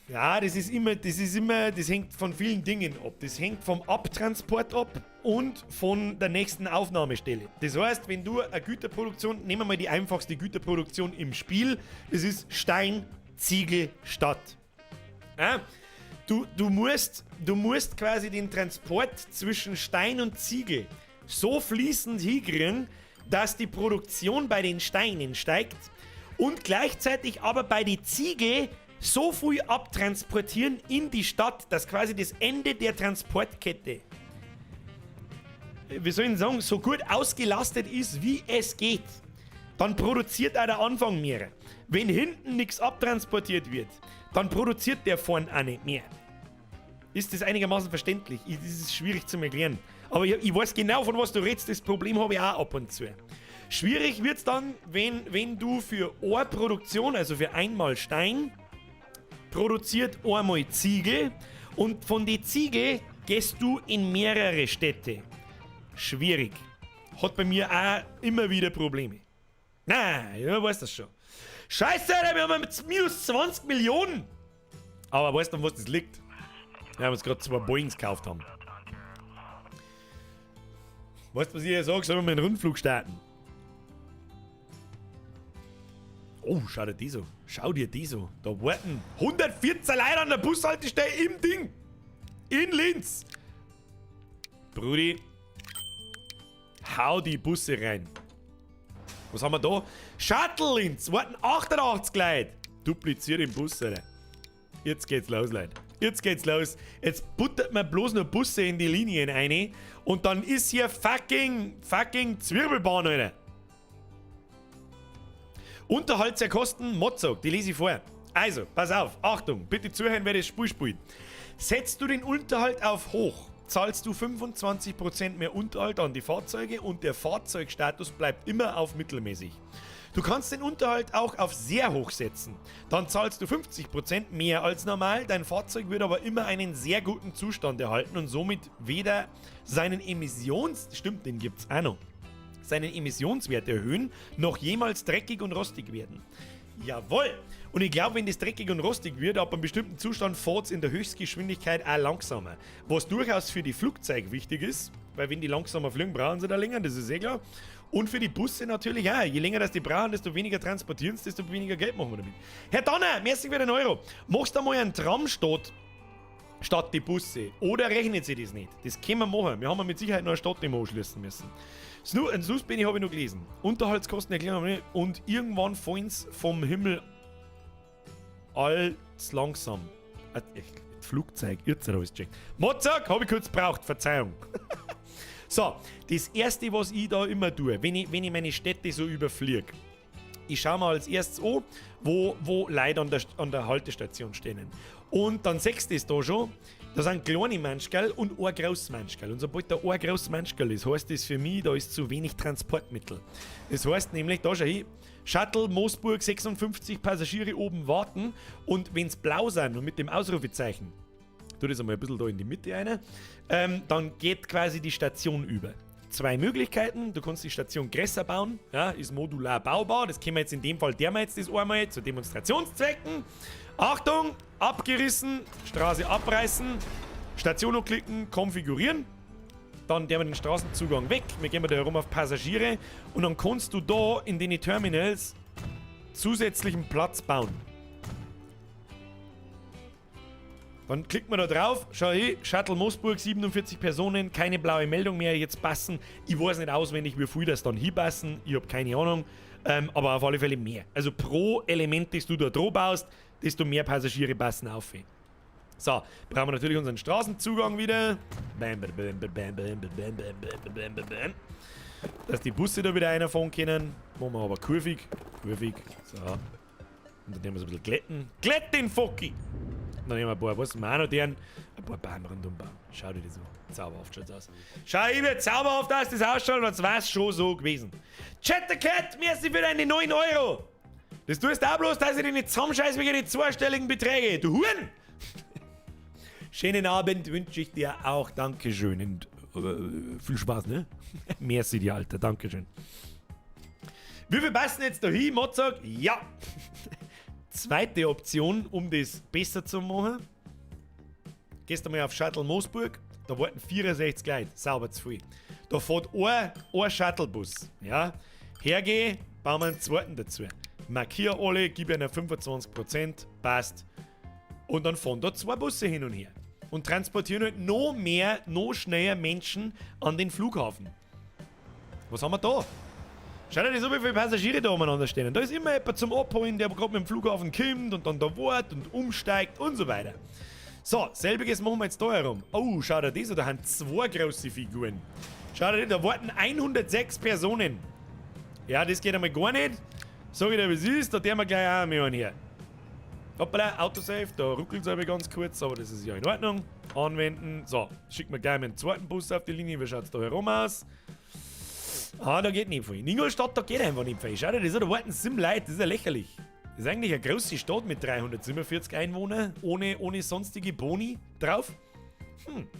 Ja, das hängt von vielen Dingen ab. Das hängt vom Abtransport ab und von der nächsten Aufnahmestelle. Das heißt, wenn du eine Güterproduktion, nehmen wir mal die einfachste Güterproduktion im Spiel, das ist Stein, Ziegel, Stadt. Ja? Du musst quasi den Transport zwischen Stein und Ziegel so fließend hinkriegen, dass die Produktion bei den Steinen steigt und gleichzeitig aber bei den Ziegel so viel abtransportieren in die Stadt, dass quasi das Ende der Transportkette, wie soll ich denn sagen, so gut ausgelastet ist, wie es geht. Dann produziert auch der Anfang mehr. Wenn hinten nichts abtransportiert wird, dann produziert der vorn auch nicht mehr. Ist das einigermaßen verständlich? Das ist schwierig zu erklären. Aber ich weiß genau, von was du redest. Das Problem habe ich auch ab und zu. Schwierig wird's dann, wenn du für eine Produktion, also für einmal Stein, produziert einmal Ziegel und von den Ziegel gehst du in mehrere Städte. Schwierig. Hat bei mir auch immer wieder Probleme. Na, ja, weiß das schon. Scheiße, Alter, wir haben jetzt minus 20 Millionen. Aber weißt du, an was das liegt? Wir haben uns gerade zwei Boeings gekauft haben. Weißt du, was ich hier sage? Sollen wir mal einen Rundflug starten? Oh, schau dir die so. Schau dir die so. Da warten 114 Leute an der Bushaltestelle im Ding. In Linz. Brudi, hau die Busse rein. Was haben wir da? Shuttle Linz, warten 88 Leute. Dupliziert den Bus, Alter. Jetzt geht's los, Leute. Jetzt geht's los. Jetzt buttert man bloß noch Busse in die Linien rein und dann ist hier fucking, fucking Zwirbelbahn, Alter. Unterhaltskosten, Mozart, die lese ich vor. Also, pass auf, Achtung, bitte zuhören, wer das Spiel spielt. Setzt du den Unterhalt auf hoch, zahlst du 25% mehr Unterhalt an die Fahrzeuge und der Fahrzeugstatus bleibt immer auf mittelmäßig. Du kannst den Unterhalt auch auf sehr hoch setzen. Dann zahlst du 50% mehr als normal, dein Fahrzeug wird aber immer einen sehr guten Zustand erhalten und somit weder seinen Emissions... Stimmt, den gibt's auch noch. Seinen Emissionswert erhöhen, noch jemals dreckig und rostig werden. Jawohl! Und ich glaube, wenn das dreckig und rostig wird, ab einem bestimmten Zustand fährt's in der Höchstgeschwindigkeit auch langsamer. Was durchaus für die Flugzeuge wichtig ist, weil wenn die langsamer fliegen, brauchen sie da länger, das ist eh klar. Und für die Busse natürlich auch. Je länger das die brauchen, desto weniger transportieren sie, desto weniger Geld machen wir damit. Herr Donner, merci für den Euro. Machst du mal einen Tram statt die Busse? Oder rechnet sie das nicht? Das können wir machen. Wir haben ja mit Sicherheit noch eine Stadt, die wir anschließen müssen. Ein Snus-Benny habe ich noch gelesen. Unterhaltskosten erklären wir nicht. Und irgendwann fallen's vom Himmel allzu langsam. Echt, Flugzeug, jetzt hab ich's gecheckt. Mozart, hab ich kurz gebraucht, Verzeihung. So, das erste, was ich da immer tue, wenn ich meine Städte so überfliege, ich schau mir als erstes an, wo Leute an der Haltestation stehen. Und dann siehst du das da schon, da sind kleine Menschkerl und ein grosses Menschkerl. Und sobald da ein grosses Menschkerl ist, heißt das für mich, da ist zu wenig Transportmittel. Das heißt nämlich, da schau ich, Shuttle Moosburg, 56 Passagiere oben warten und wenn's blau sind und mit dem Ausrufezeichen, tu das einmal ein bisschen da in die Mitte rein, dann geht quasi die Station über. Zwei Möglichkeiten, du kannst die Station größer bauen, ja, ist modular baubar, das können wir jetzt in dem Fall, der wir jetzt das einmal zu Demonstrationszwecken. Achtung, abgerissen, Straße abreißen, Station anklicken, konfigurieren, dann der wir den Straßenzugang weg, wir gehen da herum auf Passagiere und dann kannst du da in den Terminals zusätzlichen Platz bauen. Dann klickt man da drauf, schau hin, Shuttle Moosburg, 47 Personen, keine blaue Meldung mehr, jetzt passen. Ich weiß nicht auswendig, wie viel das dann hinpassen, ich hab keine Ahnung, aber auf alle Fälle mehr. Also pro Element, das du da drauf baust, desto mehr Passagiere passen auf. So, brauchen wir natürlich unseren Straßenzugang wieder. Bam, bam, bam, bam, bam, bam, bam, bam, bam, bam, bam, bam. Dass die Busse da wieder reinfahren können. Machen wir aber kurvig. Kurvig. So. Und dann nehmen wir es ein bisschen glätten. Glätt den Focki! Dann nehmen wir ein paar, was wir auch noch deren, ein paar Bäume rundum bauen. Schau dir das an. Zauberhaft schaut's aus. Schau, ich wird zauberhaft aus, das ausschaut, als wär's schon so gewesen. Chat the Cat, merci für deine 9 Euro. Das tust du auch bloß, dass ich dich nicht zusammenscheiße wegen den zweistelligen Beträge. Du Huren! Schönen Abend wünsche ich dir auch. Dankeschön und viel Spaß, ne? Merci dir, Alter. Dankeschön. Wie viel passen jetzt da hin, Mozart? Ja! Zweite Option, um das besser zu machen. Gehst du mal auf Shuttle Moosburg, da warten 64 Leute, sauber zu viel. Da fährt ein Shuttlebus. Ja? Hergeh, bauen wir einen zweiten dazu. Markier alle, gib ihnen 25%, passt. Und dann fahren da zwei Busse hin und her. Und transportieren halt noch mehr, noch schneller Menschen an den Flughafen. Was haben wir da? Schau dir das an, wie viele Passagiere da umeinander stehen. Da ist immer jemand zum Abholen, der gerade mit dem Flughafen kommt und dann da wartet und umsteigt und so weiter. So, selbiges machen wir jetzt da herum. Oh, schau dir das an, da haben zwei große Figuren. Schau dir das, da warten 106 Personen. Ja, das geht einmal gar nicht. Sag ich dir, wie es ist, da tun wir gleich auch mal einen her. Hoppala, Autosave, da ruckelt's aber ganz kurz, aber das ist ja in Ordnung. Anwenden. So, schicken wir gleich mal einen zweiten Bus auf die Linie. Wie schaut's da herum aus? Ah, da geht nicht viel. In Ingolstadt, da geht einfach nicht viel. Schau dir das an, da warten 7 Leute, das ist ja lächerlich. Das ist eigentlich eine große Stadt mit 347 Einwohnern, ohne sonstige Boni drauf.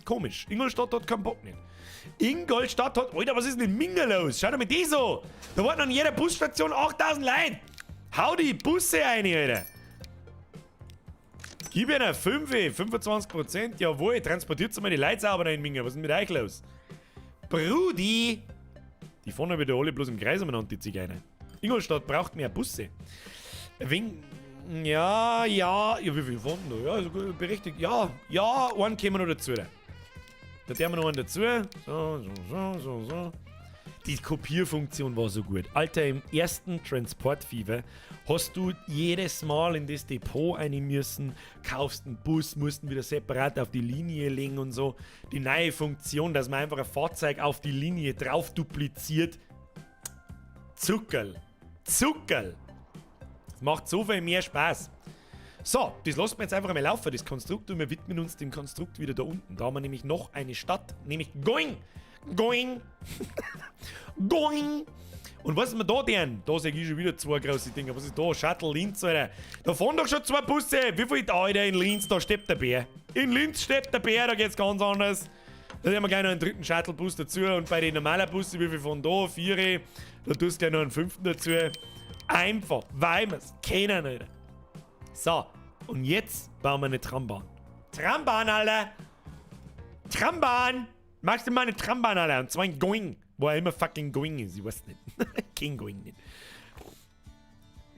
Komisch. Ingolstadt hat keinen Bock nicht. Ingolstadt hat... Alter, was ist denn in Minga los? Schau dir mal die so. Da warten an jeder Busstation 8000 Leute. Hau die Busse rein, Alter. Gib ihnen 5, 25%. Jawohl, transportiert mal die Leute sauber in Minga. Was ist denn mit euch los? Brudi! Die fahren ja wieder alle bloß im Kreis umeinander, die Zigeuner. Ingolstadt braucht mehr Busse. Wegen. Ja, ja. Ja, wie viel fahren da? Ja, also berechtigt. Ja, ja, einen kämen wir noch dazu. Da tun wir noch einen dazu. So, so, so, so, so. Die Kopierfunktion war so gut. Alter, im ersten Transport Fever hast du jedes Mal in das Depot rein müssen, kaufst einen Bus, musst ihn wieder separat auf die Linie legen und so. Die neue Funktion, dass man einfach ein Fahrzeug auf die Linie drauf dupliziert. Zuckerl. Zuckerl. Das macht so viel mehr Spaß. So, das lassen wir jetzt einfach mal laufen, das Konstrukt, und wir widmen uns dem Konstrukt wieder da unten. Da haben wir nämlich noch eine Stadt, nämlich Going. Going. Going. Und was ist mir da denn? Da sehe ich schon wieder zwei große Dinger. Was ist da? Shuttle Linz, Alter. Da fahren doch schon zwei Busse. Wie viel da, Alter, in Linz? Da steppt der Bär. In Linz steppt der Bär, da geht's ganz anders. Da haben wir gleich noch einen dritten Shuttlebus dazu. Und bei den normalen Bussen, wie viel fahren da? Vier. Da tust du gleich noch einen fünften dazu. Einfach, weil wir's kennen, Alter. So, und jetzt bauen wir eine Trambahn. Trambahn, Alter! Trambahn! Machst du mal eine Trambahn, Alter? Und zwar in Going. Wo er immer fucking Going ist. Ich weiß nicht. Kein Going nicht.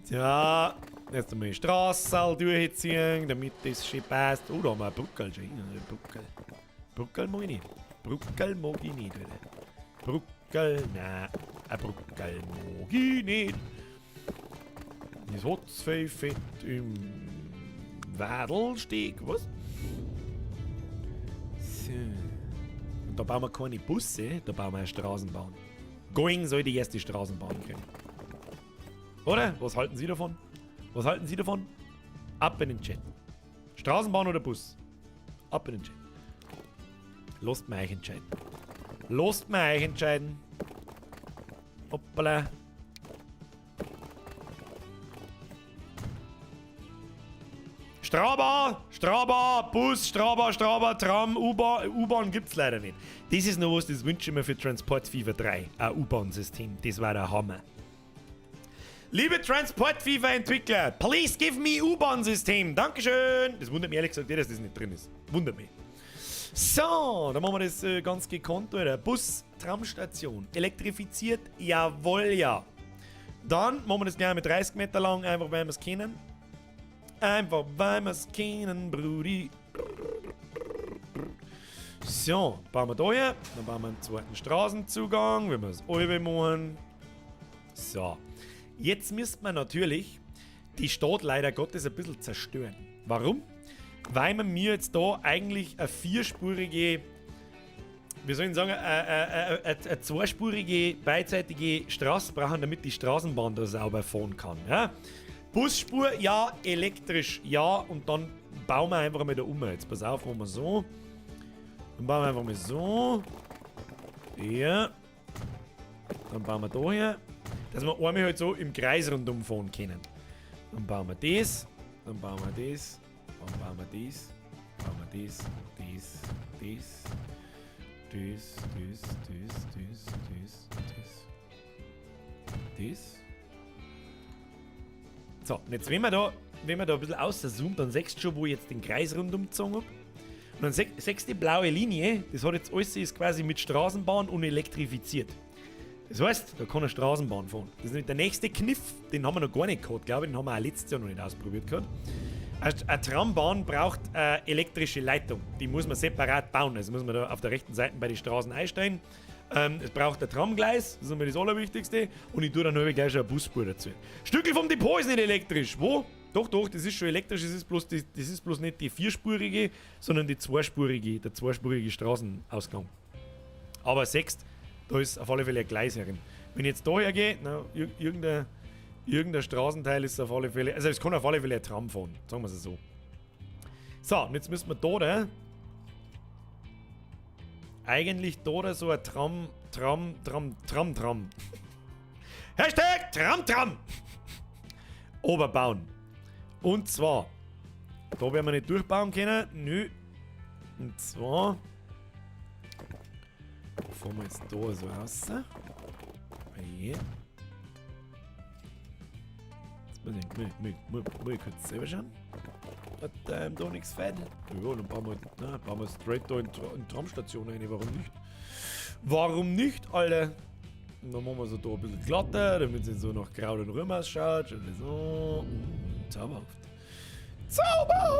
Ja, jetzt einmal die Straße durchziehen, damit das schön passt. Oh, da haben wir eine Brücke schon. Brücke. Brücke mag ich nicht. Brücke mag ich nicht, Alter. Brücke, nein. Eine Brücke mag ich nicht. Das hat's viel Fett im Wadelsteg, was? So. Und da bauen wir keine Busse, da bauen wir eine Straßenbahn. Going soll die erste Straßenbahn kriegen. Oder? Was halten Sie davon? Was halten Sie davon? Ab in den Chat. Straßenbahn oder Bus? Ab in den Chat. Lasst mir euch entscheiden. Lasst mir euch entscheiden. Hoppala. Straba, Straba, Bus, Straba, Straba, Tram, U-Bahn. U-Bahn gibt's leider nicht. Das ist noch was, das wünsche ich mir für Transport Fever 3. Ein U-Bahn-System. Das war der Hammer. Liebe Transport Fever Entwickler, please give me U-Bahn-System. Dankeschön. Das wundert mich ehrlich gesagt, dass das nicht drin ist. Wundert mich. So, dann machen wir das ganz gekonnt, oder? Bus, Tramstation. Elektrifiziert, jawohl, ja. Dann machen wir das gerne mit 30 Meter lang, einfach weil wir's kennen. Einfach weil wir's kennen, Brudi. So, bauen wir da her. Dann bauen wir einen zweiten Straßenzugang, wenn wir es alle machen. So. Jetzt müsste man natürlich die Stadt leider Gottes ein bisschen zerstören. Warum? Weil man mir jetzt da eigentlich eine vierspurige, wie soll ich sagen, eine zweispurige, beidseitige Straße brauchen, damit die Straßenbahn da sauber fahren kann. Ja? Busspur, ja, elektrisch, ja, und dann bauen wir einfach mal da um. Jetzt pass auf, machen wir so. Dann bauen wir einfach mal so. Ja. Dann bauen wir da her. Dass wir einmal halt so im Kreis rundum fahren können. Dann bauen wir das. Dann bauen wir das. Dann bauen wir das. Bauen wir das. Das. Das. Das. Das. Das. Das. Das. Das. Das. So, und jetzt, wenn man da ein bisschen auszoomt, dann siehst du schon, wo ich jetzt den Kreis rundum gezogen hab. Und dann siehst du die blaue Linie, das hat jetzt alles, ist quasi mit Straßenbahn und elektrifiziert. Das heißt, da kann eine Straßenbahn fahren. Das ist nämlich der nächste Kniff, den haben wir noch gar nicht gehabt, glaube ich, den haben wir auch letztes Jahr noch nicht ausprobiert gehabt. Eine Trambahn braucht eine elektrische Leitung, die muss man separat bauen, also muss man da auf der rechten Seite bei den Straßen einsteigen. Es braucht ein Tramgleis, das ist immer das Allerwichtigste. Und ich tue dann noch gleich schon eine Busspur dazu. Stückel vom Depot ist nicht elektrisch. Wo? Doch, doch, das ist schon elektrisch, das ist bloß, die, das ist bloß nicht die vierspurige, sondern die zweispurige, der zweispurige Straßenausgang. Aber sechst, da ist auf alle Fälle ein Gleis herin. Wenn ich jetzt da hergehe, na, irgendein Straßenteil ist auf alle Fälle, also es kann auf alle Fälle ein Tram fahren, sagen wir es so. So, und jetzt müssen wir da, da eigentlich da, da so ein Tram, Tram, Tram, Tram, Tram. Hashtag Tram, Tram! Oberbauen. Und zwar, da werden wir nicht durchbauen können. Nö. Und zwar fahren wir jetzt da so raus. Hier. Jetzt muss ich kurz selber schauen. Hat da nichts fett. Ja, dann bauen wir, na, bauen wir straight da in Tramstation rein. Warum nicht? Warum nicht, Alter? Und dann machen wir so da ein bisschen glatter, damit es so nach Kraut und Rüben ausschaut. Schau das an. Zauberhaft. Zauberhaft!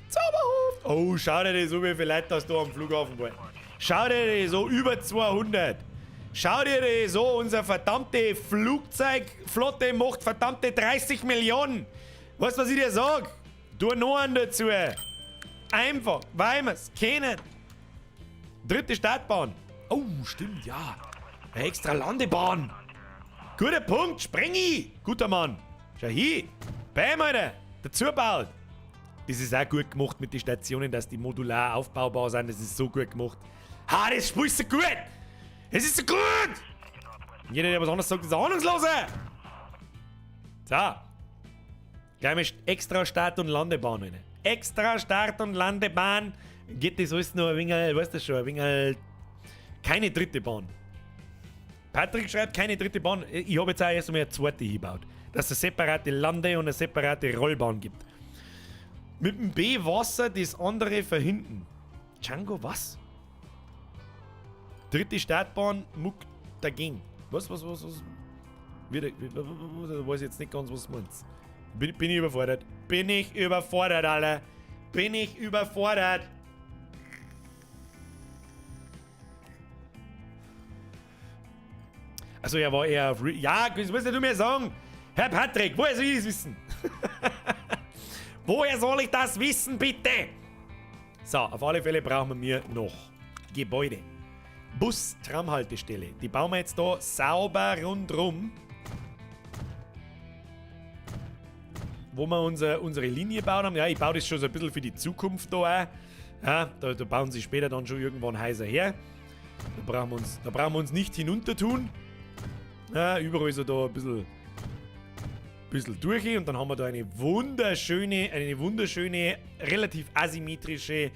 Zauberhaft! Oh, schau dir das so, wie viele Leute das da am Flughafen waren. Schau dir das so, über 200. Schau dir das so, unsere verdammte Flugzeugflotte macht verdammte 30 Millionen. Weißt du, was ich dir sag? Tu noch einen dazu. Einfach, weil wir's kennen. Dritte Startbahn. Oh, stimmt, ja. Eine extra Landebahn. Guter Punkt, Sprengi. Guter Mann. Schau hier. Bam, Alter. Dazu baut. Das ist auch gut gemacht mit den Stationen, dass die modular aufbaubar sind. Das ist so gut gemacht. Ha, das spielt so gut. Es ist so gut. Jeder, der was anderes sagt, ist Ahnungsloser. So. Gleich mal extra Start- und Landebahn rein. Extra Start- und Landebahn. Geht das alles noch ein wenig, weißt du schon, ein wenig. Keine dritte Bahn. Patrick schreibt, keine dritte Bahn. Ich habe jetzt auch erst einmal eine zweite hingebaut. Dass es eine separate Lande- und eine separate Rollbahn gibt. Mit dem B-Wasser das andere verhinten. Django, was? Dritte Startbahn, muck dagegen. Was? Wieder, weiß ich jetzt nicht ganz, was du meinst. Bin ich überfordert? Bin ich überfordert, Alter? Bin ich überfordert? Also er war eher auf... Ja, das musst du mir sagen. Herr Patrick, woher soll ich das wissen? Woher soll ich das wissen, bitte? So, auf alle Fälle brauchen wir noch Gebäude. Bus, Tramhaltestelle. Die bauen wir jetzt da sauber rundrum. Wo wir unsere Linie bauen haben. Ja, ich baue das schon so ein bisschen für die Zukunft da auch. Ja, da bauen sie später dann schon irgendwann Häuser her. Da brauchen wir uns nicht hinunter tun. Ja, überall so da ein bisschen durch. Und dann haben wir da eine wunderschöne, relativ asymmetrische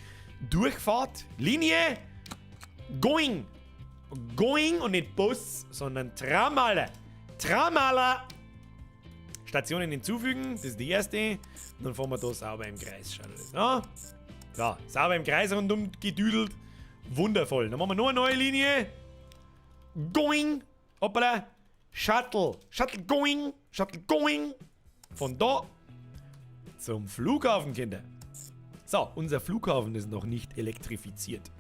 Durchfahrt. Linie. Going. Going und nicht Bus, sondern Tram, Alter. Tram, Alter. Stationen hinzufügen, das ist die erste. Und dann fahren wir da sauber im Kreis. Schaut das an. So, sauber im Kreis rundum gedüdelt. Wundervoll. Dann machen wir noch eine neue Linie. Going. Hoppala. Shuttle. Shuttle going. Shuttle going. Von da zum Flughafen, Kinder. So, unser Flughafen ist noch nicht elektrifiziert.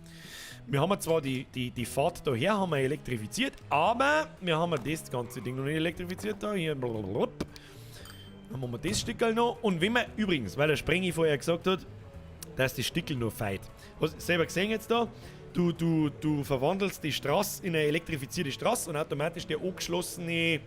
Wir haben zwar die Fahrt daher haben wir elektrifiziert, aber wir haben das ganze Ding noch nicht elektrifiziert. Da hier. Blablabla. Dann machen wir das Stickerl noch. Und wenn wir, übrigens, weil der Sprengi vorher gesagt hat, dass das Stickel noch feit. Hast du selber gesehen jetzt da? Du verwandelst die Straße in eine elektrifizierte Straße und automatisch die angeschlossene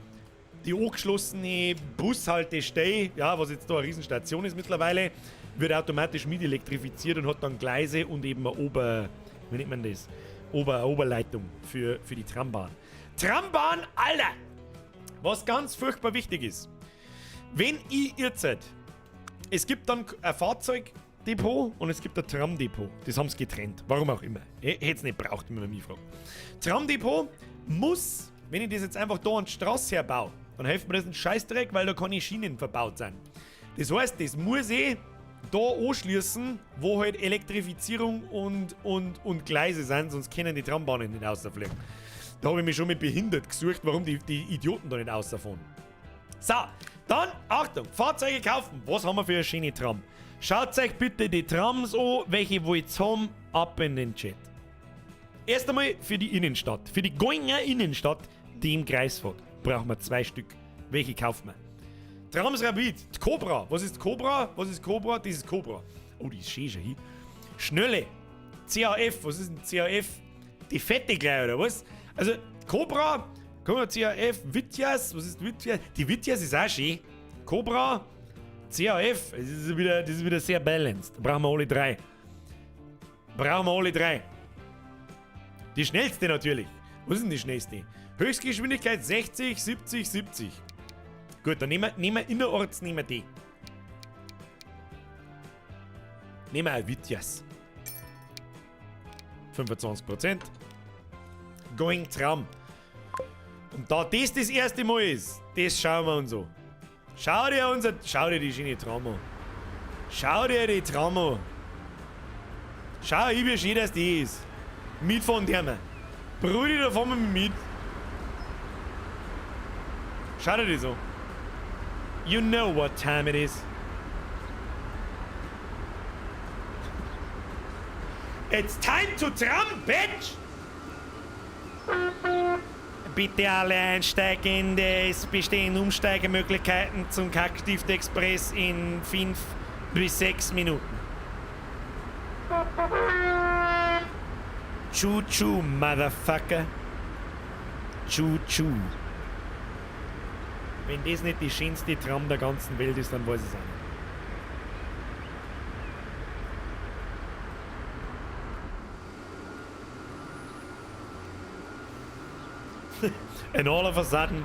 Bushaltestelle, ja, was jetzt da eine Riesenstation ist mittlerweile, wird automatisch mit elektrifiziert und hat dann Gleise und eben eine wie nennt man das? Oberleitung für die Trambahn. Trambahn, Alter! Was ganz furchtbar wichtig ist. Wenn ich jetzt, es gibt dann ein Fahrzeugdepot und es gibt ein Tramdepot. Das haben sie getrennt. Warum auch immer. Hätte es nicht braucht, wenn man mich fragt. Tramdepot muss, wenn ich das jetzt einfach da an die Straße herbaue, dann hilft mir das ein Scheißdreck, weil da keine Schienen verbaut sind. Das heißt, das muss ich da anschließen, wo halt Elektrifizierung und Gleise sind, sonst können die Trambahnen nicht rausfliegen. Da habe ich mich schon mit behindert gesucht, warum die Idioten da nicht rausfahren. So, dann, Achtung, Fahrzeuge kaufen. Was haben wir für eine schöne Tram? Schaut euch bitte die Trams an, welche wollt ihr haben, ab in den Chat. Erst einmal für die Innenstadt, für die Goinger Innenstadt, die im Kreis fährt, brauchen wir 2 Stück. Welche kaufen wir? Trams Rapid, die Cobra. Was ist Cobra? Was ist Cobra? Das ist Cobra. Oh, die ist schön schon hier. Schnelle. CAF. Was ist denn CAF? Die fette gleich, oder was? Also, Cobra, Cobra, CAF, Vityaz. Was ist Vityaz? Die Vityaz ist auch schön. Cobra, CAF. Das ist wieder sehr balanced. Da brauchen wir alle 3. Brauchen wir alle 3. Die schnellste natürlich. Was ist denn die schnellste? Höchstgeschwindigkeit 60, 70, 70. Gut, dann nehmen wir innerorts nehmen wir die. Nehmen wir ein Vityaz. 25%. Going Tram. Und da das das erste Mal ist, das schauen wir uns an. Schau dir unser, schau dir die schöne Tram an. Schau dir die Tram an. Schau, ich wie schön, dass die ist. Mitfahren dürfen. Brudi, da fahren wir mit. Schau dir das an. You know what time it is. It's time to tram, bitch! Bitte alle Einsteigende, es bestehen Umsteigemöglichkeiten zum Kackstift-Express in 5 bis 6 Minuten. Choo-choo, Motherfucker. Choo-choo. Wenn das nicht die schönste Tram der ganzen Welt ist, dann weiß ich es auch nicht. And all of a sudden,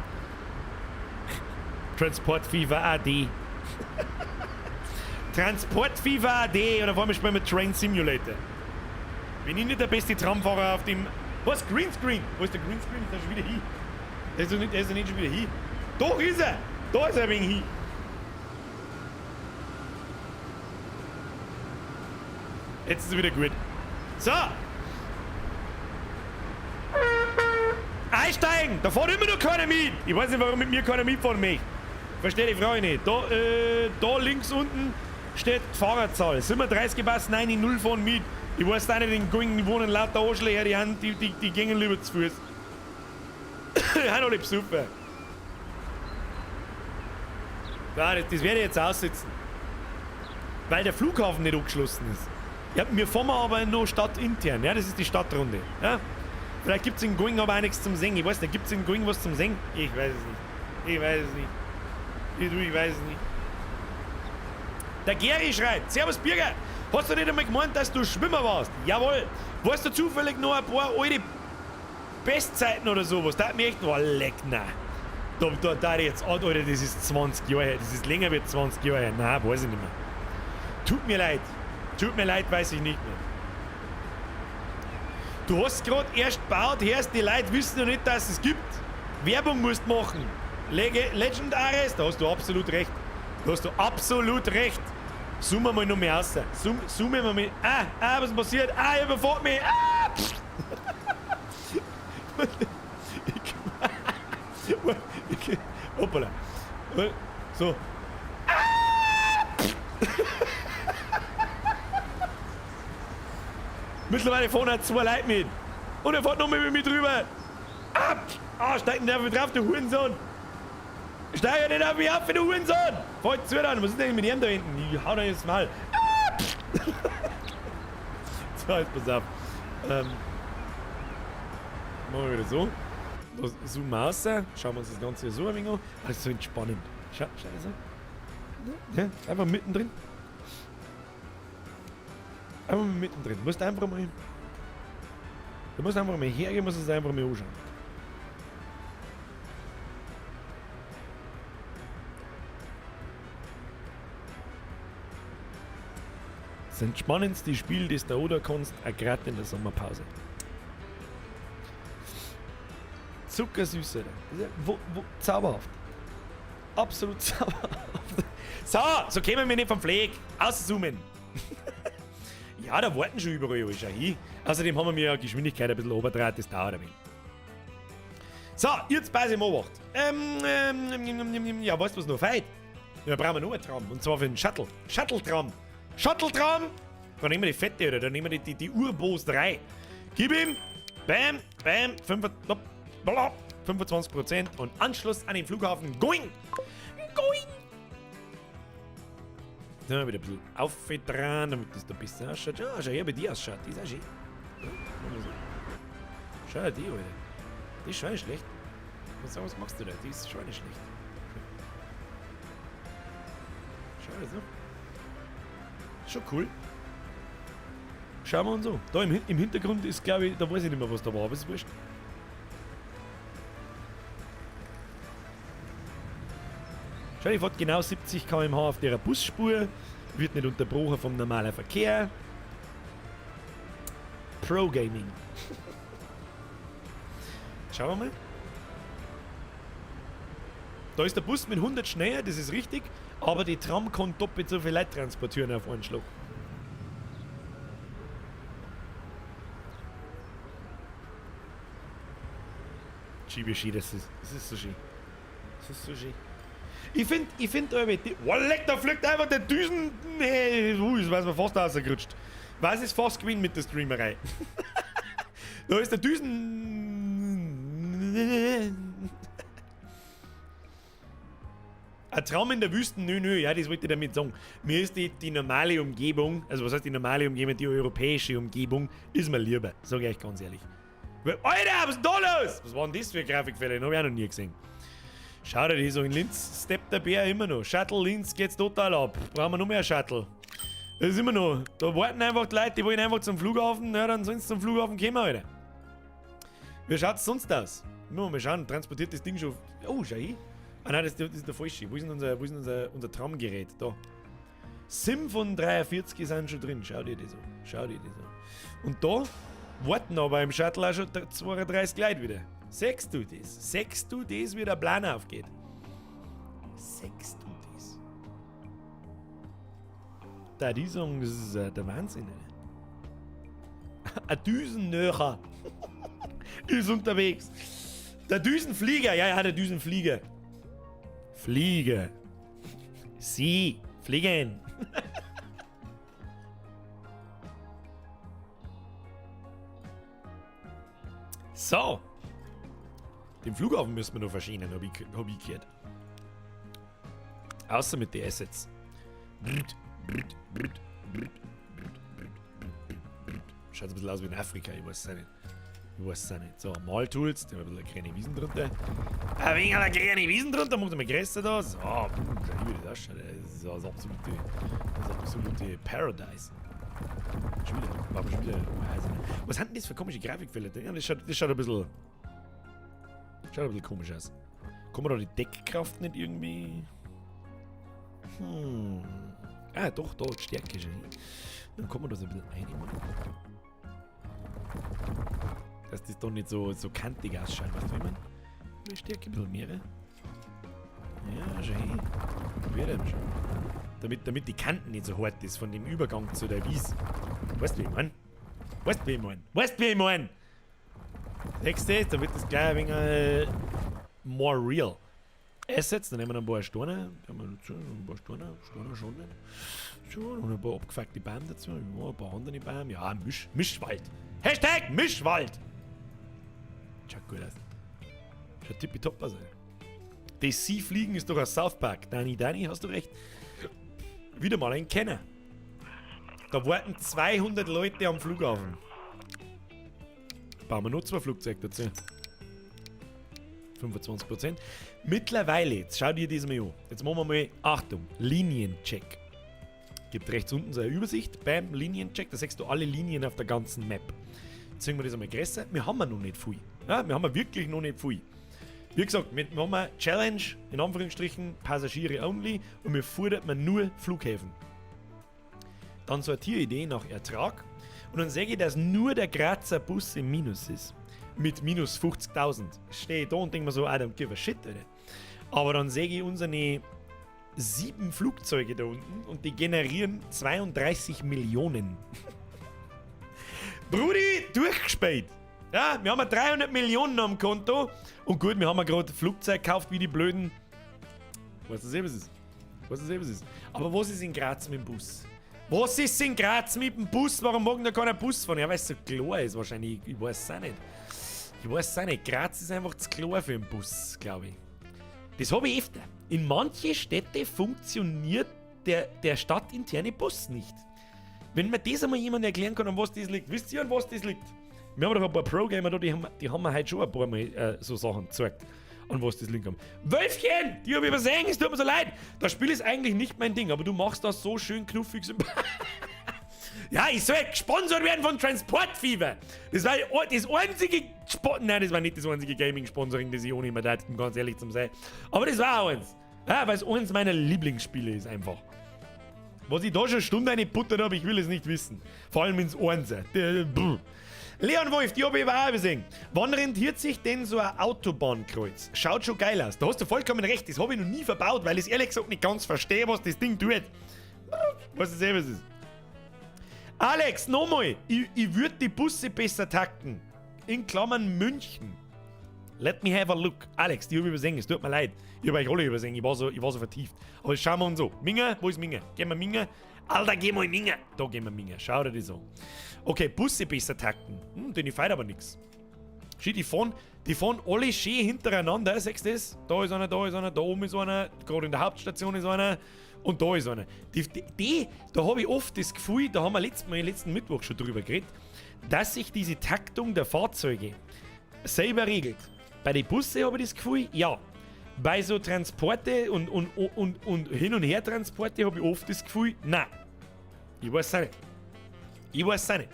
Transport Fever AD. Transport Fever AD oder vor allem spielen wir Train Simulator. Bin ich nicht der beste Tramfahrer auf dem. Was? Greenscreen? Wo ist der Greenscreen? Ist der schon wieder hin? Der ist doch nicht, der ist doch nicht schon wieder hin. Doch ist er! Da ist er wegen hin. Jetzt ist er wieder gut. So! Einsteigen! Da fährt immer noch keiner mit! Ich weiß nicht, warum mit mir keiner mitfahren möchte. Verstehe die Frage nicht. Da, da links unten steht die Fahrerzahl. 37 passen 9, 0 fahren mit. Ich weiß auch nicht, in Going wohnen lauter Arschlöcher, die, haben, die, die, die gehen lieber zu Fuß. Die haben alle besoffen. Ja, das werde ich jetzt aussitzen. Weil der Flughafen nicht angeschlossen ist. Ja, wir fahren aber noch stadtintern. Ja, das ist die Stadtrunde. Ja? Vielleicht gibt es in Going aber auch nichts zum Singen. Ich weiß nicht, gibt es in Going was zum Singen? Ich weiß es nicht. Ich weiß es nicht. Ich weiß es nicht. Der Gary schreibt: Servus Birger, hast du nicht einmal gemeint, dass du Schwimmer warst? Jawohl. Weißt du zufällig noch ein paar alte Bestzeiten oder sowas? Da hat mir echt. Oh, leck, nein. Da jetzt, Alter, das ist 20 Jahre her. Das ist länger wie 20 Jahre her. Nein, weiß ich nicht mehr. Tut mir leid. Tut mir leid, weiß ich nicht mehr. Du hast grad erst gebaut, hörst, die Leute wissen noch nicht, dass es gibt. Werbung musst machen. Legend Ares, da hast du absolut recht. Da hast du absolut recht. Zoomen wir mal noch mehr raus. Zoomen wir mal. Ah, ah, was ist passiert? Ah, er überfährt mich. Ah! Hoppala. So. Ah! Mittlerweile fahren halt 2 Leute mit. Und er fährt nochmal mit mir drüber. Ah! Ah, steigt denn der drauf, der Hurensohn? Steig ja nicht auf mich auf, du Hurensohn! Fahr zu dann, was ist denn mit ihm da hinten? Ich hau da jetzt mal. Ah! So, jetzt pass auf. Machen wir wieder so. Da zoomen wir raus. Schauen wir uns das Ganze hier so ein wenig an. Ah, das ist so entspannend. Schau, schau das an. Ja, einfach mittendrin. Einfach mittendrin. Du musst einfach mal. Du musst einfach mal hergehen, musst es einfach mal anschauen. Das entspannendste Spiel, das du oder kannst, auch grad in der Sommerpause. Zuckersüß, Alter. Das ist ja zauberhaft. Absolut zauberhaft. So, so kommen wir nicht vom Fleck. Auszoomen. Ja, da warten schon überall alle schon hin. Außerdem haben wir ja Geschwindigkeit ein bisschen overdreht, das dauert ein wenig. So, jetzt pass ich mal auf. Ja, weißt du, was noch fehlt? Ja, brauchen wir noch einen Tram. Und zwar für den Shuttle. Shuttle-Tram. Shuttle-Tram! Da nehmen wir die fette, oder? Da nehmen wir die Urbos 3. Gib ihm! Bam, bam, 25% und Anschluss an den Flughafen. Going! Going! Jetzt haben wir wieder ein bisschen aufgedreht, damit das da ein bisschen ausschaut. Ja, schau her, wie die ausschaut. Die ist auch schön. Ja, machen wir so. Schau dir die, Alter. Die ist schon nicht schlecht. Was machst du da? Die ist schon nicht schlecht. Schau dir so. Schon cool. Schauen wir uns an. Da im Hintergrund ist, glaub ich, da weiß ich nicht mehr, was da war, aber ist wurscht. Schau, ich fahr genau 70 Kilometer pro Stunde auf der Busspur. Wird nicht unterbrochen vom normalen Verkehr. Pro Gaming. Schauen wir mal. Da ist der Bus mit 100 schneller, das ist richtig, aber die Tram kann doppelt so viel Leute transportieren auf einen Schlag. Schön, das ist so schön. Das ist so schön. Ich finde, oh, leck, da fliegt einfach der Düsen. Nee, das weiß man fast rausgerutscht. Was ist fast gewesen mit der Streamerei? Da ist der Düsen. Ein Traum in der Wüste? Nö, nö, ja, das wollte ich damit sagen. Mir ist die normale Umgebung, also was heißt die normale Umgebung, die europäische Umgebung, ist mir lieber, sag ich euch ganz ehrlich. Alter, was ist denn da los? Was war denn das für eine Grafikfehler? Den hab ich auch noch nie gesehen. Schau dir das so, in Linz steppt der Bär immer noch. Shuttle Linz geht's total ab. Brauchen wir noch mehr Shuttle. Das ist immer noch. Da warten einfach die Leute, die wollen einfach zum Flughafen. Ja, dann sollen sie zum Flughafen kommen, Alter. Wie schaut's sonst aus? Nur mal schauen, transportiert das Ding schon. Oh, schau hin. Ah nein, das ist der falsche. Wo ist denn unser Tramgerät? Da. Sim von 43 sind schon drin. Schau dir das an. Schau dir das an. Und da warten aber im Shuttle auch schon 32 Leute wieder. Sechst du das? Sechst du das, wie der Plan aufgeht? Sechst du das? Da die sagen, das ist der Wahnsinn. Alter. Ein Düsennöcher ist unterwegs. Der Düsenflieger, ja, ja, der Düsenflieger. Flieger. Sie fliegen. So. Den Flughafen müssen wir noch verschieben, hab ich gehört. Außer mit den Assets. Schaut ein bisschen aus wie in Afrika, ich weiß es auch nicht. Ich weiß es auch nicht. So, Maltools, da haben wir ein bisschen grüne Wiesen drunter. Ein wenig eine grüne Wiesen drunter, macht mal größer da. So, schau, wie das ausschaut. Das ist das absolute Paradise. Schon wieder, war schon wieder. Was haben denn das für komische Grafikfehler? Ja, das schaut ein bisschen. Schaut ein bisschen komisch aus. Kann man da die Deckkraft nicht irgendwie. Ah, doch, da, die Stärke schon. Dann kann man das ein bisschen einnehmen. Dass das da nicht so kantig ausschaut, weißt du, wie ich mein? Die Stärke ein bisschen mehr. Ja, schon hin. Wird eben schon. Damit die Kanten nicht so hart ist von dem Übergang zu der Wiese. Weißt du, wie ich mein? Weißt du, wie ich mein? Weißt du, wie ich mein? Nächste, da wird das gleich ein wenig more real. Assets, dann nehmen wir noch ein paar Steine. Ein paar Steine, Steine schon nicht. So, und ein paar abgefuckte Bäume dazu. Ja, ein paar andere Bäume. Ja, Mischwald. Hashtag Mischwald! Schaut gut aus. Schaut tippitopp aus, ey. Das Sie fliegen ist doch ein South Park. Dani, Dani, hast du recht. Wieder mal ein Kenner. Da warten 200 Leute am Flughafen. Bauen wir noch 2 Flugzeuge dazu. 25%. Mittlerweile, jetzt schau dir das mal an. Jetzt machen wir mal, Achtung, Liniencheck. Gibt rechts unten so eine Übersicht. Bam, Liniencheck, da siehst du alle Linien auf der ganzen Map. Jetzt sehen wir das einmal größer. Wir haben ja noch nicht viel. Ja, wir haben ja wirklich noch nicht viel. Wie gesagt, wir haben eine Challenge, in Anführungsstrichen, Passagiere only, und wir fordert man nur Flughäfen. Dann sortiere ich die nach Ertrag und dann sehe ich, dass nur der Grazer Bus im Minus ist. Mit minus 50.000. Stehe ich da und denke mir so, I don't give a shit, Alter. Aber dann sehe ich unsere 7 Flugzeuge da unten und die generieren 32 Millionen. Brudi, durchgespielt. Ja, wir haben ja 300 Millionen am Konto. Und gut, wir haben ja gerade Flugzeug gekauft wie die Blöden. Weißt du, was es ist? Weißt du, was es ist? Aber was ist in Graz mit dem Bus? Was ist in Graz mit dem Bus? Warum mag da keiner Bus fahren? Ja, weil es so klar ist wahrscheinlich. Ich weiß es auch nicht. Ich weiß es auch nicht. Graz ist einfach zu klar für den Bus, glaube ich. Das habe ich öfter. In manchen Städten funktioniert der stadtinterne Bus nicht. Wenn mir das einmal jemand erklären kann, an was das liegt. Wisst ihr, an was das liegt? Wir haben doch ein paar Pro-Gamer da, die haben mir heute schon ein paar Mal so Sachen gezeigt, an was das liegt. Wölfchen! Die hab ich übersehen, es tut mir so leid! Das Spiel ist eigentlich nicht mein Ding, aber du machst das so schön knuffig. Ja, ich soll gesponsert werden von Transport Fever! Das war das einzige Nein, das war nicht das einzige Gaming-Sponsoring, das ich ohne immer da, um ganz ehrlich zu sein. Aber das war auch eins. Ja, weil es eins meiner Lieblingsspiele ist einfach. Was ich da schon Stunde eine buttert habe, ich will es nicht wissen. Vor allem ins Ohren. Leon Wolf, die habe ich aber auch übersehen. Wann rentiert sich denn so ein Autobahnkreuz? Schaut schon geil aus. Da hast du vollkommen recht, das habe ich noch nie verbaut, weil ich ehrlich gesagt nicht ganz verstehe, was das Ding tut. Was es eh was ist. Alex, nochmal, ich würde die Busse besser takten. In Klammern München. Let me have a look. Alex, die habe ich übersehen, es tut mir leid. Ich habe euch alle übersehen, ich war so vertieft. Aber jetzt schauen wir uns so. Minga, wo ist Minga? Gehen wir Minga? Alter, geh mal Minga. Da gehen wir Minga. Schau dir das an. Okay, Busse besser takten. Den feiert aber nix. Schau, die fahren alle schön hintereinander, siehst du das? Da ist einer, da ist einer, da oben ist einer, gerade in der Hauptstation ist einer und da ist einer. Da habe ich oft das Gefühl, da haben wir letzten Mittwoch schon drüber geredet, dass sich diese Taktung der Fahrzeuge selber regelt. Bei den Bussen habe ich das Gefühl, ja. Bei so Transporte und Hin- und Hertransporte habe ich oft das Gefühl, nein. Ich weiß es nicht. Ich weiß es nicht.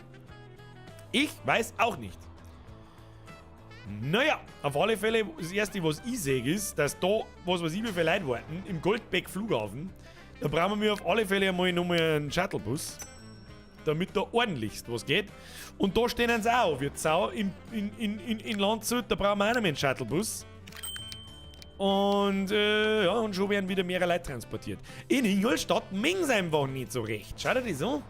Ich weiß auch nicht. Naja, auf alle Fälle, das Erste, was ich sehe, ist, dass da, was weiß ich, wie viele Leute warten, im Goldbeck Flughafen, da brauchen wir auf alle Fälle einmal nochmal einen Shuttlebus, damit da ordentlichst was geht. Und da stehen sie auch, wir Sau in Landshut, da brauchen wir auch noch einen Shuttlebus. Und ja, und schon werden wieder mehrere Leute transportiert. In Ingolstadt mengen's einfach nicht so recht. Schaut euch das an.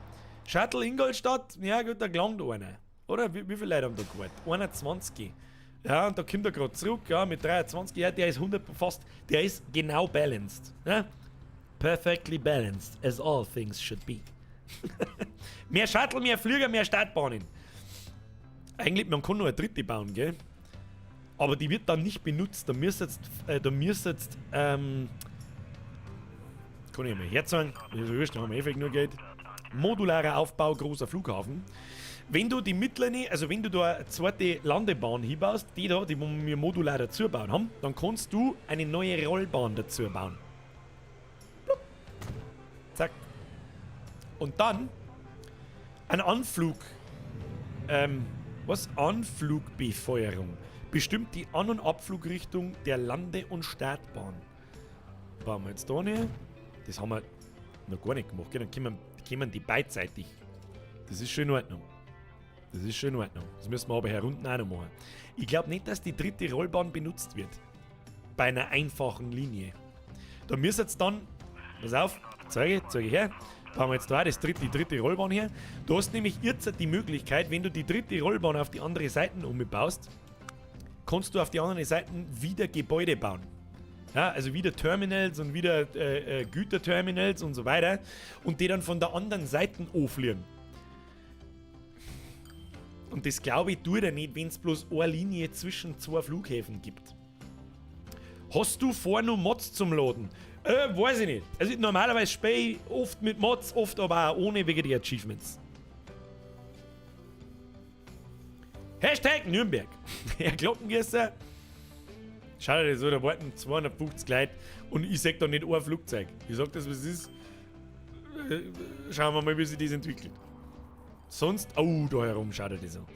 Shuttle Ingolstadt, ja gut, da gelangt einer. Oder? Wie viele Leute haben da gewartet? 21. Ja, und da kommt er grad zurück, ja, mit 23. Ja, der ist 100, fast, der ist genau balanced. Ja? Perfectly balanced, as all things should be. Mehr Shuttle, mehr Flieger, mehr Startbahnen. Eigentlich, man kann nur eine dritte bauen, gell? Aber die wird dann nicht benutzt. Da müsst jetzt, kann ich mal herzeigen, das ist wurscht, da haben wir eh genug Geld. Modularer Aufbau, großer Flughafen. Wenn du die mittlere, also wenn du da eine zweite Landebahn hinbaust, die da, die wir modular dazu bauen haben, dann kannst du eine neue Rollbahn dazu bauen. Plupp. Zack. Und dann ein Anflug, was? Anflugbefeuerung. Bestimmt die An- und Abflugrichtung der Lande- und Startbahn. Bauen wir jetzt da nicht. Das haben wir noch gar nicht gemacht. Gell? Dann kommen die beidseitig. Das ist schon in Ordnung. Das ist schon in Ordnung. Das müssen wir aber hier unten auch noch machen. Ich glaub nicht, dass die dritte Rollbahn benutzt wird. Bei einer einfachen Linie. Da müssen jetzt dann, pass auf, zeige ich her. Bauen wir jetzt da auch die dritte Rollbahn her. Du hast nämlich jetzt die Möglichkeit, wenn du die dritte Rollbahn auf die andere Seite umbaust, kannst du auf die anderen Seiten wieder Gebäude bauen. Ja, also wieder Terminals und wieder Güterterminals und so weiter. Und die dann von der anderen Seite anfliegen. Und das glaube ich tut er nicht, wenn's bloß eine Linie zwischen zwei Flughäfen gibt. Hast du vor, noch Mods zum Laden? Weiß ich nicht. Also normalerweise spiele ich oft mit Mods, oft aber auch ohne wegen der Achievements. Hashtag Nürnberg. Herr Glockengießer. Schau dir das an, da warten 250 Leute und ich sag da nicht ein Flugzeug. Ich sag das, was es ist. Schauen wir mal, wie sich das entwickelt. Sonst, oh, da herum, schau dir das an.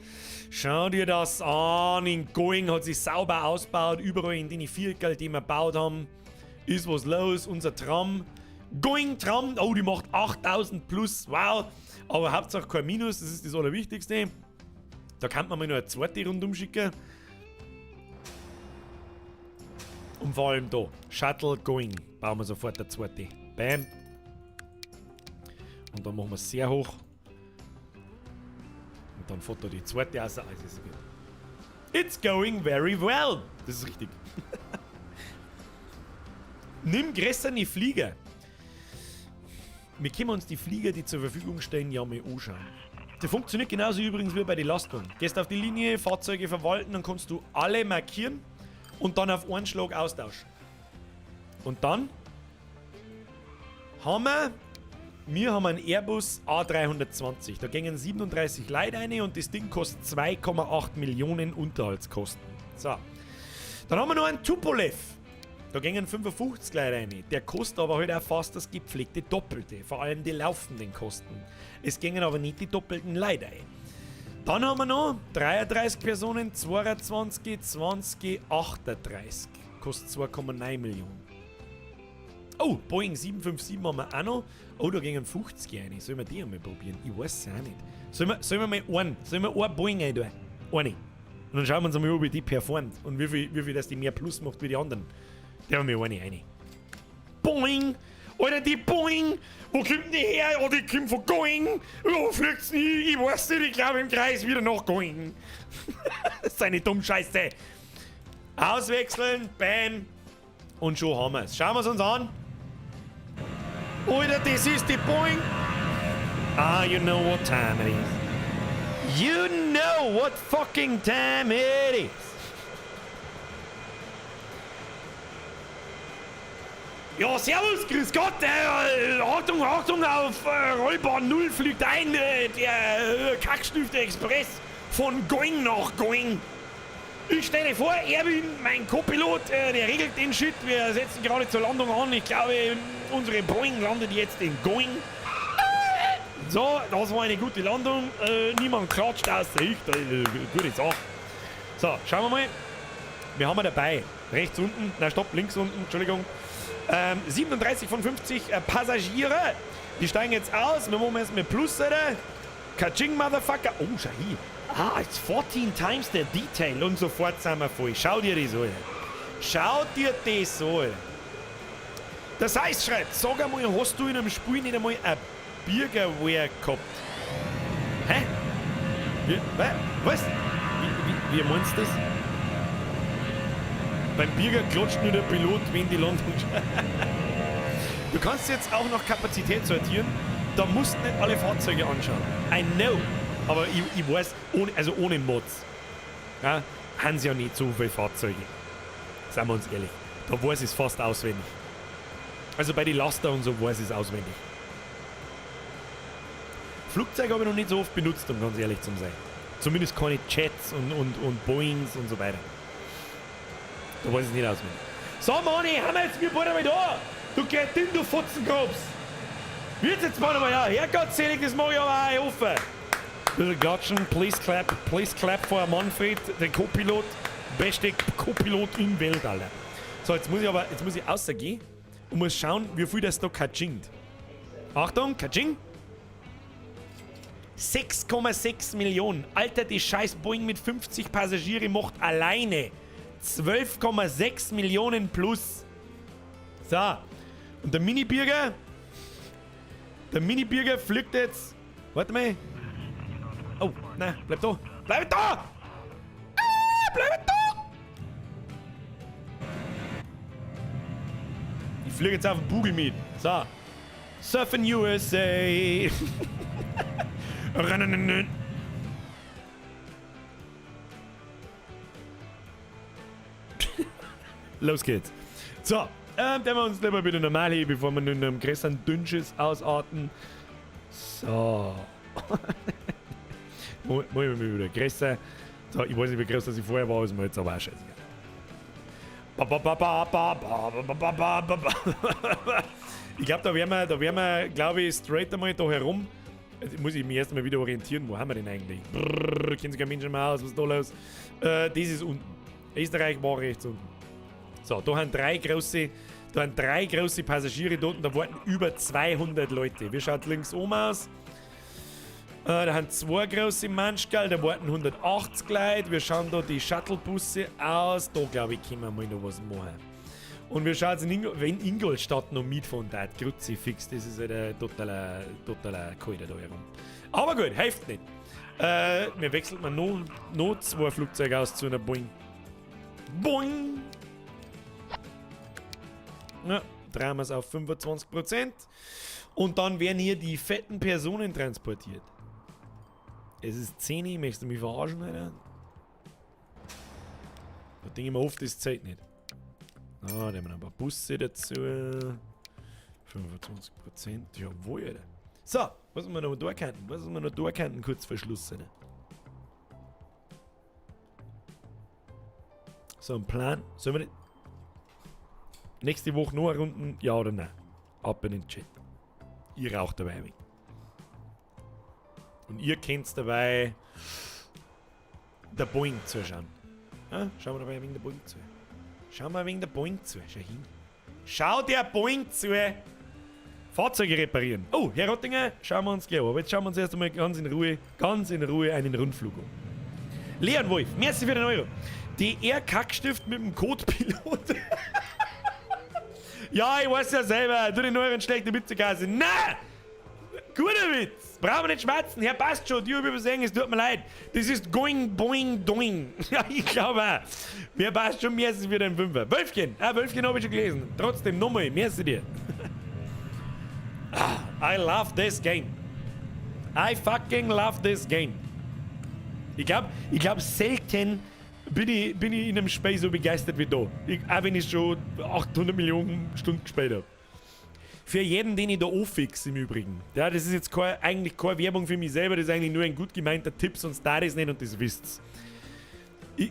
Schau dir das an. In Going hat sich sauber ausgebaut. Überall in den Viertel, die wir gebaut haben, ist was los. Unser Tram. Going Tram, oh, die macht 8000 plus. Wow. Aber Hauptsache kein Minus, das ist das Allerwichtigste. Da kann man mal noch eine zweite rundum schicken. Und vor allem da, Shuttle Going, bauen wir sofort eine zweite. Bam. Und dann machen wir es sehr hoch. Und dann fährt da die zweite raus. Alles ist gut. It's going very well. Das ist richtig. Nimm größere Flieger. Wir können uns die Flieger, die zur Verfügung stehen, ja mal anschauen. Der funktioniert genauso übrigens wie bei den Lastwagen. Gehst auf die Linie, Fahrzeuge verwalten, dann kannst du alle markieren und dann auf einen Schlag austauschen. Und dann haben wir, wir haben einen Airbus A320. Da gingen 37 Leute rein und das Ding kostet 2,8 Millionen Unterhaltskosten. So. Dann haben wir noch einen Tupolev. Da gingen 55 Leute rein. Der kostet aber halt auch fast das gepflegte Doppelte. Vor allem die laufenden Kosten. Es gingen aber nicht die doppelten Leute rein. Dann haben wir noch 33 Personen, 22, 20, 38. Kostet 2,9 Millionen. Oh, Boeing 757 haben wir auch noch. Oh, da gingen 50 rein. Sollen wir die einmal probieren? Ich weiß es auch nicht. Sollen wir mal einen, sollen wir einen Boeing rein tun? Eine. Und dann schauen wir uns einmal an, wie die performt und wie viel das die mehr Plus macht wie die anderen. Der haben wir eine rein. Boeing! Alter, die Boeing! Wo kommt die her? Oh, die kommt von Going! Wo fliegt's denn hin? Ich weiß nicht, ich glaube im Kreis wieder nach Going. Das ist eine dumme Scheiße. Auswechseln, bam. Und schon haben wir's. Schauen wir's uns an. Alter, das ist die Boeing. Ah, you know what time it is. You know what fucking time it is. Ja, servus, grüß Gott. Achtung, Achtung, auf Rollbahn 0 fliegt ein der Kackstifter Express von Going nach Going. Ich stelle vor, Erwin, mein Co-Pilot, der regelt den Shit. Wir setzen gerade zur Landung an. Ich glaube, unsere Boeing landet jetzt in Going. So, das war eine gute Landung. Niemand klatscht außer ich. Gute Sache. So, schauen wir mal. Wir haben wir dabei. Rechts unten, na stopp, links unten, Entschuldigung. 37 von 50 Passagiere. Die steigen jetzt aus. Wir machen jetzt mit Plus, oder? Kaching, Motherfucker. Oh, schau hier. Ah, it's 14 times the detail. Und sofort sind wir voll. Schau dir das an. Schau dir das an. Das heißt, schreibt, sag einmal, hast du in einem Spiel nicht einmal ein Bürgerwehr gehabt? Hä? Wie, was? Wie meinst du das? Beim Birger klatscht nur der Pilot, wenn die Landung Du kannst jetzt auch noch Kapazität sortieren. Da musst du nicht alle Fahrzeuge anschauen. I know. Aber ich weiß, ohne Mods, ja, haben sie ja nicht so viele Fahrzeuge. Seien wir uns ehrlich. Da weiß ich es fast auswendig. Also bei den Laster und so weiß ich es auswendig. Flugzeuge habe ich noch nicht so oft benutzt, um ganz ehrlich zu sein. Zumindest keine Jets und Boeings und so weiter. Da weiß ich es nicht auswendig. So, Mani, haben wir jetzt wir beide mal da! Du Kretin, du Fotzenkrops! Wird jetzt mal nochmal her! Herrgottselig, das mach ich aber auch offen! Bisschen klatschen, please clap for Manfred, der Co-Pilot. Beste Co-Pilot in Welt, Alter. So, jetzt muss ich aber, jetzt muss ich rausgehen und muss schauen, wie viel das da kachingt. Achtung, kaching! 6,6 Millionen. Alter, die scheiß Boeing mit 50 Passagiere macht alleine 12,6 Millionen plus. So. Und der Mini-Birger? Der Mini-Birger fliegt jetzt. Warte mal. Oh, nein, bleib da. Bleib da! Ah, bleib da! Ich fliege jetzt auf den Bugel mit. So. Surfing USA. Los geht's. So, dann wir uns lieber wieder normal hin, bevor wir in einem größeren Dünnschiss ausarten. So. Mal wieder größer. So, ich weiß nicht, wie groß das ich vorher war, ist mir jetzt aber auch scheißegal. Ba, ba, ba, ba, ba, ba, ba, ba, ba, ba, ba. Ich glaub, da werden wir, glaub ich, straight einmal da herum. Jetzt muss ich mich erstmal wieder orientieren. Wo haben wir denn eigentlich? Brrr, kennt sich kein Mensch mehr aus, was ist da los? Das ist unten. Österreich war rechts unten. So, da haben drei große, da haben drei große Passagiere dort und da warten über 200 Leute. Wie schaut links oben aus? Da haben zwei große Manschgall, da warten 180 Leute. Wir schauen da die Shuttlebusse aus. Da, glaub ich, können wir mal noch was machen. Und wir schauen jetzt in wenn Ingolstadt noch mitfahren darf, Kruzifix, das ist halt ein totaler Kalter da herum. Aber gut, hilft nicht. Wir wechseln mal noch zwei Flugzeuge aus zu einer Boeing. Boing! Ja, drehen wir's auf 25%. Und dann werden hier die fetten Personen transportiert. Es ist 10 Uhr, möchtest du mich verarschen, Alter? Da denke ich mir oft, das zählt nicht. Ah, da haben wir noch ein paar Busse dazu. 25%, jawohl, Alter. So, was wir noch da könnten? Was wir noch da könnten, kurz vor Schluss, Alter. So, ein Plan. Sollen wir nicht nächste Woche noch eine Runde? Ja oder nein? Ab in den Chat. Ich rauche dabei ein wenig. Und ihr könnt dabei der Boeing zuschauen. Ja, schauen wir dabei wegen der Boeing zu. Schauen wir wegen der Boeing zu. Schau hin. Schau der Boing zu. Fahrzeuge reparieren. Oh, Herr Rottinger, schauen wir uns gleich an. Aber jetzt schauen wir uns erst einmal ganz in Ruhe einen Rundflug an. Leon Wolf, merci für den Euro. DR-Kackstift mit dem Codepilot. Ja, ich weiß ja selber, du den Euren schlechte Witze Kasse. Na! Guter Witz! Brauchen wir nicht schmerzen. Herr, passt schon, die übersehen, es tut mir leid. Das ist going, boing, doing. Ja, ich glaube auch. Mir passt schon, merci für den Fünfer. Wölfchen, ah, Wölfchen habe ich schon gelesen. Trotzdem, nochmal, merci dir. Ah, I love this game. I fucking love this game. Ich glaub, selten bin ich in einem Spiel so begeistert wie da. Auch wenn ich schon 800 Millionen Stunden gespielt hab. Für jeden, den ich da anfix im Übrigen. Ja, das ist jetzt eigentlich keine Werbung für mich selber, das ist eigentlich nur ein gut gemeinter Tipp, sonst da ist nicht und das wisst's.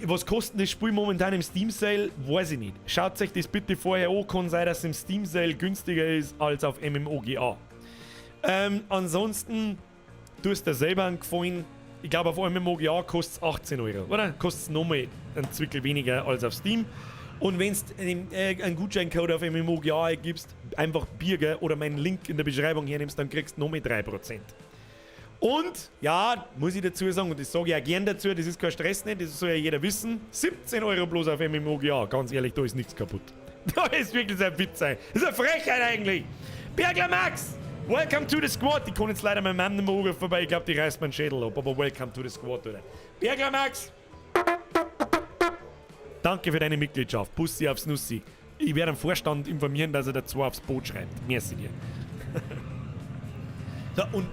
Was kostet das Spiel momentan im Steam Sale? Weiß ich nicht. Schaut euch das bitte vorher an, kann sein, dass es im Steam Sale günstiger ist als auf MMOGA. Ansonsten tust dir selber einen Gefallen. Ich glaube, auf MMOGA kostet's 18 Euro, oder? Kostet's nochmal einen Zwickel weniger als auf Steam. Und wenn's einen Gutscheincode auf MMOGA eingibst, einfach Birger oder meinen Link in der Beschreibung hernimmst, dann kriegst du nochmal 3%. Und, ja, muss ich dazu sagen, und das sage ich auch gern dazu, das ist kein Stress nicht, das soll ja jeder wissen, 17 Euro bloß auf MMOGA, ganz ehrlich, da ist nichts kaputt. Da ist wirklich ein Witz sein. Das ist eine Frechheit eigentlich. Bergler Max, welcome to the squad. Ich kann jetzt leider meinen Mann nicht mehr anrufen, weil ich glaub, die reißt meinen Schädel ab, aber welcome to the squad, oder? Bergler Max, danke für deine Mitgliedschaft. Bussi aufs Nussi. Ich werde den Vorstand informieren, dass er da 2 aufs Boot schreibt. Merci dir. So, und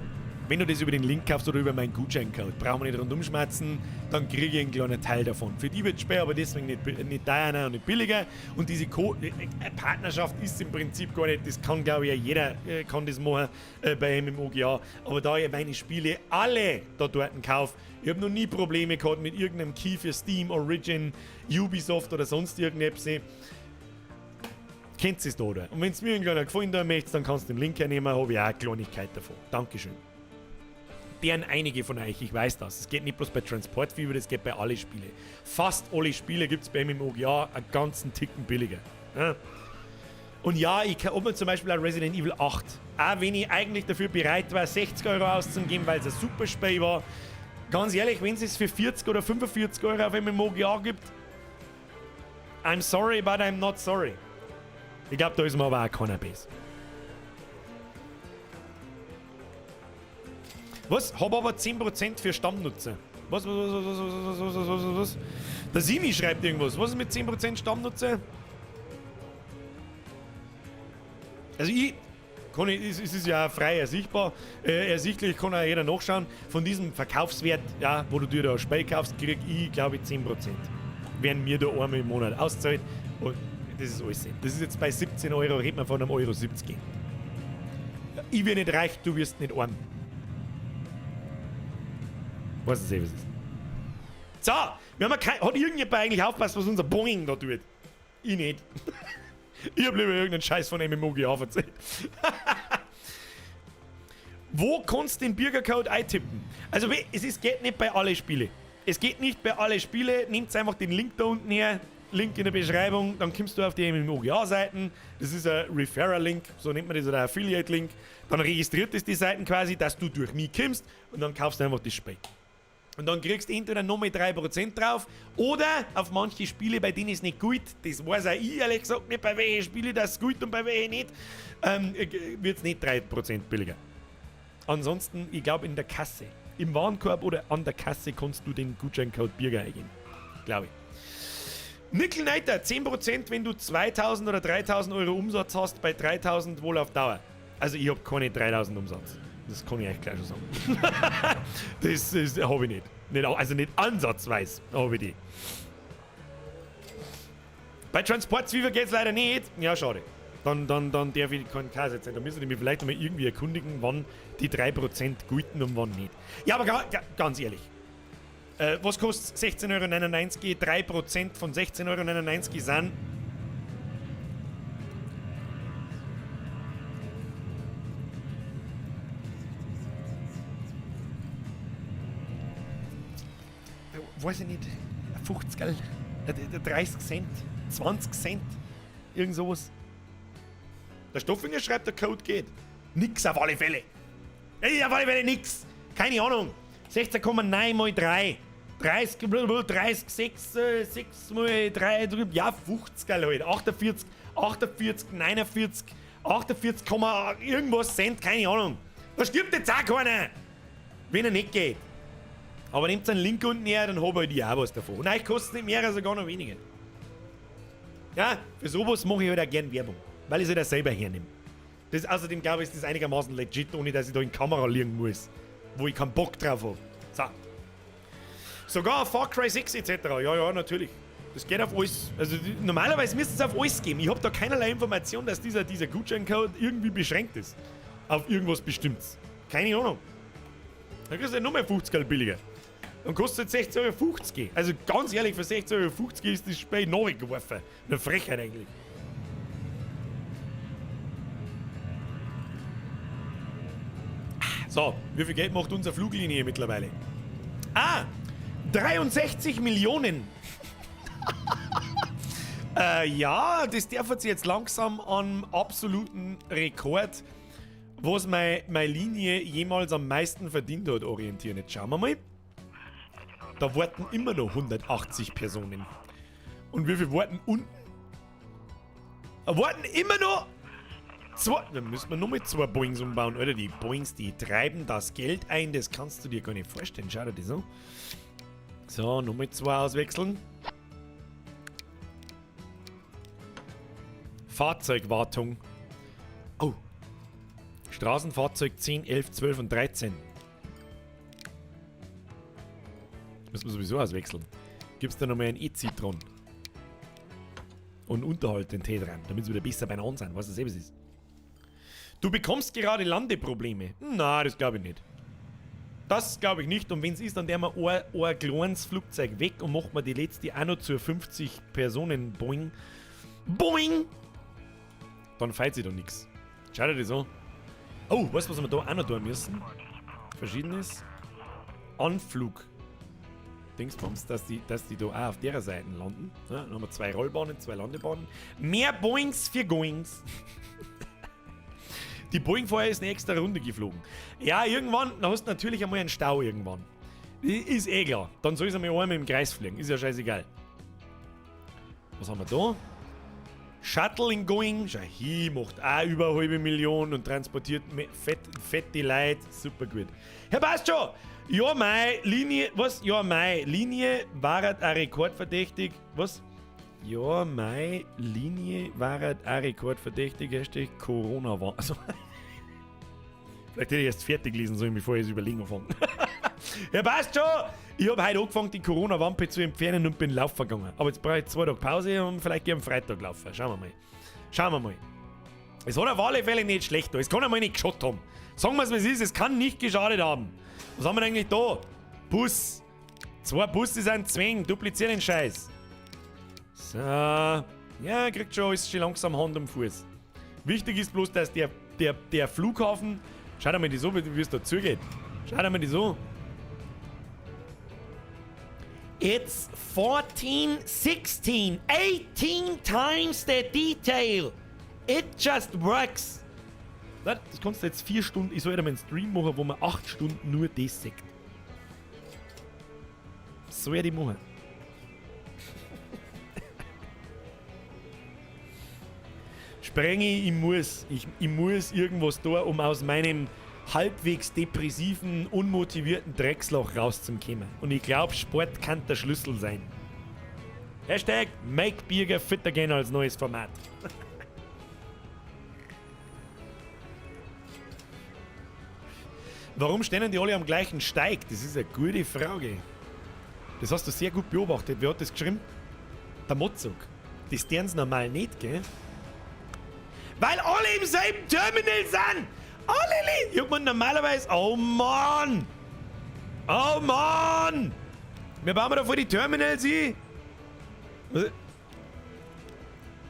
wenn du das über den Link kaufst oder über meinen Gutscheincode, brauchen wir nicht rundum schmerzen, dann kriege ich einen kleinen Teil davon. Für die wird es schwer, aber deswegen nicht teurer und nicht billiger. Und diese Partnerschaft ist im Prinzip gar nicht, das kann glaube ich ja jeder kann das machen bei MMOGA. Aber da ich meine Spiele alle da dort kaufe, ich hab noch nie Probleme gehabt mit irgendeinem Key für Steam, Origin, Ubisoft oder sonst irgendetwas. Kennt es da, oder? Und wenn's mir einen kleinen Gefallen da möchtest, dann kannst du den Link hernehmen, hab ich auch eine Kleinigkeit davon. Dankeschön. Deren einige von euch, ich weiß das. Es geht nicht bloß bei Transport Fever, das geht bei allen Spielen. Fast alle Spiele gibt's bei MMOGA einen ganzen Ticken billiger. Ja? Und ja, ich kann, ob man zum Beispiel auch Resident Evil 8, auch wenn ich eigentlich dafür bereit war, 60 Euro auszugeben, weil's ein super Spiel war, ganz ehrlich, wenn's es für 40 oder 45 Euro auf MMOGA gibt, I'm sorry, but I'm not sorry. Ich glaub, da ist mir aber auch keiner besser. Was? Hab aber 10% für Stammnutzer. Was, was, was, was, was, was, was, was, was, was, was? Der Simi schreibt irgendwas. Was ist mit 10% Stammnutzer? Also ich kann ich, es, es ist ja frei ersichtlich, kann auch jeder nachschauen. Von diesem Verkaufswert, ja, wo du dir da ein Spiel kaufst, krieg ich, glaub ich, 10%. Werden mir da einmal im Monat auszahlt. Und das ist alles. Das ist jetzt bei 17 Euro, redet man von einem Euro 70. Ich werde nicht reich, du wirst nicht arm. Weiß es eh, was ist. So, wir haben kein, hat irgendjemand eigentlich aufgepasst, was unser Boing da tut? Ich nicht. Ich hab lieber irgendeinen Scheiß von MMOGA erzählt. Wo kannst du den Bürgercode eintippen? Also, es ist, geht nicht bei allen Spielen. Es geht nicht bei allen Spielen. Nehmt einfach den Link da unten her. Link in der Beschreibung, dann kommst du auf die MMOGA-Seiten. Das ist ein Referral-Link, so nennt man das, oder ein Affiliate-Link. Dann registriert es die Seiten quasi, dass du durch mich kommst und dann kaufst du einfach das Spiel. Und dann kriegst du entweder nochmal 3% drauf oder auf manche Spiele, bei denen es nicht gut, das weiß auch ich ehrlich gesagt nicht, bei welchen Spielen das gut und bei welchen nicht, wird's nicht 3% billiger. Ansonsten, ich glaub, in der Kasse, im Warenkorb oder an der Kasse kannst du den Gutscheincode Birger eingeben. Glaub ich. Nickel Nighter, 10%, wenn du 2000 oder 3000 Euro Umsatz hast, bei 3000 wohl auf Dauer. Also ich hab keine 3000 Umsatz. Das kann ich euch gleich schon sagen. Das hab ich nicht. Nicht, also nicht ansatzweise hab ich die. Bei Transport Fever geht's leider nicht. Ja, schade. Dann darf ich keinen Käse erzählen. Da müssen ich mich vielleicht mal irgendwie erkundigen, wann die 3% gelten und wann nicht. Ja, aber ganz ehrlich. Was kostet 16,99 Euro? 3% von 16,99 Euro sind... Weiß ich nicht, 50, gell? 30 Cent, 20 Cent, irgend sowas. Der Stoffinger schreibt, der Code geht. Nix auf alle Fälle. Ey, auf alle Fälle nix. Keine Ahnung. 16,9 mal 3. 30, 30, 6, 6 mal 3, ja, 50 halt. 48, 48, 49, 48, irgendwas Cent, keine Ahnung. Da stirbt jetzt auch keiner, wenn er nicht geht. Aber nehmt einen Link unten her, dann hab ich auch was davon. Und euch kostet es nicht mehr, sogar noch weniger. Ja, für sowas mache ich halt auch gern Werbung, weil ich es halt auch selber hernehme. Das, außerdem glaube ich, ist das einigermaßen legit, ohne dass ich da in Kamera liegen muss, wo ich keinen Bock drauf habe. So. Sogar Far Cry 6 etc. Ja, ja, natürlich. Das geht auf alles. Also normalerweise müsste es auf alles geben. Ich habe da keinerlei Information, dass dieser Gutscheincode irgendwie beschränkt ist. Auf irgendwas Bestimmtes. Keine Ahnung. Dann kriegst du ja nochmal 50 Geld billiger. Dann kostet es 16,50 Euro. Also ganz ehrlich, für 16,50 Euro ist das Spiel nachgeworfen. Eine Frechheit eigentlich. So, wie viel Geld macht unsere Fluglinie mittlerweile? Ah, 63 Millionen. Ja, das darf sich jetzt langsam am absoluten Rekord, was meine Linie jemals am meisten verdient hat, orientieren. Jetzt schauen wir mal. Da warten immer noch 180 Personen. Und wie viel warten unten? Da warten immer noch zwei. Dann müssen wir nur mit 2 Boeings umbauen, oder? Die Boeings, die treiben das Geld ein. Das kannst du dir gar nicht vorstellen. Schau dir das an. So, nochmal 2 auswechseln. Fahrzeugwartung. Oh. Straßenfahrzeug 10, 11, 12 und 13. Müssen wir sowieso auswechseln. Gibt's da nochmal ein E-Zitron? Und Unterhalt den Tee dran, damit sie wieder besser beieinander sind. Weißt du, was es ist? Du bekommst gerade Landeprobleme. Na, das glaube ich nicht. Das glaube ich nicht. Und wenn's ist, dann der wir ein kleines Flugzeug weg und machen wir die letzte auch noch zur 50 Personen Boeing. Boeing! Dann feiert sie doch nix. Schau dir das an. Oh, weißt du, was wir da auch noch tun müssen? Verschiedenes. Anflug. Dingsbums, dass die da auch auf der Seite landen. Ja, dann haben wir 2 Rollbahnen, 2 Landebahnen. Mehr Boeings für Goings. Die Boeing vorher ist eine extra Runde geflogen. Ja, irgendwann, dann hast du natürlich einmal einen Stau irgendwann. Ist eh klar. Dann soll es einmal im Kreis fliegen. Ist ja scheißegal. Was haben wir da? Shuttle in Going. Schau, hier macht auch über eine halbe Million und transportiert fette Leute. Super gut. Herr passt schon. Ja, mei, Linie, was? Ja, mei, Linie war auch rekordverdächtig. Was? Ja, mei, Linie war auch rekordverdächtig. Hashtag Corona war. Also, vielleicht hätte ich erst fertig lesen sollen, bevor ich es überlegen anfange. Ja, passt schon. Ich hab heute angefangen, die Corona-Wampe zu entfernen und bin laufen gegangen. Aber jetzt brauche ich 2 Tage Pause und vielleicht gehe ich am Freitag laufen. Schauen wir mal. Schauen wir mal. Es hat auf alle Fälle nicht schlecht da. Es kann einmal nicht geschadet haben. Sagen wir es, wie es ist, es kann nicht geschadet haben. Was haben wir denn eigentlich da? Bus. 2 Busse sind Zwang. Duplizieren den Scheiß. So. Ja, kriegt schon alles schon langsam Hand am Fuß. Wichtig ist bloß, dass der Flughafen... Schaut einmal die so, wie es da zugeht. Schaut einmal die so. It's 14, 16, 18 times the detail. It just works. Das kannst du jetzt 4 Stunden... Ich soll ja mal einen Stream machen, wo man 8 Stunden nur das sieht. Das soll ich machen. Sprenge, ich muss. Ich muss irgendwas tun, um aus meinem halbwegs depressiven, unmotivierten Drecksloch rauszukommen. Und ich glaub, Sport kann der Schlüssel sein. Hashtag Make Birger Fit Again als neues Format. Warum stehen die alle am gleichen Steig? Das ist eine gute Frage. Das hast du sehr gut beobachtet. Wer hat das geschrieben? Der Motzug. Das deren normal nicht, gell? Weil alle im selben Terminal sind! Alle! Juck man normalerweise... Oh Mann! Oh Mann! Wir bauen da vor die Terminals hin.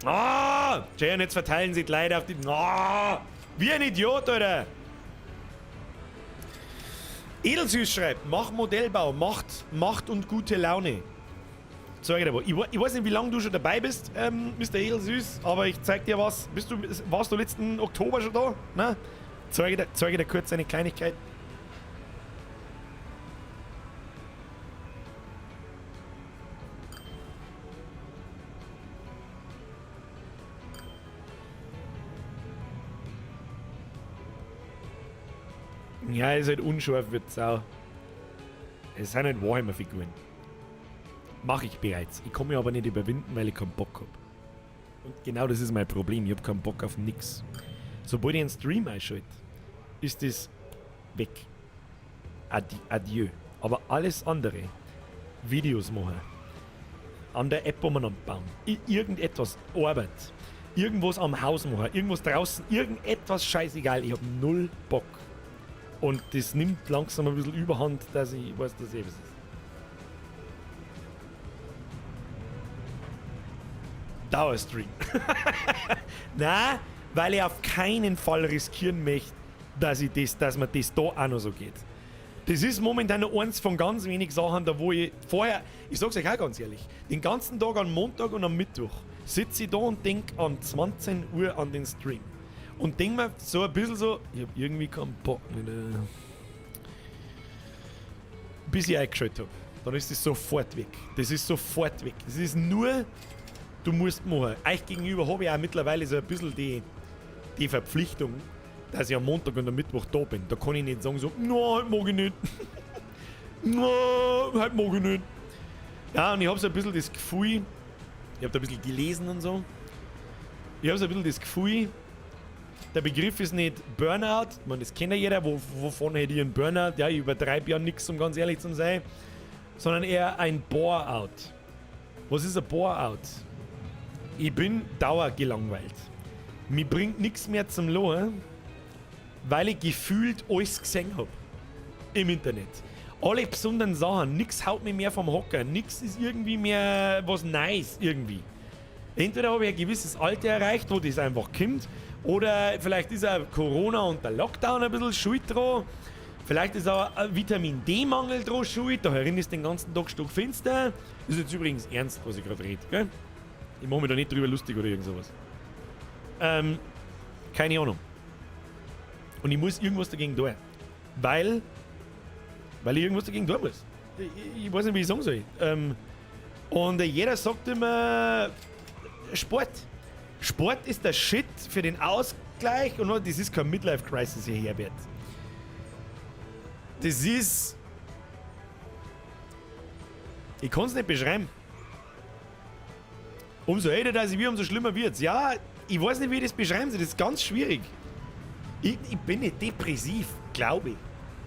Ah! Jay, und jetzt verteilen sie die Leute auf die... Ah! Wie ein Idiot, Alter! Edelsüß schreibt, mach Modellbau, Macht und gute Laune. Zeig dir was. Ich weiß nicht, wie lange du schon dabei bist, Mr. Edelsüß, aber ich zeig dir was. Warst du letzten Oktober schon da? Na? Zeig dir kurz eine Kleinigkeit. Ja, ist halt unscharf, wird Sau. Es sind halt Warhammer-Figuren. Mach ich bereits. Ich kann mich aber nicht überwinden, weil ich keinen Bock hab. Und genau das ist mein Problem. Ich hab keinen Bock auf nix. Sobald ich einen Stream einschalte, ist das weg. Adieu. Aber alles andere, Videos machen, an der App umeinander bauen, irgendetwas, Arbeit, irgendwas am Haus machen, irgendwas draußen, irgendetwas scheißegal. Ich hab null Bock. Und das nimmt langsam ein bisschen Überhand, dass ich weiß, dass ich was ist. Dauerstream. Nein, weil ich auf keinen Fall riskieren möchte, dass mir das da auch noch so geht. Das ist momentan noch eins von ganz wenig Sachen, da wo ich vorher, ich sag's euch auch ganz ehrlich, den ganzen Tag am Montag und am Mittwoch sitze ich da und denk an 20 Uhr an den Stream. Und denk mir so ein bisschen so, ich hab irgendwie keinen Bock mehr. Bis ich eingeschaltet hab. Dann ist das sofort weg. Das ist sofort weg. Das ist nur, du musst machen. Euch gegenüber hab ich auch mittlerweile so ein bisschen die Verpflichtung, dass ich am Montag und am Mittwoch da bin. Da kann ich nicht sagen so, na, heute mag ich nicht. Na, heute mag ich nicht. Ja, und ich hab so ein bisschen das Gefühl, ich hab da ein bisschen gelesen und so. Ich hab so ein bisschen das Gefühl, der Begriff ist nicht Burnout, ich meine, das kennt ja jeder, wovon hätte ich einen Burnout? Ja, ich übertreibe ja nix, um ganz ehrlich zu sein, sondern eher ein Bore-out. Was ist ein Bore-out? Ich bin dauergelangweilt. Mir bringt nix mehr zum Lachen, weil ich gefühlt alles gesehen hab. Im Internet. Alle besonderen Sachen, nix haut mich mehr vom Hocker, nix ist irgendwie mehr was Neues irgendwie. Entweder habe ich ein gewisses Alter erreicht, wo das einfach kommt, oder vielleicht ist auch Corona und der Lockdown ein bisschen schuld dran. Vielleicht ist auch ein Vitamin D-Mangel dran schuld. Da herin ist den ganzen Tag stockfinster. Das ist jetzt übrigens ernst, was ich gerade rede, gell? Ich mach mich da nicht drüber lustig oder irgend sowas. Keine Ahnung. Und ich muss irgendwas dagegen tun. Weil ich irgendwas dagegen tun muss. Ich weiß nicht, wie ich sagen soll. Und jeder sagt immer, Sport. Sport ist der Shit für den Ausgleich und das ist kein Midlife-Crisis hier, Herbert. Das ist... Ich kann's nicht beschreiben. Umso älter dass ich bin, umso schlimmer wird's. Ja, ich weiß nicht, wie ich das beschreiben soll. Das ist ganz schwierig. Ich bin nicht depressiv, glaube ich.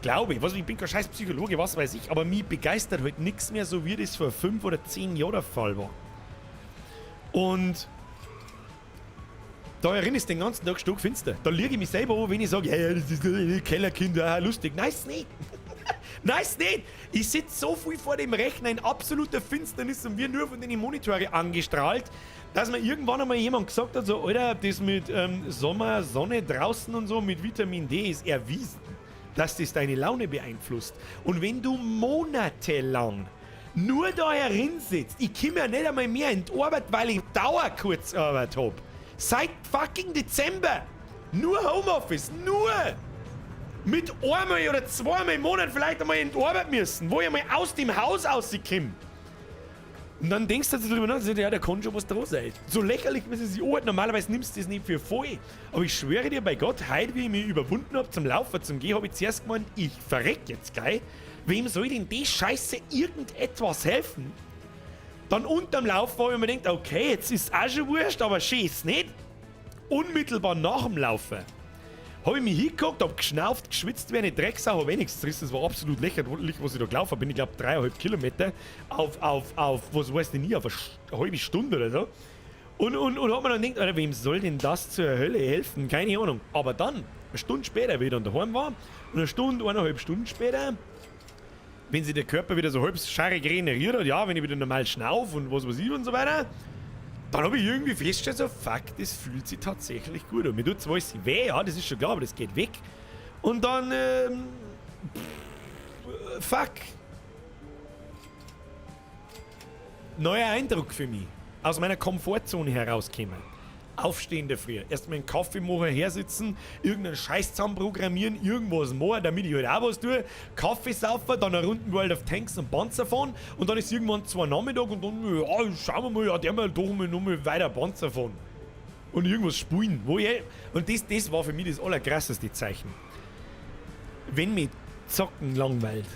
Glaube ich. Was, ich bin kein scheiß Psychologe, was weiß ich. Aber mich begeistert halt nix mehr, so wie das vor 5 oder 10 Jahren der Fall war. Und da herin ist den ganzen Tag stockfinster. Da liege ich mich selber an, wenn ich sage, ja, ja, das ist Kellerkind, ja, lustig. Nein, ist nicht. Nein, ist nicht. Ich sitze so viel vor dem Rechner in absoluter Finsternis und wir nur von den Monitore angestrahlt, dass mir irgendwann einmal jemand gesagt hat, so, Alter, das mit Sommer, Sonne draußen und so, mit Vitamin D ist erwiesen, dass das deine Laune beeinflusst. Und wenn du monatelang nur da herin sitzt, ich komme ja nicht einmal mehr in die Arbeit, weil ich Dauerkurzarbeit hab. Seit fucking Dezember. Nur Homeoffice, nur. Mit einmal oder zweimal im Monat vielleicht einmal in die Arbeit müssen, wo ich einmal aus dem Haus rauskomme. Und dann denkst du darüber nach, ja, da kann schon was dran sein. So lächerlich, wie es sich anhört, normalerweise nimmst du das nicht für voll. Aber ich schwöre dir bei Gott, heute, wie ich mich überwunden hab zum Laufen, zum Gehen, hab ich zuerst gemeint, ich verreck jetzt gleich. Wem soll denn die Scheiße irgendetwas helfen? Dann unterm Laufen hab ich mir gedacht, okay, jetzt ist auch schon wurscht, aber schön ist's nicht. Unmittelbar nach dem Laufen hab ich mich hingeguckt, hab geschnauft, geschwitzt wie eine Drecksau, hab eh nichts gerissen. Das war absolut lächerlich, was ich da gelaufen bin. Ich glaub, dreieinhalb Kilometer auf, was weiß ich nie, auf eine halbe Stunde oder so. Und hab mir dann gedacht, Alter, wem soll denn das zur Hölle helfen? Keine Ahnung. Aber dann, eine Stunde später, wie ich dann daheim war, und eine Stunde, eineinhalb Stunden später, wenn sich der Körper wieder so halb scharrig regeneriert hat, ja, wenn ich wieder normal schnauf und was weiß ich und so weiter, dann hab ich irgendwie festgestellt, so, fuck, das fühlt sich tatsächlich gut an. Mir tut zwar alles weh, ja, das ist schon klar, aber das geht weg. Und dann, pff, fuck. Neuer Eindruck für mich. Aus meiner Komfortzone herauskommen. Aufstehen in der Früh. Erstmal einen Kaffee machen, hersitzen, irgendeinen Scheiß zusammenprogrammieren, irgendwas machen, damit ich halt auch was tue. Kaffee saufen, dann eine Runde World of Tanks und Panzer fahren und dann ist irgendwann 2 Nachmittag und dann, ja, schauen wir mal, ja, der mal doch mal noch mal weiter Panzer fahren. Und irgendwas spielen. Wo ich, und das war für mich das allerkrasseste Zeichen. Wenn mich Zocken langweilt,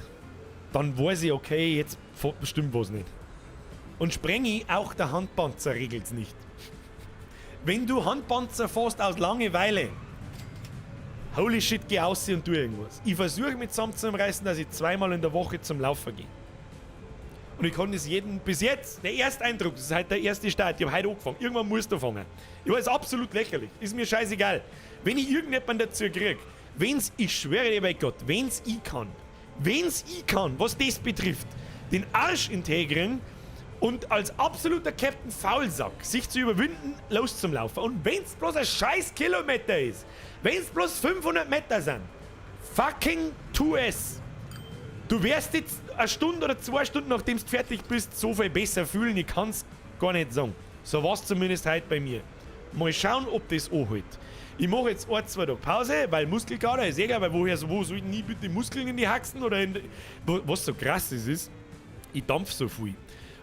dann weiß ich, okay, jetzt stimmt was nicht. Und Sprengi, auch der Handpanzer regelt's nicht. Wenn du Handpanzer fährst aus Langeweile, holy shit, geh aus und tu irgendwas. Ich versuche mich zusammenzureißen, dass ich zweimal in der Woche zum Laufen gehe. Und ich kann das jedem, bis jetzt, der Ersteindruck, das ist halt der erste Start, ich habe heute angefangen, irgendwann musst du fangen. Ich weiß, absolut lächerlich, ist mir scheißegal. Wenn ich irgendjemanden dazu krieg, wenn's, ich schwöre dir bei Gott, wenn's ich kann, was das betrifft, den Arsch integrieren und als absoluter Captain Faulsack sich zu überwinden, los zum Laufen. Und wenn's bloß ein scheiß Kilometer ist, wenn's bloß 500 Meter sind, fucking tu es. Du wirst jetzt eine Stunde oder 2 Stunden, nachdem du fertig bist, so viel besser fühlen, ich kann's gar nicht sagen. So war's zumindest heute bei mir. Mal schauen, ob das anhält. Ich mache jetzt ein, 2 Tage Pause, weil Muskelkater ist egal, weil woher, wo soll ich nie bitte Muskeln in die Haxen oder in, was so krass ist, ist, ich dampf so viel.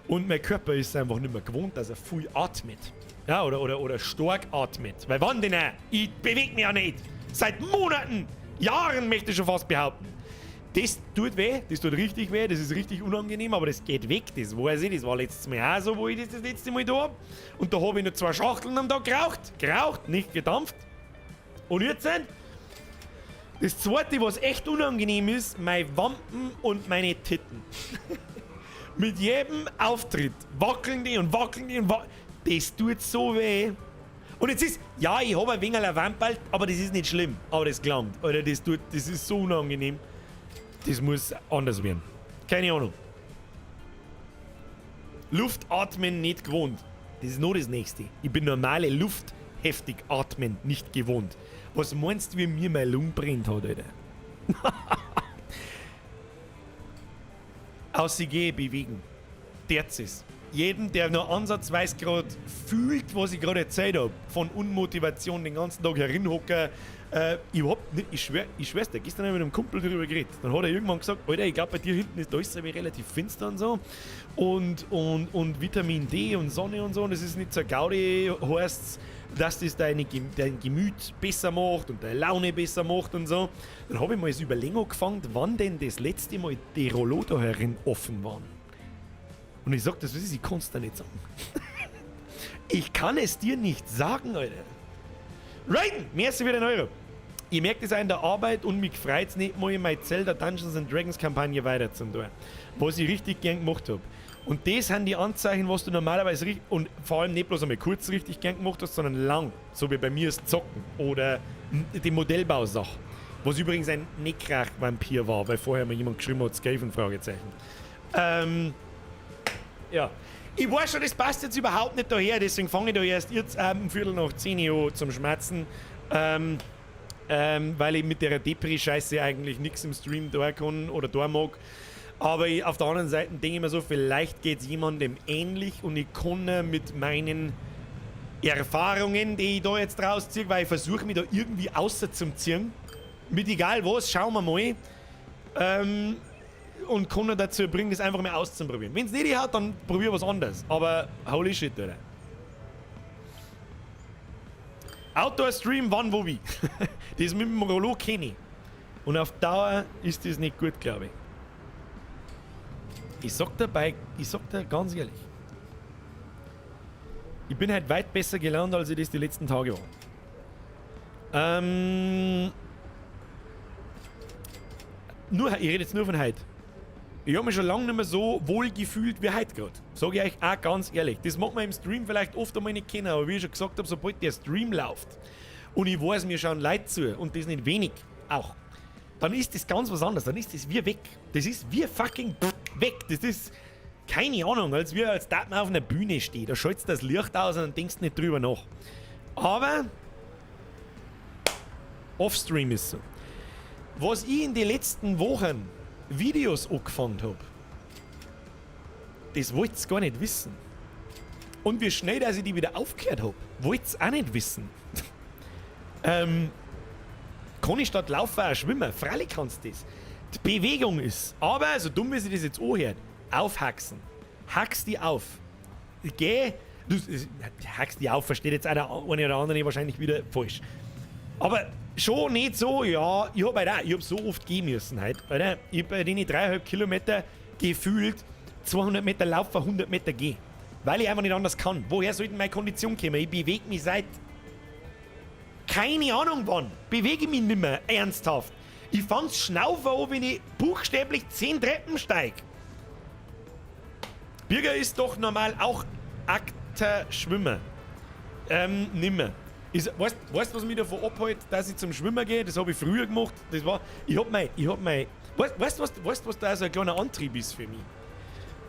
Und mein Körper ist einfach nicht mehr gewohnt, dass er viel atmet. Ja, oder stark atmet. Weil wann denn auch? Ich bewege mich ja nicht. Seit Monaten, Jahren möchte ich schon fast behaupten. Das tut weh, das tut richtig weh, das ist richtig unangenehm, aber das geht weg, das weiß ich. Das war letztes Mal auch so, wo ich das das letzte Mal da hab. Und da habe ich noch zwei Schachteln am Tag geraucht. Geraucht, nicht gedampft. Und jetzt sind das zweite, was echt unangenehm ist, meine Wampen und meine Titten. Mit jedem Auftritt wackeln die und wackeln die und wackeln. Das tut so weh. Und jetzt ist, ja, ich habe ein wenig ein Wamperl, aber das ist nicht schlimm. Aber das klammt. Alter, das ist so unangenehm. Das muss anders werden. Keine Ahnung. Luft atmen nicht gewohnt. Das ist nur das Nächste. Ich bin normale Luft heftig atmen nicht gewohnt. Was meinst du, wie mir meine Lunge brennt hat, Alter? Außi bewegen. Derz ist. Jedem, der nur ansatzweise gerade fühlt, was ich gerade erzählt habe, von Unmotivation den ganzen Tag herinhocken, überhaupt nicht, ich schwör's dir, gestern habe ich mit einem Kumpel darüber geredet. Dann hat er irgendwann gesagt, Alter, ich glaube, bei dir hinten ist alles relativ finster und so. Und Vitamin D und Sonne und so, und das ist nicht so Gaudi, heißt, dass das dein Gemüt besser macht und deine Laune besser macht und so. Dann habe ich mal das Überlegen angefangen, wann denn das letzte Mal die Rollo da herin offen waren. Und ich sag das, was ist, ich kann's dir nicht sagen. Ich kann es dir nicht sagen, Alter. Raiden, merci für den Euro. Ich merke das auch in der Arbeit und mich freut's nicht mal, meine Zelda Dungeons and Dragons Kampagne weiter zu tun. Was ich richtig gern gemacht hab. Und das sind die Anzeichen, was du normalerweise richtig, und vor allem nicht bloß einmal kurz richtig gern gemacht hast, sondern lang. So wie bei mir ist Zocken oder die Modellbausache. Was übrigens ein Nekrach-Vampir war, weil vorher mal jemand geschrieben hat, Skaven, Fragezeichen. Ja. Ich weiß schon, das passt jetzt überhaupt nicht daher, deswegen fange ich da erst jetzt um 10:15 an zum Schmatzen. Weil ich mit der Depri-Scheiße eigentlich nichts im Stream da kann oder da mag. Aber ich, auf der anderen Seite denke ich mir so, vielleicht geht es jemandem ähnlich und ich kann mit meinen Erfahrungen, die ich da jetzt draus ziehe, weil ich versuche mich da irgendwie außer zum ziehen, mit egal was, schauen wir mal. Und kann dazu bringen, das einfach mal auszuprobieren. Wenn es nicht hat, dann probier was anderes. Aber holy shit, Alter. Outdoor-Stream, wann, wo, wie. Das mit dem Rollo kenne ich. Und auf Dauer ist das nicht gut, glaube ich. Ich sag dir ganz ehrlich, ich bin halt weit besser gelaunt, als ich das die letzten Tage war. Nur, ich rede jetzt nur von heute. Ich habe mich schon lange nicht mehr so wohl gefühlt wie heute gerade. Sage ich euch auch ganz ehrlich. Das mag man im Stream vielleicht oft einmal nicht kennen, aber wie ich schon gesagt habe, sobald der Stream läuft und ich weiß, mir schauen Leute zu und das nicht wenig auch, dann ist das ganz was anderes. Dann ist das wie weg. Das ist wie fucking weg. Das ist keine Ahnung, als da man auf einer Bühne steht. Da schaltest du das Licht aus und dann denkst du nicht drüber nach. Aber Offstream ist so. Was ich in den letzten Wochen Videos angefangen habe. Das wollt's gar nicht wissen. Und wie schnell, dass ich die wieder aufgehört hab, wollt's auch nicht wissen. Kann ich statt laufen auch schwimmen? Freilich kannst du das. Die Bewegung ist, aber, so dumm wie sich das jetzt anhört, aufhaxen. Hax die auf. Geh, du hackst die auf, versteht jetzt einer, eine oder andere wahrscheinlich wieder falsch. Aber schon nicht so, ja, ich hab halt auch, ich hab so oft gehen müssen heute, Alter. Ich hab bei den 3,5 Kilometer gefühlt 200 Meter laufen, 100 Meter gehen. Weil ich einfach nicht anders kann. Woher soll denn meine Kondition kommen? Ich bewege mich seit keine Ahnung wann. Bewege mich nimmer, ernsthaft. Ich fang's Schnaufen an, wenn ich buchstäblich 10 Treppen steig. Birger ist doch normal auch akter Schwimmer. Nimmer. Weißt du, was mich davon abhält, dass ich zum Schwimmer gehe? Das habe ich früher gemacht. Das war, ich hab mein, ich hab mein, weißt, weißt, was, weißt, was da so ein kleiner Antrieb ist für mich?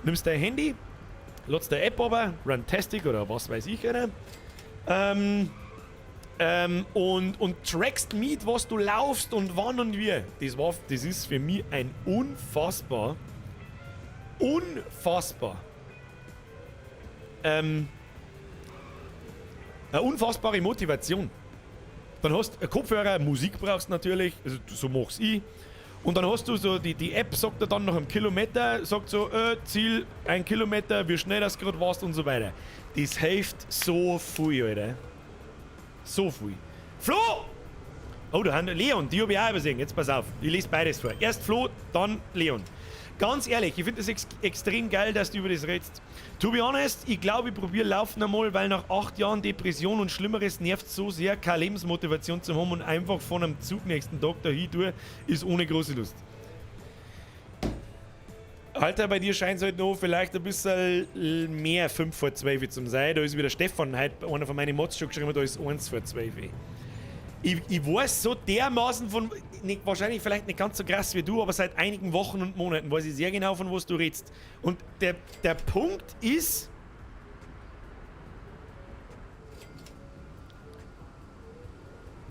Nimmst dein Handy, lädst deine App runter, Runtastic oder was weiß ich, oder? Und trackst mit, was du laufst und wann und wie. Das ist für mich ein unfassbar, unfassbar, eine unfassbare Motivation. Dann hast du Kopfhörer, Musik brauchst du natürlich, also so mach's ich. Und dann hast du so, die App sagt dir dann nach einem Kilometer, sagt so, Ziel, 1 Kilometer, wie schnell das gerade warst und so weiter. Das hilft so viel, Alter. So viel. Flo! Oh, da haben Leon, die hab ich auch übersehen. Jetzt pass auf, ich lese beides vor. Erst Flo, dann Leon. Ganz ehrlich, ich find das extrem geil, dass du über das redest. To be honest, ich glaube, ich probiere Laufen einmal, weil nach 8 Jahren Depression und Schlimmeres nervt so sehr, keine Lebensmotivation zu haben und einfach von einem Zug nächsten Tag dahin tue, ist ohne große Lust. Alter, bei dir scheint es halt noch vielleicht ein bisschen mehr 5 vor 12 zum sein. Da ist wieder Stefan, heute einer von meinen Mods schon geschrieben, da ist 1 vor 12. Ich weiß so dermaßen von, nicht, wahrscheinlich vielleicht nicht ganz so krass wie du, aber seit einigen Wochen und Monaten weiß ich sehr genau, von was du redest. Und der Punkt ist,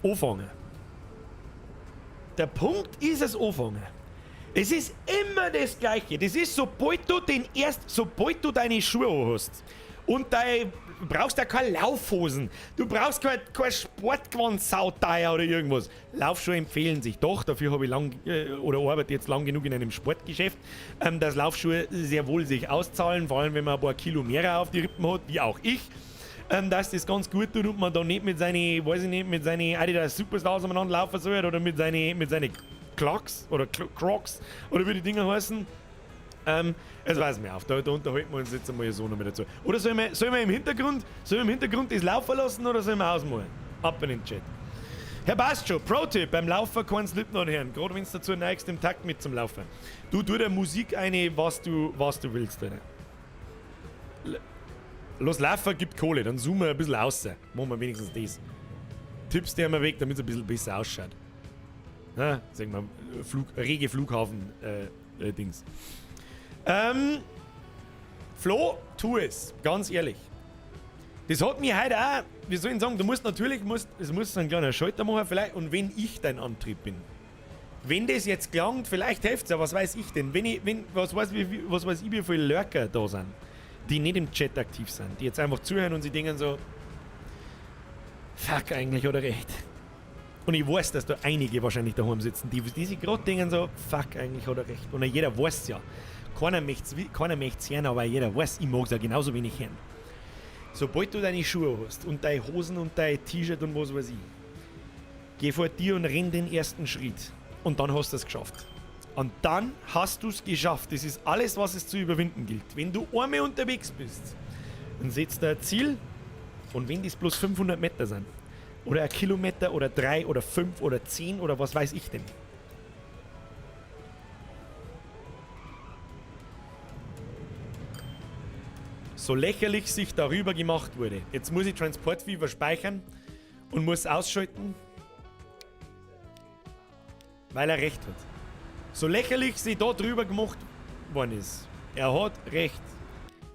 anfangen. Der Punkt ist es anfangen. Es ist immer das Gleiche. Das ist, sobald du den erst, sobald du deine Schuhe hast und dein, du brauchst ja keine Laufhosen, du brauchst kein Sportgewand, sauteuer oder irgendwas. Laufschuhe empfehlen sich doch, dafür habe ich lang oder arbeite jetzt lang genug in einem Sportgeschäft, dass Laufschuhe sehr wohl sich auszahlen, vor allem wenn man ein paar Kilo mehr auf die Rippen hat, wie auch ich, dass das ganz gut tut und man da nicht mit seinen, weiß ich nicht, mit seinen Adidas Superstars umeinander laufen soll oder mit seinen Clarks oder Crocs oder wie die Dinger heißen. Das weiß ich mir auf, da unterhalten wir uns jetzt einmal so noch mit dazu. Oder sollen wir im Hintergrund das laufen lassen oder sollen wir ausmalen? Ab in den Chat. Herr Bastjo, Pro-Tipp, beim Laufen kein Slipknot hören, gerade wenn du dazu neigst, im Takt mit zum Laufen. Du tu der Musik eine, was du willst, Alter. Los laufen gibt Kohle, dann zoomen wir ein bisschen raus. Machen wir wenigstens das. Tipps der mal weg, damit's ein bisschen besser ausschaut. Na, sagen wir, rege Flughafen Dings. Flo, tu es, ganz ehrlich. Das hat mir heute auch, wie soll ich sagen, du musst natürlich, musst, es muss einen kleinen Schalter machen vielleicht, und wenn ich dein Antrieb bin. Wenn das jetzt gelangt, vielleicht hilft's ja, was weiß ich denn. Wenn ich, wenn, was weiß, wie, wie, was weiß ich, wie viele Lurker da sind, die nicht im Chat aktiv sind, die jetzt einfach zuhören und sie denken so, fuck, eigentlich oder recht. Und ich weiß, dass da einige wahrscheinlich daheim sitzen, die sich grad denken so, fuck, eigentlich hat er recht. Und jeder weiß ja. Keiner möcht's hören, aber jeder weiß, ich mag's ja genauso wenig hören. Sobald du deine Schuhe hast und deine Hosen und dein T-Shirt und was weiß ich, geh vor dir und renn den ersten Schritt. Und dann hast du's geschafft. Und dann hast du's geschafft. Das ist alles, was es zu überwinden gilt. Wenn du einmal unterwegs bist, dann setzt du ein Ziel und wenn das bloß 500 Meter sind, oder ein Kilometer oder 3 oder 5 oder 10 oder was weiß ich denn. So lächerlich sich darüber gemacht wurde. Jetzt muss ich Transport Fever speichern und muss ausschalten, weil er recht hat. So lächerlich sich da drüber gemacht worden ist. Er hat recht.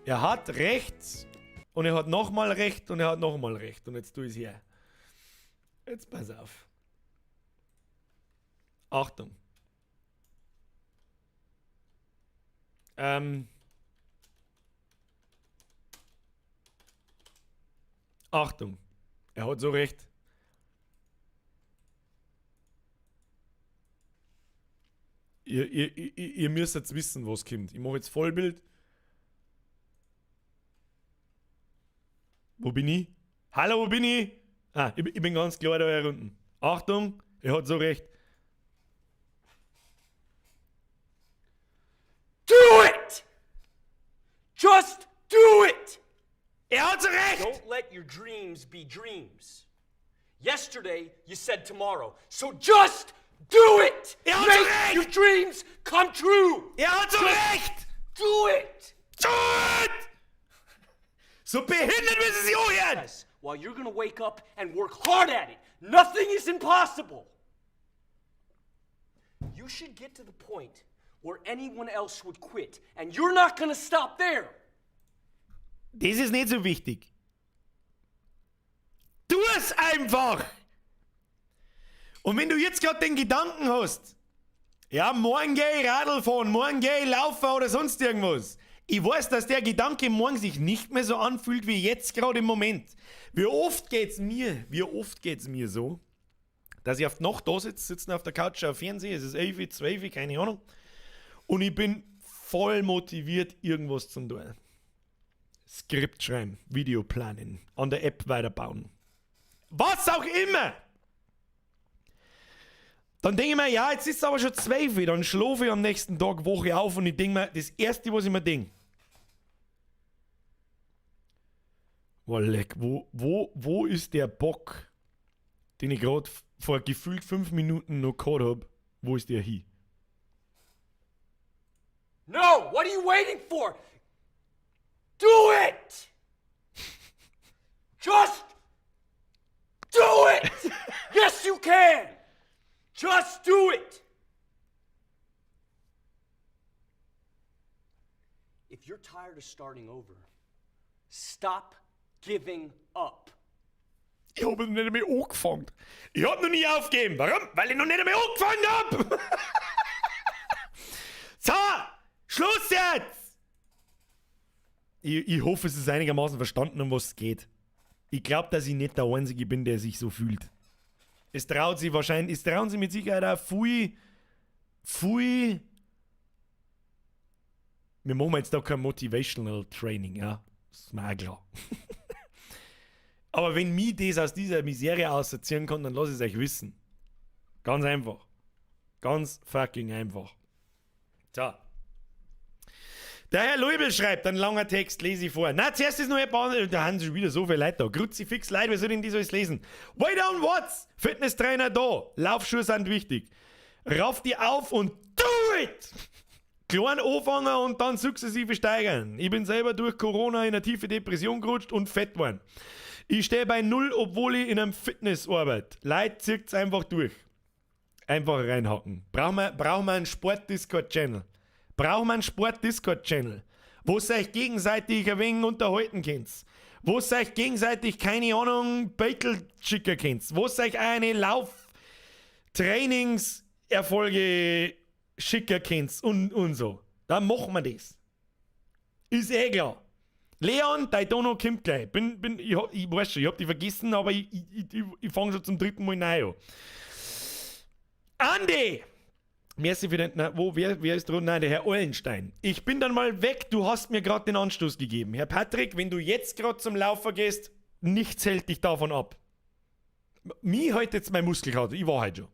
Er hat recht und er hat nochmal recht und er hat nochmal recht. Und jetzt tue ich's her. Jetzt pass auf. Achtung. Achtung, er hat so recht. Ihr, ihr, ihr, ihr müsst jetzt wissen, was kommt. Ich mache jetzt Vollbild. Wo bin ich? Hallo, wo bin ich? Ah, ich bin ganz klar da hier unten. Achtung, er hat so recht. Do it! Just do it! Er hat so recht! Don't let your dreams be dreams. Yesterday, you said tomorrow. So just do it! Er hat so Make recht! your dreams come true! Er hat so recht! Do it! Do it! So behindert müssen sie anhören! Yes, while you're gonna wake up and work hard at it. Nothing is impossible. You should get to the point where anyone else would quit, and you're not gonna stop there. Das ist nicht so wichtig. Tu es einfach! Und wenn du jetzt gerade den Gedanken hast, ja, morgen geh ich Radl fahren, morgen geh ich laufen oder sonst irgendwas. Ich weiß, dass der Gedanke morgen sich nicht mehr so anfühlt wie jetzt gerade im Moment. Wie oft geht's mir, wie oft geht's mir so, dass ich auf die Nacht da sitze, sitzen auf der Couch, schaue Fernsehen, es ist 11, 12, keine Ahnung, und ich bin voll motiviert, irgendwas zu tun. Skript schreiben, Video planen, an der App weiterbauen. Was auch immer! Dann denke ich mir, ja, jetzt ist es aber schon 12, dann schlafe ich am nächsten Tag Woche auf und ich denke mir, das erste, was ich mir denke, oh leck, wo ist der Bock, den ich gerade vor gefühlt 5 Minuten noch gehabt hab, wo ist der hin? No, what are you waiting for? Do it! Just do it! Yes, you can! Just do it! If you're tired of starting over, stop giving up. Ich hab noch nicht einmal angefangen. Ich hab noch nie aufgegeben. Warum? Weil ich noch nicht einmal angefangen hab. So, Schluss jetzt! Ich hoffe, es ist einigermaßen verstanden, um was es geht. Ich glaub, dass ich nicht der Einzige bin, der sich so fühlt. Es traut sich wahrscheinlich, es trauen sich mit Sicherheit auch viel, viel. Wir machen jetzt da kein Motivational Training, ja. Das ist mir auch klar. Aber wenn mich das aus dieser Misere auserziehen kann, dann lass ich es euch wissen. Ganz einfach. Ganz fucking einfach. So. Der Herr Leubel schreibt, ein langer Text, lese ich vor. Na, zuerst ist noch ein paar, da haben schon wieder so viele Leute da. Kruzifix, Leute, wer soll denn die so alles lesen? Wait on what's? Fitnesstrainer da. Laufschuhe sind wichtig. Raff die auf und do it! Klein anfangen und dann sukzessive steigern. Ich bin selber durch Corona in eine tiefe Depression gerutscht und fett geworden. Ich stehe bei 0, obwohl ich in einem Fitness arbeite. Leute, zieht's einfach durch. Einfach reinhacken. Brauchen wir einen Sport-Discord-Channel? Brauchen wir einen Sport-Discord-Channel, wo ihr euch gegenseitig ein wenig unterhalten könnt? Wo ihr euch gegenseitig, keine Ahnung, Beutel schicken könnt? Wo ihr euch eine Lauf-Trainingserfolge schicken könnt und so. Dann machen wir das. Ist eh klar. Leon, dein Dono kommt gleich. Ich weiß schon, ich hab dich vergessen, aber ich fang schon zum dritten Mal neu an. Andi! Merci für den, na, wo, wer, wer ist drin? Nein, der Herr Eulenstein. Ich bin dann mal weg, du hast mir grad den Anstoß gegeben. Herr Patrick, wenn du jetzt grad zum Laufen gehst, nichts hält dich davon ab. Mich hält jetzt mein Muskelkater, ich war heute schon.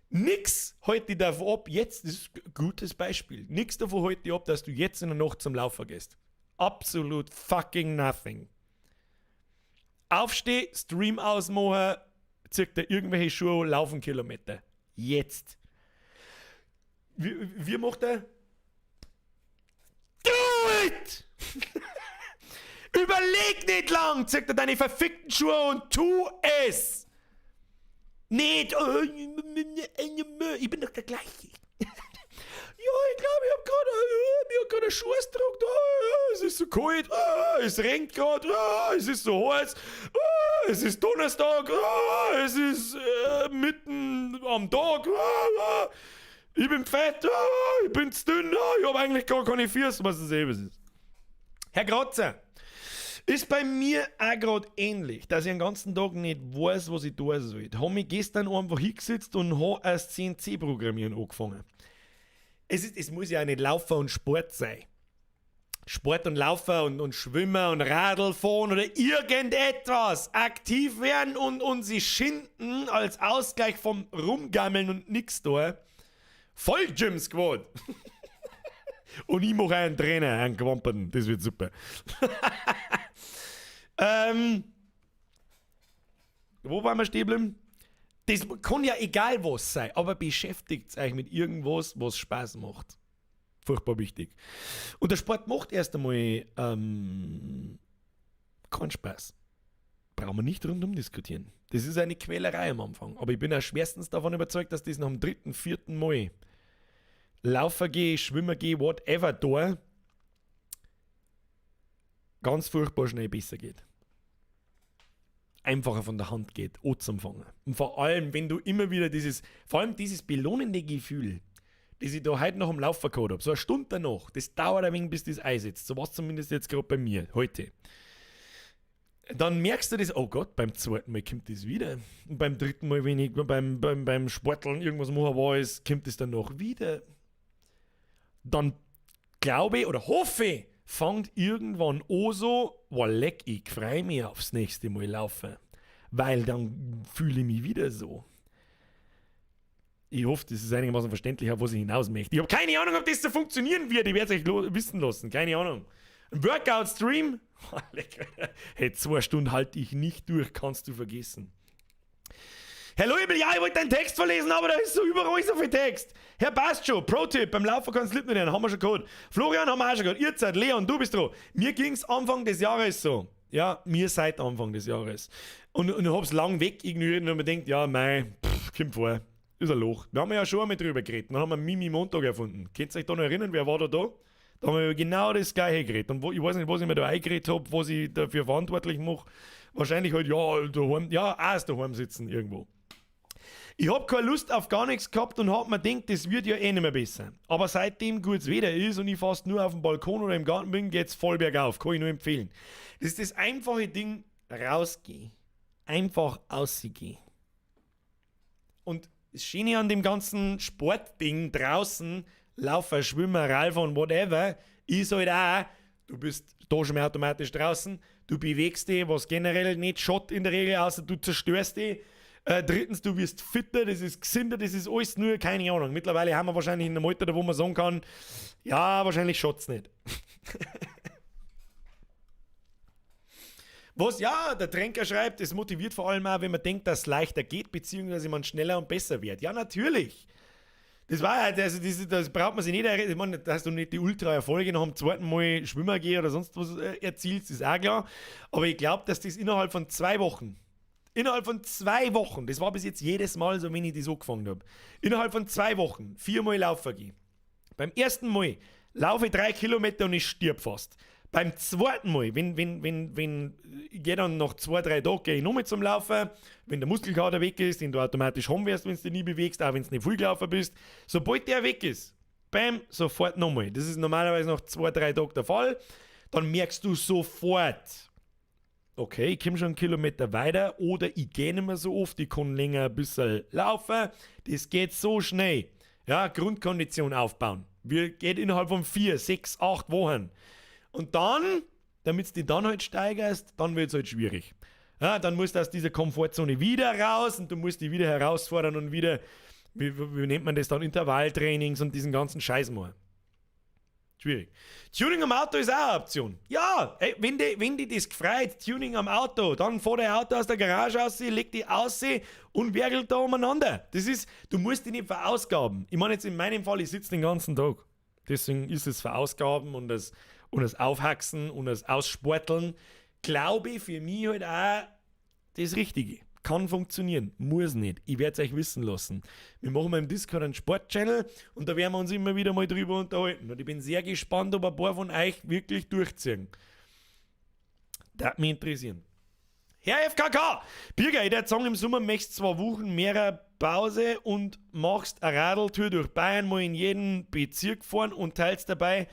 Nix hält dich davon ab, jetzt, das ist ein gutes Beispiel, nix davon hält dich ab, dass du jetzt in der Nacht zum Laufen gehst. Absolut fucking nothing. Aufsteh, Stream ausmachen, zieh dir irgendwelche Schuhe, laufen Kilometer. Jetzt. Wie macht er? Do it! Überleg nicht lang, zieh dir deine verfickten Schuhe und tu es! Nicht, ich bin doch der gleiche. Ja, ich glaub, ich hab grad, mir hat grad ein Schuhsdruck da, es ist so kalt, es regnet grad, es ist so heiß, es ist Donnerstag, es ist mitten am Tag, ich bin fett, ich bin zu dünn, ich hab eigentlich gar keine Füße, was das eben ist. Herr Kratzer, Ist bei mir auch grad ähnlich, dass ich den ganzen Tag nicht weiß, was ich tun soll. Hab mich gestern einfach hingesetzt und hab erst CNC-Programmieren angefangen. Es muss ja auch nicht Laufen und Sport sein. Sport und Laufen und Schwimmen und Radl fahren oder irgendetwas. Aktiv werden und sich schinden als Ausgleich vom Rumgammeln und nix da. Voll Gym Squad. Und ich mache einen Trainer, einen Gewamperten. Das wird super. Wo waren wir stehen geblieben? Das kann ja egal was sein, aber beschäftigt euch mit irgendwas, was Spaß macht. Furchtbar wichtig. Und der Sport macht erst einmal keinen Spaß. Brauchen wir nicht rundum diskutieren. Das ist eine Quälerei am Anfang. Aber ich bin auch schwerstens davon überzeugt, dass das nach dem dritten, vierten Mal Laufen geh, Schwimmen geh, whatever da, ganz furchtbar schnell besser geht. Einfacher von der Hand geht, anzufangen. Und vor allem, wenn du immer wieder dieses, vor allem dieses belohnende Gefühl, das ich da heute noch am Laufen gehabt hab, so eine Stunde danach, das dauert ein wenig, bis das einsetzt. So war's zumindest jetzt grad bei mir, heute. Dann merkst du das, oh Gott, beim zweiten Mal kommt das wieder. Und beim dritten Mal, wenn ich beim Sporteln irgendwas machen war, kommt das danach wieder. Dann glaube ich oder hoffe ich, fängt irgendwann an so, oh leck, ich freu mich aufs nächste Mal laufen. Weil dann fühle ich mich wieder so. Ich hoffe, das ist einigermaßen verständlich, auf was ich hinaus möchte. Ich hab keine Ahnung, ob das so funktionieren wird. Ich werd's euch wissen lassen. Keine Ahnung. Ein Workout-Stream? Leck, Alter. Hey, 2 Stunden halte ich nicht durch, kannst du vergessen. Herr Loibl, ja, ich wollte deinen Text verlesen, aber da ist so überall so viel Text. Herr Bastjo, Pro-Tipp, beim Laufen kannst du Lippen hören, haben wir schon gehabt. Florian haben wir auch schon gehabt. Ihr seid, Leon, du bist dran. Mir ging's Anfang des Jahres so. Ja, mir seit Anfang des Jahres. Und ich hab's lang weg ignoriert und mir denkt, ja, mei, pff, kommt vor. Ist ein Loch. Wir haben ja schon einmal drüber geredet. Dann haben wir Mimi Montag erfunden. Könnt ihr euch da noch erinnern, wer war da da? Da haben wir genau das Gleiche geredet. Und wo, ich weiß nicht, was ich mir da eingeredet hab, was ich dafür verantwortlich mach. Wahrscheinlich halt, ja, daheim, ja, auch daheim sitzen irgendwo. Ich hab keine Lust auf gar nichts gehabt und hab mir gedacht, das wird ja eh nicht mehr besser. Aber seitdem gutes Wetter ist und ich fast nur auf dem Balkon oder im Garten bin, geht's voll bergauf. Kann ich nur empfehlen. Das ist das einfache Ding, rausgehen. Einfach rausgehen. Und das Schöne an dem ganzen Sportding draußen, Laufen, Schwimmen, Radfahren, whatever, ist halt auch, du bist da schon mal automatisch draußen, du bewegst dich, was generell nicht schadet in der Regel, außer du zerstörst dich. Drittens, du wirst fitter, das ist gesünder, das ist alles nur, keine Ahnung. Mittlerweile haben wir wahrscheinlich in einem Alter, wo man sagen kann, ja, wahrscheinlich schaut's nicht. Was, ja, der Tränker schreibt, es motiviert vor allem auch, wenn man denkt, dass es leichter geht, beziehungsweise man schneller und besser wird. Ja, natürlich. Das war halt, also das, das braucht man sich nicht erinnern. Ich meine, dass du nicht die Ultra-Erfolge nach dem zweiten Mal schwimmen gehen oder sonst was erzielst, ist auch klar. Aber ich glaub, dass das innerhalb von 2 Wochen, innerhalb von 2 Wochen, das war bis jetzt jedes Mal so, wenn ich das angefangen hab, innerhalb von 2 Wochen 4-mal laufen gehen. Beim ersten Mal laufe ich 3 Kilometer und ich stirb fast. Beim zweiten Mal, wenn ich geh dann nach 2, 3 Tagen geh ich nochmal zum Laufen, wenn der Muskelkater weg ist, den du automatisch haben wirst, wenn du dich nie bewegst, auch wenn du nicht viel gelaufen bist, sobald der weg ist, bam, sofort nochmal. Das ist normalerweise nach 2, 3 Tagen der Fall. Dann merkst du sofort, okay, ich komm schon einen Kilometer weiter oder ich geh nicht mehr so oft, ich kann länger ein bisschen laufen. Das geht so schnell. Ja, Grundkondition aufbauen. Wir geht innerhalb von 4, 6, 8 Wochen. Und dann, damit du dich dann halt steigerst, dann wird's halt schwierig. Ja, dann musst du aus dieser Komfortzone wieder raus und du musst dich wieder herausfordern und wieder, wie nennt man das dann, Intervalltrainings und diesen ganzen Scheiß mal. Schwierig. Tuning am Auto ist auch eine Option. Ja, ey, wenn die das gefreut, Tuning am Auto, dann fahr dein Auto aus der Garage raus, leg die aus und werkelt da umeinander. Das ist, du musst dich nicht verausgaben. Ich meine jetzt in meinem Fall, ich sitze den ganzen Tag. Deswegen ist es Verausgaben und das Aufhaxen und das Aussporteln, glaube ich, für mich halt auch das Richtige. Kann funktionieren, muss nicht. Ich werd's euch wissen lassen. Wir machen mal im Discord einen Sport-Channel und da werden wir uns immer wieder mal drüber unterhalten. Und ich bin sehr gespannt, ob ein paar von euch wirklich durchziehen. Das würde mich interessieren. Herr FKK! Birger, ich würd sagen, im Sommer möchtest 2 Wochen mehrer Pause und machst eine Radeltour durch Bayern, mal in jeden Bezirk fahren und teilst dabei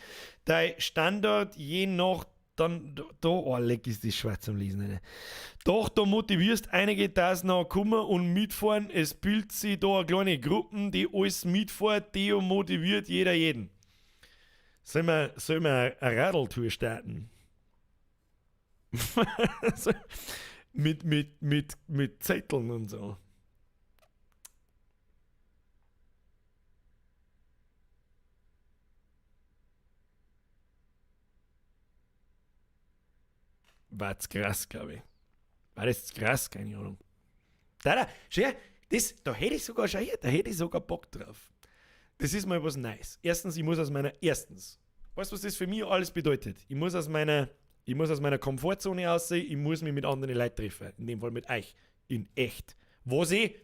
dein Standort je nach dann, da, oh, leck ist das schwer zum Lesen. Alter. Doch, da motivierst einige, dass noch kommen und mitfahren. Es bildet sich da eine kleine Gruppe, die alles mitfährt, die motiviert jeder jeden. Sollen wir eine Radeltour starten? Mit Zetteln und so. War zu krass, glaube ich. War das zu krass? Keine Ahnung. Da, schau, das, da hätte ich sogar, schau her, da hätte ich sogar Bock drauf. Das ist mal was Nice. Erstens, ich muss aus meiner, erstens, weißt du, was das für mich alles bedeutet? Ich muss aus meiner Komfortzone aussehen, ich muss mich mit anderen Leuten treffen. In dem Fall mit euch. In echt. Was ich,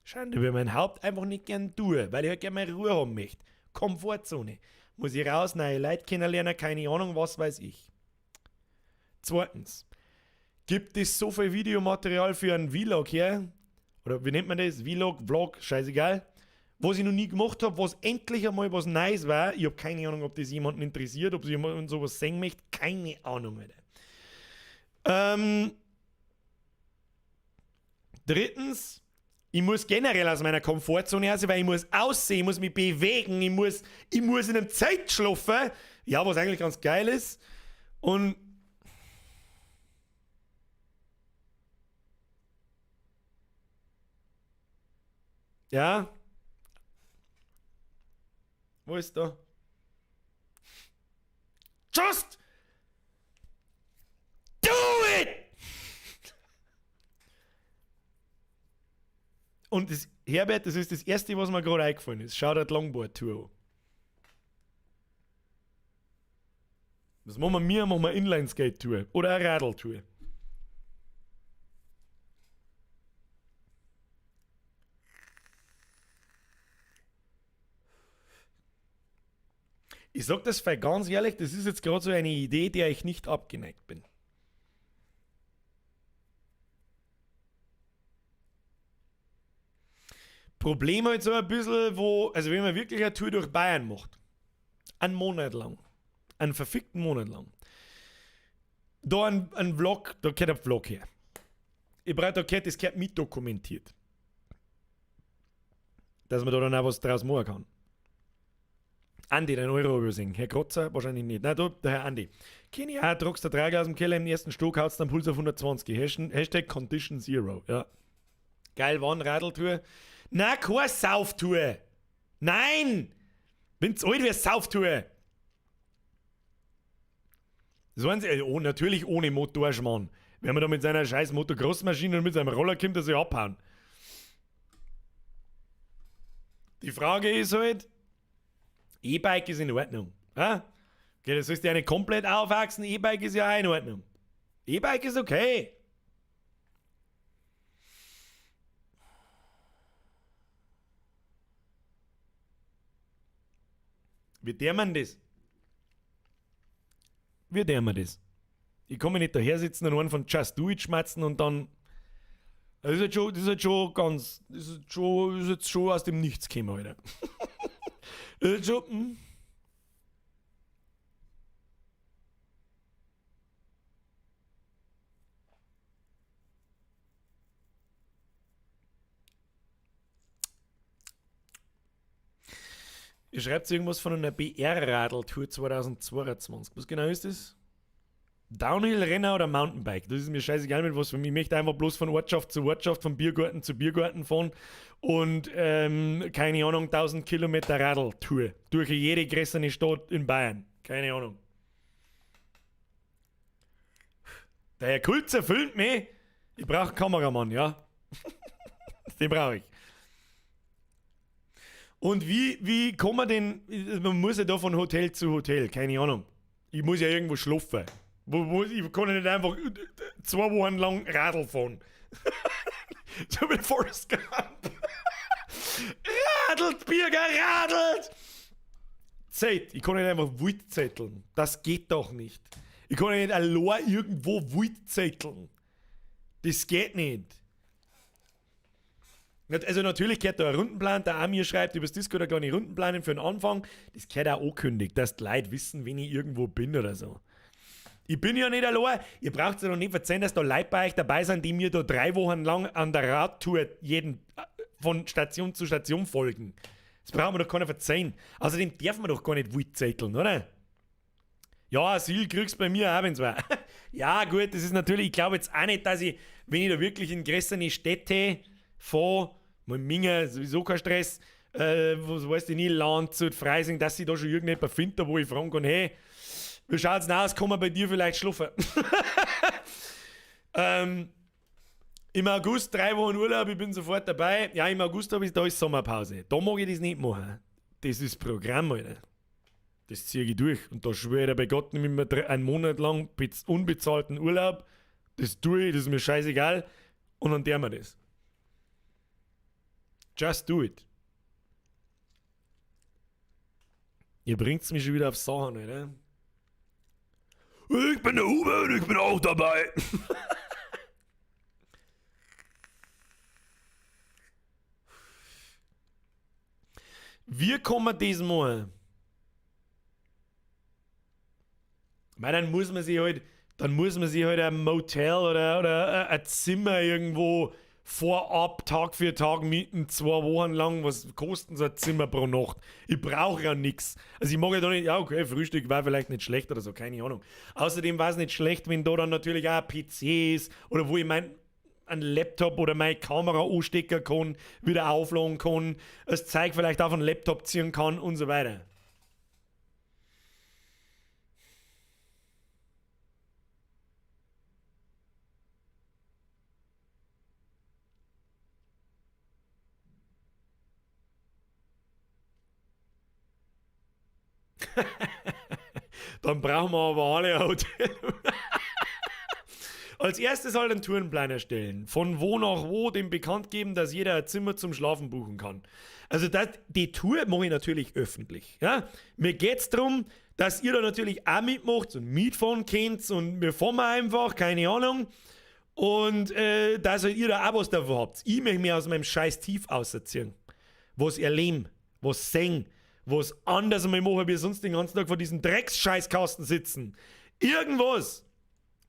Schande über mein Haupt, einfach nicht gern tue, weil ich halt gerne meine Ruhe haben möchte. Komfortzone. Muss ich raus, neue Leute kennenlernen, keine Ahnung, was weiß ich. Zweitens, gibt es so viel Videomaterial für einen Vlog her? Oder wie nennt man das? Vlog, Vlog, scheißegal. Was ich noch nie gemacht habe, was endlich einmal was Neues war. Ich habe keine Ahnung, ob das jemanden interessiert, ob jemand sowas sehen möchte. Keine Ahnung, Alter. Drittens, ich muss generell aus meiner Komfortzone raus, weil ich muss aussehen, ich muss mich bewegen, ich muss in einem Zelt schlafen. Ja, was eigentlich ganz geil ist. Und ja. Wo ist da? Just do it! Und das, Herbert, das ist das Erste, was mir gerade eingefallen ist. Schau dir die Longboard-Tour an. Das machen wir? Machen wir Inline-Skate-Tour oder eine Radl-Tour. Ich sag das ganz ehrlich, das ist jetzt gerade so eine Idee, der ich nicht abgeneigt bin. Problem halt so ein bisschen, wo, also wenn man wirklich eine Tour durch Bayern macht, einen Monat lang, einen verfickten Monat lang, da ein Vlog, da gehört ein Vlog her. Ich brauche, da gehört, das gehört mitdokumentiert. Dass man da dann auch was draus machen kann. Andi, dein Euro übersehen. Herr Krotzer, wahrscheinlich nicht. Nein, du, der Herr Andi. Kenny, auch, tragst der Träger aus dem Keller im ersten Stock, haust dann Puls auf 120. Hashtag Condition Zero. Ja. Geil, wann Radeltour? Na, keine Sauftour! Nein! Bin zu alt wie Sauftour! Das waren sie, oh, natürlich ohne Motorschmarrn. Wenn man da mit seiner scheiß Motocross-Maschine und mit seinem Roller kommt, dass sie abhauen. Die Frage ist halt, E-Bike ist in Ordnung. Ja? Okay, das sollst du ja nicht komplett aufwachsen, E-Bike ist ja auch in Ordnung. E-Bike ist okay. Wie der man das? Wie der man das? Ich kann mich nicht daher sitzen und einen von Just Do It schmatzen und dann. Das ist jetzt schon, das ist jetzt schon ganz. Das ist, schon, das ist jetzt schon aus dem Nichts gekommen, Alter. Das ist schon. Ihr schreibt irgendwas von einer BR-Radl-Tour 2022. Was genau ist das? Downhill-Renner oder Mountainbike? Das ist mir scheißegal mit was. Ich möchte einfach bloß von Ortschaft zu Ortschaft, von Biergarten zu Biergarten fahren und keine Ahnung, 1000 Kilometer Radl-Tour durch jede größere Stadt in Bayern. Keine Ahnung. Der Herr Kulzer filmt mich. Ich brauche einen Kameramann, ja. Den brauche ich. Und wie kann man denn, man muss ja da von Hotel zu Hotel, keine Ahnung. Ich muss ja irgendwo schlafen. Ich kann ja nicht einfach 2 Wochen lang Radl fahren. So wie Forrest Gump. Radelt, Birger, radelt! Zeit, ich kann nicht einfach wild zetteln. Das geht doch nicht. Ich kann ja nicht allein irgendwo wild zetteln. Das geht nicht. Also natürlich gehört da ein Rundenplan, der Amir schreibt übers Discord eine kleine Rundenplan für den Anfang. Das gehört auch angekündigt, dass die Leute wissen, wenn ich irgendwo bin oder so. Ich bin ja nicht allein. Ihr braucht ja noch nicht verzeihen, dass da Leute bei euch dabei sind, die mir da 3 Wochen lang an der Radtour jeden von Station zu Station folgen. Das braucht man doch keiner verzeihen. Außerdem darf man doch gar nicht wild zetteln, oder? Ja, Asyl kriegst du bei mir auch, wenn's war. Ja, gut, das ist natürlich, ich glaube jetzt auch nicht, dass ich, wenn ich da wirklich in größere Städte fahre, mal Minga, sowieso kein Stress, was weiß ich nicht, Landshut, Freising, dass ich da schon irgendjemand finde, wo ich fragen kann, hey, wie schaut's denn aus, kann man bei dir vielleicht schlafen? Im August 3 Wochen Urlaub, ich bin sofort dabei. Ja, im August hab ich, da ist Sommerpause. Da mag ich das nicht machen. Das ist Programm, Alter. Das zieh ich durch. Und da schwöre ich bei Gott, nehme ich mir einen Monat lang unbezahlten Urlaub. Das tue ich, das ist mir scheißegal. Und dann tun wir das. Just do it. Ihr bringt's mich schon wieder auf Sachen, oder? Ich bin der Uwe und ich bin auch dabei. Wie kann man das machen? Ich meine, dann muss man sich halt, dann muss man sich halt ein Motel oder ein Zimmer irgendwo vorab Tag für Tag mieten, 2 Wochen lang. Was kostet so ein Zimmer pro Nacht? Ich brauche ja nix. Also ich mag ja da nicht, ja okay, Frühstück war vielleicht nicht schlecht oder so, keine Ahnung. Außerdem war es nicht schlecht, wenn da dann natürlich auch ein PC ist oder wo ich mein, einen Laptop oder meine Kamera anstecken kann, wieder aufladen kann, das Zeug vielleicht auf einen Laptop ziehen kann und so weiter. Dann brauchen wir aber alle ein Hotel. Als erstes halt einen Tourenplan erstellen. Von wo nach wo dem bekannt geben, dass jeder ein Zimmer zum Schlafen buchen kann. Also das, die Tour mache ich natürlich öffentlich. Ja? Mir geht's drum, dass ihr da natürlich auch mitmacht und mitfahren könnt und wir fahren einfach, keine Ahnung. Und dass halt ihr da auch was davon habt. Ich möchte mich aus meinem scheiß Tief auserziehen. Was erleben, was sehen, was anders einmal machen, wie sonst den ganzen Tag vor diesem Drecksscheißkasten sitzen. Irgendwas.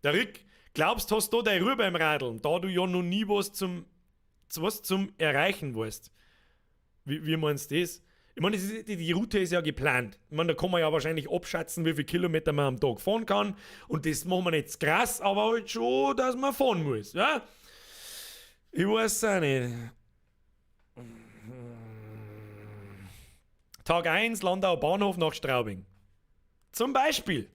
Der Rick, glaubst, hast du deine Ruhe beim Radeln, da du ja noch nie was zum Erreichen weißt. Wie meinst du das? Ich meine, die Route ist ja geplant. Ich meine, da kann man ja wahrscheinlich abschätzen, wie viele Kilometer man am Tag fahren kann. Und das machen wir nicht krass, aber halt schon, dass man fahren muss. Ja? Ich weiß auch nicht. Tag 1, Landau Bahnhof nach Straubing. Zum Beispiel.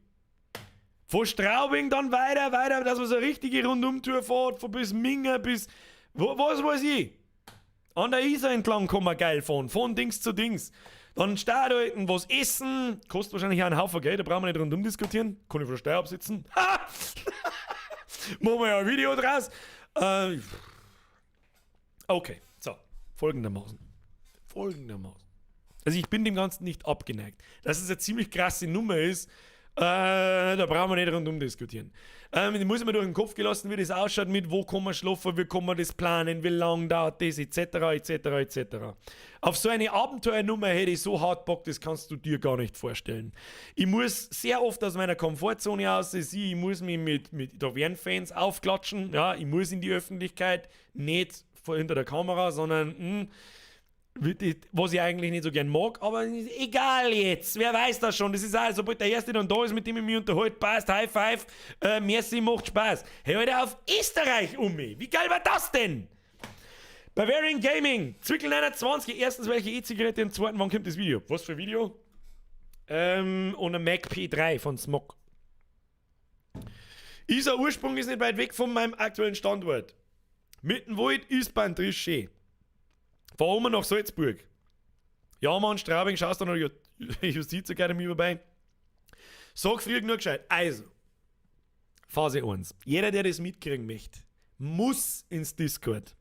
Von Straubing dann weiter, weiter, dass man so eine richtige Rundumtour fährt, von bis Minga bis, wo, was weiß ich. An der Isar entlang kann man geil fahren, von Dings zu Dings. Dann Start halten, was essen, kostet wahrscheinlich auch einen Haufen Geld, da brauchen wir nicht rundum diskutieren. Kann ich von der Steuer absitzen. Ha! Machen wir ja ein Video draus. Okay, so, folgendermaßen. Folgendermaßen. Also ich bin dem Ganzen nicht abgeneigt. Dass es eine ziemlich krasse Nummer ist, da brauchen wir nicht rundum diskutieren. Ich muss mir durch den Kopf gelassen, wie das ausschaut mit, wo kann man schlafen, wie kann man das planen, wie lange dauert das, et cetera, et cetera, et cetera. Auf so eine Abenteuernummer hätte ich so hart Bock, das kannst du dir gar nicht vorstellen. Ich muss sehr oft aus meiner Komfortzone raus, ich muss mich mit da werden Fans aufklatschen, ja, ich muss in die Öffentlichkeit, nicht vor, hinter der Kamera, sondern, was ich eigentlich nicht so gern mag, aber egal jetzt, wer weiß das schon, das ist auch, sobald der Erste dann da ist, mit dem ich mich unterhalte, passt, High Five, merci, macht Spaß. Hey, Alter, auf Österreich um mich, wie geil war das denn? Bavarian Gaming, Zwickel 29, erstens welche E-Zigarette und zweitens, wann kommt das Video? Was für ein Video? Und ein Mac P3 von Smog. Isar Ursprung ist nicht weit weg von meinem aktuellen Standort. Mittenwald ist beim Trischee. Fahren wir nach Salzburg. Ja, Mann, Straubing, schaust du noch die Justizakademie vorbei. Sag früh genug gescheit. Also, Phase 1. Jeder, der das mitkriegen möchte, muss ins Discord.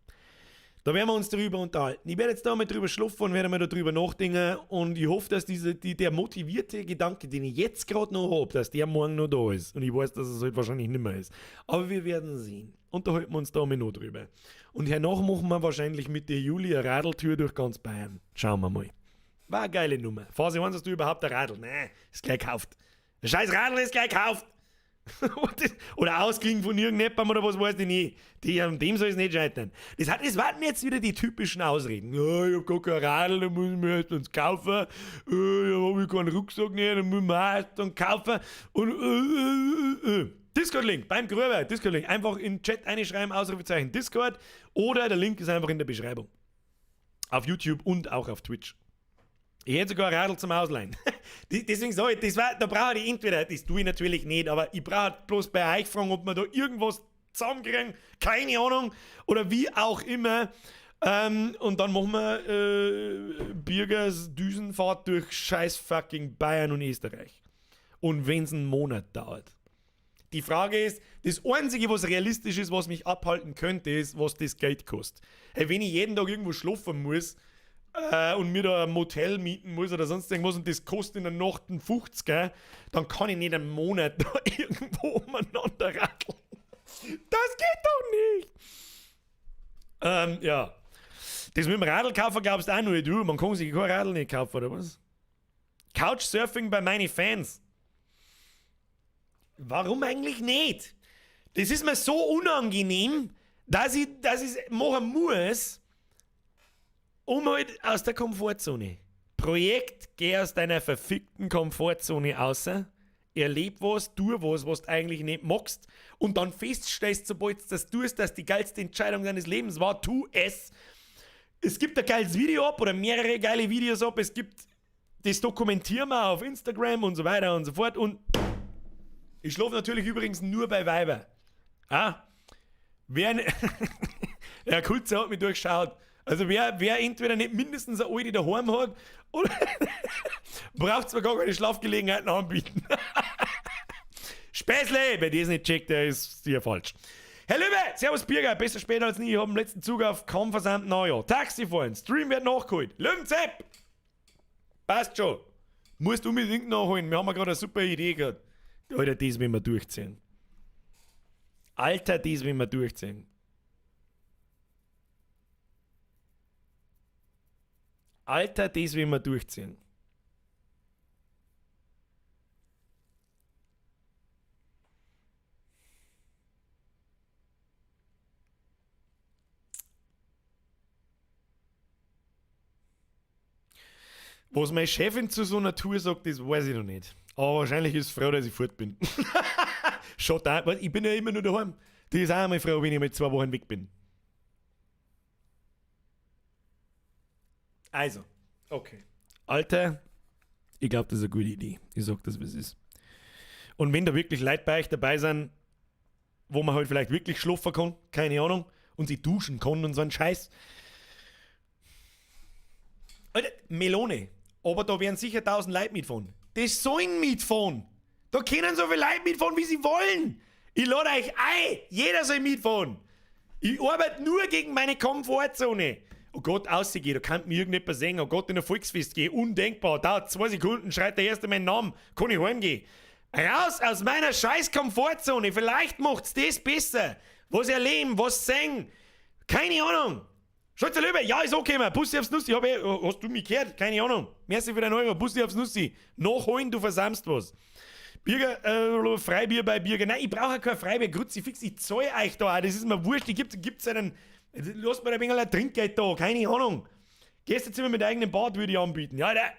Da werden wir uns drüber unterhalten. Ich werde jetzt da mal drüber schlafen und werde mal darüber nachdenken. Und ich hoffe, dass der motivierte Gedanke, den ich jetzt gerade noch hab, dass der morgen noch da ist. Und ich weiß, dass es halt wahrscheinlich nicht mehr ist. Aber wir werden sehen. Unterhalten wir uns da mal noch drüber. Und hernach machen wir wahrscheinlich mit der Juli eine Radeltour durch ganz Bayern. Schauen wir mal. War eine geile Nummer. Phase 1 hast du überhaupt ein Radl? Nee, ist gleich gekauft. Der scheiß Radl ist gleich gekauft. Oder ausgeliehen von irgendjemandem oder was weiß ich nicht. Die, an dem soll es nicht scheitern. Das waren jetzt wieder die typischen Ausreden. Ja, ich hab gar kein Radl, da muss ich mir erst eins kaufen. Ich hab keinen Rucksack mehr, da muss ich mir auch erst einen kaufen. Und Discord-Link beim Gröber, Discord-Link. Einfach in den Chat einschreiben, Ausrufezeichen Discord. Oder der Link ist einfach in der Beschreibung. Auf YouTube und auch auf Twitch. Ich hätte sogar ein Radl zum Ausleihen. Deswegen sage ich, das war, da brauche ich entweder, das tue ich natürlich nicht, aber ich brauche bloß bei euch fragen, ob wir da irgendwas zusammenkriegen, keine Ahnung, oder wie auch immer. Und dann machen wir Birgers Düsenfahrt durch scheiß fucking Bayern und Österreich. Und wenn's einen Monat dauert. Die Frage ist, das Einzige, was realistisch ist, was mich abhalten könnte, ist, was das Geld kostet. Hey, wenn ich jeden Tag irgendwo schlafen muss und mir da ein Motel mieten muss oder sonst irgendwas und das kostet in der Nacht einen 50er, dann kann ich nicht einen Monat da irgendwo umeinander radeln. Das geht doch nicht! Ja. Das mit dem Radl kaufen glaubst du auch nur du. Man kann sich kein Radl nicht kaufen, oder was? Couchsurfing bei meinen Fans. Warum eigentlich nicht? Das ist mir so unangenehm, dass ich's machen muss, um halt aus der Komfortzone. Projekt, geh aus deiner verfickten Komfortzone raus, erleb was, tu was, was du eigentlich nicht magst und dann feststellst, sobald du das tust, dass die geilste Entscheidung deines Lebens war, tu es. Es gibt ein geiles Video ab oder mehrere geile Videos ab, es gibt, das dokumentieren wir auf Instagram und so weiter und so fort und ich schlafe natürlich übrigens nur bei Weiber. Ah? Wer ne Der Kulze hat mich durchschaut. Also wer entweder nicht mindestens eine Alte daheim hat, oder braucht zwar gar keine Schlafgelegenheiten anbieten. Späßle, wer das nicht checkt, der ist hier falsch. Herr Löwe, servus Birger, besser später als nie, ich hab den letzten Zug auf kaum versandt Neujahr. Taxi fahren, Stream wird nachgeholt. Löwenzepp! Passt schon. Musst unbedingt nachholen, wir haben ja gerade eine super Idee gehabt. Alter, das will wir durchziehen. Alter, das will wir durchziehen. Alter, das will wir durchziehen. Was meine Chefin zu so einer Tour sagt, das weiß ich noch nicht. Aber wahrscheinlich ist sie froh, dass ich fort bin. Schaut auch, weil ich bin ja immer nur daheim. Die ist auch einmal froh, wenn ich mal 2 Wochen weg bin. Also, okay. Alter, ich glaub, das ist eine gute Idee. Ich sag das, wie es ist. Und wenn da wirklich Leute bei euch dabei sind, wo man halt vielleicht wirklich schlafen kann, keine Ahnung, und sie duschen kann und so ein Scheiß. Alter, Melone. Aber da werden sicher 1000 Leute mitfahren. Das sollen mitfahren. Da können so viele Leute mitfahren, wie sie wollen. Ich lade euch ein. Jeder soll mitfahren. Ich arbeite nur gegen meine Komfortzone. Oh Gott, rausgehen, da kann mir irgendjemand sehen. Oh Gott, in ein Volksfest gehen. Undenkbar. Dauert 2 Sekunden, schreit der Erste meinen Namen. Kann ich heimgehen. Raus aus meiner scheiß Komfortzone. Vielleicht macht's das besser. Was erleben, was sehen. Keine Ahnung. Scholz der Löwe, ja, ist okay, man. Bussi aufs Nussi. Hab ich, hast du mich gehört? Keine Ahnung. Merci für deinen Euro. Bussi aufs Nussi. Nachholen, du versammst was. Birger, Freibier bei Birger. Nein, ich brauche kein Freibier. Kruzifix, ich zahle euch da auch. Das ist mir wurscht. Ich gibt's einen. Lass mir ein wenig ein Trinkgeld da. Keine Ahnung. Gästezimmer mit eigenem Bad würde ich anbieten. Ja, der.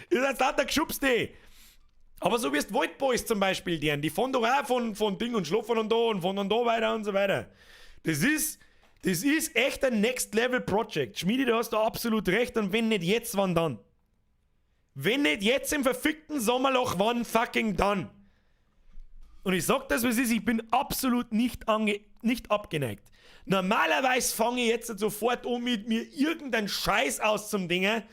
Ihr seid lauter Geschubste. Aber so wie es die Waldboys zum Beispiel, deren, die fahren doch auch von Ding und schlafen und da und fahren dann da weiter und so weiter. Das ist echt ein Next Level Project. Schmiedi, du hast da absolut recht. Und wenn nicht jetzt, wann dann? Wenn nicht jetzt im verfickten Sommerloch, wann fucking dann? Und ich sag das, was ist, ich bin absolut nicht abgeneigt. Normalerweise fange ich jetzt sofort an, mit mir irgendeinen Scheiß auszudingen.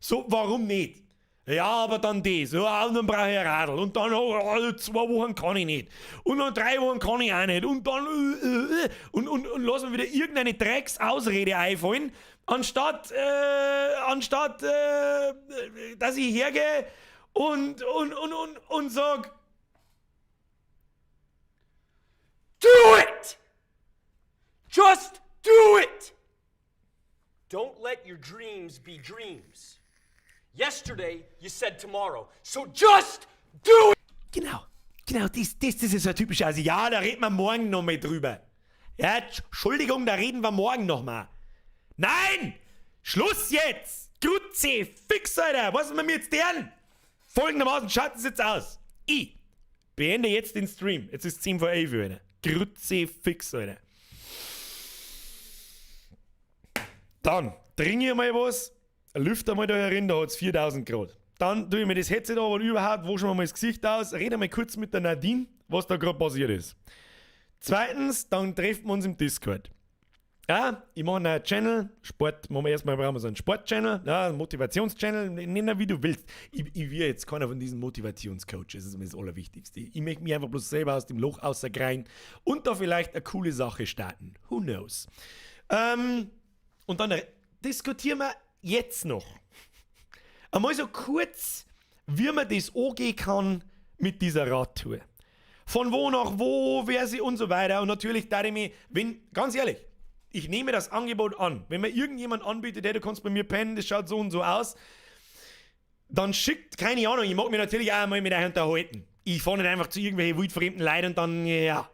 So, warum nicht? Ja, aber dann das. Ja, und dann brauche ich ein Radl. Und dann, oh, oh, 2 Wochen kann ich nicht. Und dann 3 Wochen kann ich auch nicht. Und dann und lass mir wieder irgendeine Drecksausrede einfallen, anstatt dass ich hergehe und sag, Do it! Just do it! Don't let your dreams be dreams. Yesterday, you said tomorrow, so just do it! Genau, Genau, das ist so ein typischer Asi. Ja, da reden wir morgen nochmal drüber. Ja, Entschuldigung, da reden wir morgen nochmal. Nein! Schluss jetzt! Kruzifix, Alter! Was ist mit mir jetzt deren? Folgendermaßen schaut es jetzt aus. Ich beende jetzt den Stream. Jetzt ist 10 vor 11, Alter. Kruzifix, Alter. Dann trinke ich mal was, lüfte mal da herin, da hat's 4000 Grad. Dann tue ich mir das Headset an und überhaupt, wasche mir mal das Gesicht aus, rede mal kurz mit der Nadine, was da gerade passiert ist. Zweitens, dann treffen wir uns im Discord. Ja, ich mache einen neuen Channel, Sport, machen wir erstmal, brauchen wir so einen Sport-Channel, ja, einen Motivations-Channel, nenn ihn wie du willst. Ich will jetzt keiner von diesen Motivationscoaches, das ist mir das Allerwichtigste. Ich möchte mich einfach bloß selber aus dem Loch außerkreien und da vielleicht eine coole Sache starten. Who knows? Und dann diskutieren wir jetzt noch. Einmal so kurz, wie man das angehen kann mit dieser Radtour. Von wo nach wo, wer sie und so weiter. Und natürlich da ich mich, wenn, ganz ehrlich, ich nehme das Angebot an. Wenn mir irgendjemand anbietet, hey, du kannst bei mir pennen, das schaut so und so aus, dann schickt, keine Ahnung, ich mag mich natürlich auch einmal mit euch unterhalten. Ich fahre nicht einfach zu irgendwelchen wildfremden Leuten und dann, ja.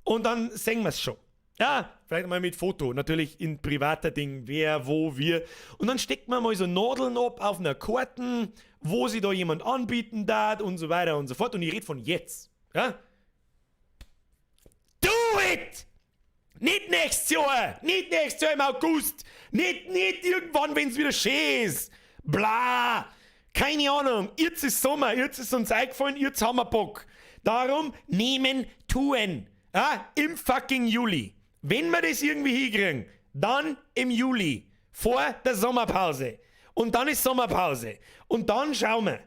Und dann sehen wir's schon. Ja, vielleicht mal mit Foto, natürlich in privater Ding, wer, wo, wir. Und dann steckt man mal so Nadeln ab auf einer Karten, wo sie da jemand anbieten darf und so weiter und so fort. Und ich rede von jetzt. Ja? Do it! Nicht nächstes Jahr! Nicht nächstes Jahr im August! Nicht irgendwann, wenn's wieder schön ist! Bla! Keine Ahnung! Jetzt ist Sommer, jetzt ist uns eingefallen, jetzt haben wir Bock. Darum nehmen, tun. Ja, im fucking Juli. Wenn wir das irgendwie hinkriegen, dann im Juli. Vor der Sommerpause. Und dann ist Sommerpause. Und dann schauen wir.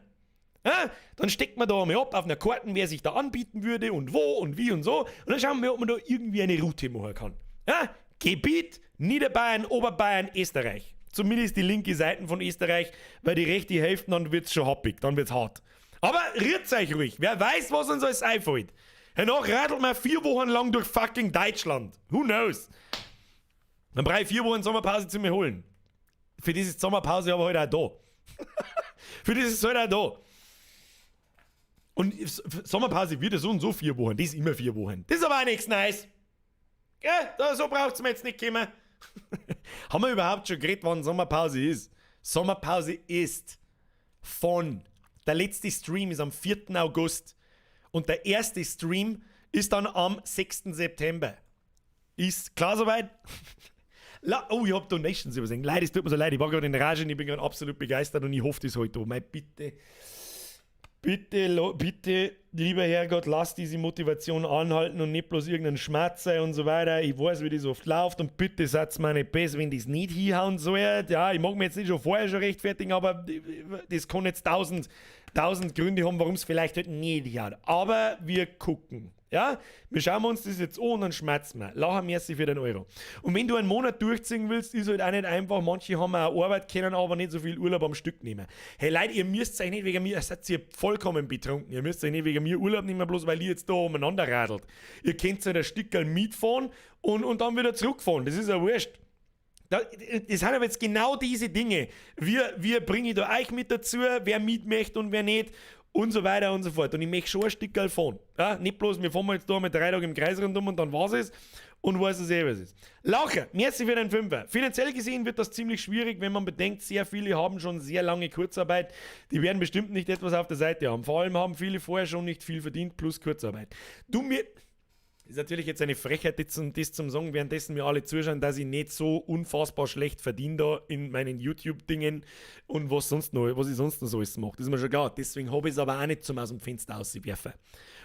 Ja, dann steckt man da mal ab auf einer Karte, wer sich da anbieten würde und wo und wie und so. Und dann schauen wir, ob man da irgendwie eine Route machen kann. Ja, Gebiet Niederbayern, Oberbayern, Österreich. Zumindest die linke Seite von Österreich, weil die rechte Hälfte, dann wird's schon happig, dann wird's hart. Aber rührt euch ruhig, wer weiß, was uns alles einfällt. Hernach radelt man 4 Wochen lang durch fucking Deutschland. Who knows? Dann brauche ich 4 Wochen Sommerpause zu mir holen. Für diese Sommerpause aber heute auch da. Für das ist heute auch da. Und Sommerpause wird ja so und so 4 Wochen. Das ist immer 4 Wochen. Das ist aber auch nichts Neues. Gell? Da, so braucht's mir jetzt nicht kommen. Haben wir überhaupt schon geredet, wann Sommerpause ist? Sommerpause ist von. Der letzte Stream ist am 4. August. Und der erste Stream ist dann am 6. September. Ist klar soweit? Oh, ich hab Donations übersehen. Leute, es tut mir so leid. Ich war gerade in Rage und ich bin gerade absolut begeistert und ich hoffe das heute. Mei, bitte, bitte, bitte, lieber Herrgott, lass diese Motivation anhalten und nicht bloß irgendeinen Schmerz sein und so weiter. Ich weiß, wie das oft läuft und bitte seid mir nicht besser, wenn das nicht hinhauen soll. Ja, ich mag mich jetzt nicht schon vorher schon rechtfertigen, aber das kann jetzt 1000 Gründe haben, warum es vielleicht halt nicht hinhaut. Aber wir gucken. Ja, wir schauen uns das jetzt an und dann schmerzen wir. Lachen merci für den Euro. Und wenn du einen Monat durchziehen willst, ist halt auch nicht einfach. Manche haben auch Arbeit, können aber nicht so viel Urlaub am Stück nehmen. Hey Leute, ihr müsst euch nicht wegen mir, ihr seid ihr vollkommen betrunken. Ihr müsst euch nicht wegen mir Urlaub nehmen, bloß weil ihr jetzt da umeinander radelt. Ihr könnt halt ein Stückerl mitfahren und dann wieder zurückfahren. Das ist ja wurscht. Das sind aber jetzt genau diese Dinge. Wir bringen da euch mit dazu, wer mit möchte und wer nicht. Und so weiter und so fort. Und ich möchte schon ein Stückerl fahren. Ja, nicht bloß, wir fahren jetzt da mit 3 Tagen im Kreis rundum und dann war's es. Und weiß es eh, was es ist. Lacher, merci für den Fünfer. Finanziell gesehen wird das ziemlich schwierig, wenn man bedenkt, sehr viele haben schon sehr lange Kurzarbeit. Die werden bestimmt nicht etwas auf der Seite haben. Vor allem haben viele vorher schon nicht viel verdient, plus Kurzarbeit. Du mir... Ist natürlich jetzt eine Frechheit, das zum sagen, währenddessen mir alle zuschauen, dass ich nicht so unfassbar schlecht verdiene da in meinen YouTube-Dingen und was ich sonst noch so alles mache. Das ist mir schon klar. Deswegen habe ich es aber auch nicht zum aus dem Fenster auswerfen.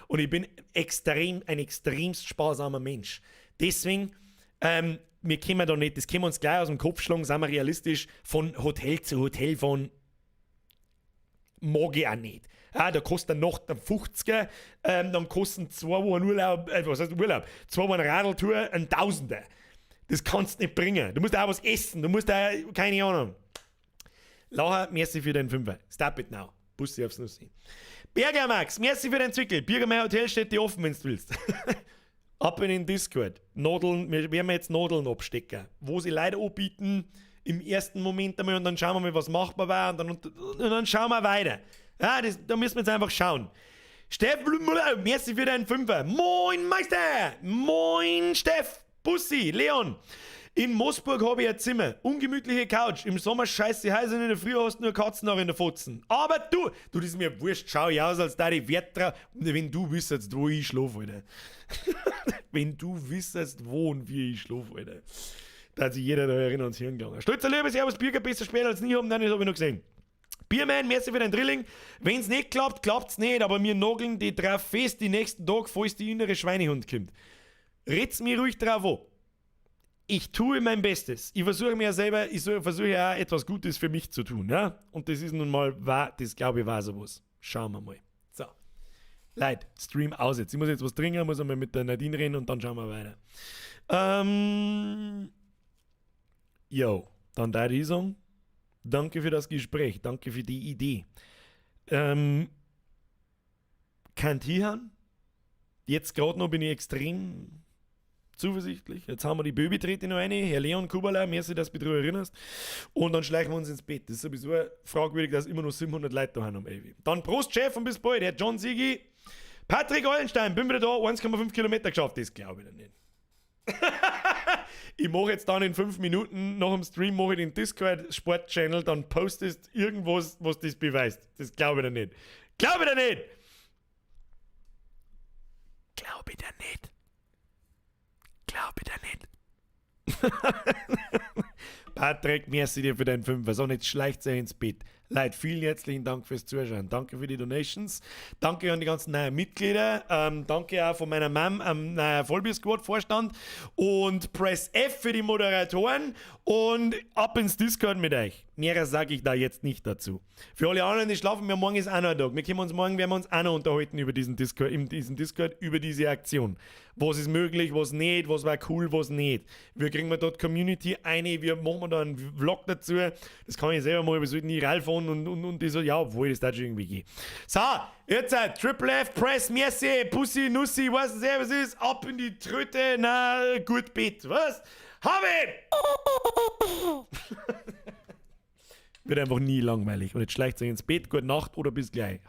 Und ich bin ein extremst sparsamer Mensch. Deswegen, wir können da nicht, das können wir uns gleich aus dem Kopf schlagen, sind wir realistisch, von Hotel zu Hotel fahren, mag ich auch nicht. Ah, da kostet eine Nacht ein 50er, dann kosten 2 Wochen Urlaub, was heißt Urlaub? 2 Wochen Radeltour, ein Tausender. Das kannst du nicht bringen. Du musst auch was essen, du musst auch, keine Ahnung. Lacher, merci für den Fünfer. Stop it now. Bussi aufs Nussi. Berger Max, merci für den Zwickel. Birger, Hotel steht dir offen, wenn du willst. Ab in den Discord. Nadeln, wir werden jetzt Nadeln abstecken. Wo sie Leute anbieten, im ersten Moment einmal und dann schauen wir mal, was machbar war und dann schauen wir weiter. Ja, das, da müssen wir jetzt einfach schauen. Steff, merci für deinen Fünfer. Moin Meister! Moin Steff! Bussi, Leon! In Moosburg habe ich ein Zimmer, ungemütliche Couch. Im Sommer scheiße heiß und in der Früh hast du nur Katzen noch in der Fotzen. Aber du, du, das ist mir wurscht, schau ich aus, als da die Wert drauf. Wenn du wüsstest, wo ich schlafe, Alter. Wenn du wüsstest, wo und wie ich schlafe, Alter. Da hat sich jeder da erinnert ans Hirn gegangen. Stolzer Löwe, Servus, Birger, besser später als nie haben, nein, das habe ich noch gesehen. Bierman, merci für dein Drilling. Wenn's nicht klappt, klappt's nicht, aber mir nageln die drauf fest die nächsten Tag, falls die innere Schweinehund kommt. Red's mir ruhig drauf an. Ich tue mein Bestes. Ich versuche mir ja selber, ich versuche ja auch etwas Gutes für mich zu tun, ja? Und das ist nun mal wahr, das glaube ich war sowas. Schauen wir mal. So. Leute, Stream aus jetzt. Ich muss jetzt was trinken, muss einmal mit der Nadine reden und dann schauen wir weiter. Yo, dann da ich sagen, danke für das Gespräch, danke für die Idee. Kann hinhauen. Jetzt gerade noch bin ich extrem zuversichtlich. Jetzt haben wir die Böbi-Trete noch eine. Herr Leon Kubala, merci, dass du dich daran erinnerst. Und dann schleichen wir uns ins Bett. Das ist sowieso fragwürdig, dass immer noch 700 Leute da haben um 11. Dann Prost, Chef, und bis bald. Herr John Sigi. Patrick Eulenstein, bin wieder da, 1,5 Kilometer geschafft. Das glaube ich nicht. Ich mache jetzt dann in 5 Minuten nach dem Stream mache ich den Discord Sport Channel, dann postest irgendwas, was das beweist. Das glaube ich dir nicht. Glaube ich dir nicht! Glaube ich dir nicht. Glaube ich dir nicht. Patrick, merci dir für deinen Fünfer. So, und jetzt schleicht euch ins Bett. Leute, vielen herzlichen Dank fürs Zuschauen. Danke für die Donations. Danke an die ganzen neuen Mitglieder. Danke auch von meiner Mom am neuen Vollbier-Squad-Vorstand. Und Press F für die Moderatoren. Und ab ins Discord mit euch. Mehr sage ich da jetzt nicht dazu. Für alle anderen, die schlafen, wir morgen ist auch noch ein Tag. Wir können uns morgen, werden wir uns auch noch unterhalten über diesen Discord, in diesem Discord, über diese Aktion. Was ist möglich, was nicht, was war cool, was nicht. Wir kriegen wir dort Community eine, wir machen da einen Vlog dazu. Das kann ich selber mal, wir sollten die Ralf und die so, ja, obwohl, das da schon irgendwie geht. So, jetzt Triple F, Press, merci, Pussy, Nussi, weiß nicht, was ist, ab in die Tröte, na, gut Bett, was? Hab ich! Wird einfach nie langweilig. Und jetzt schleicht euch ins Bett, gute Nacht oder bis gleich.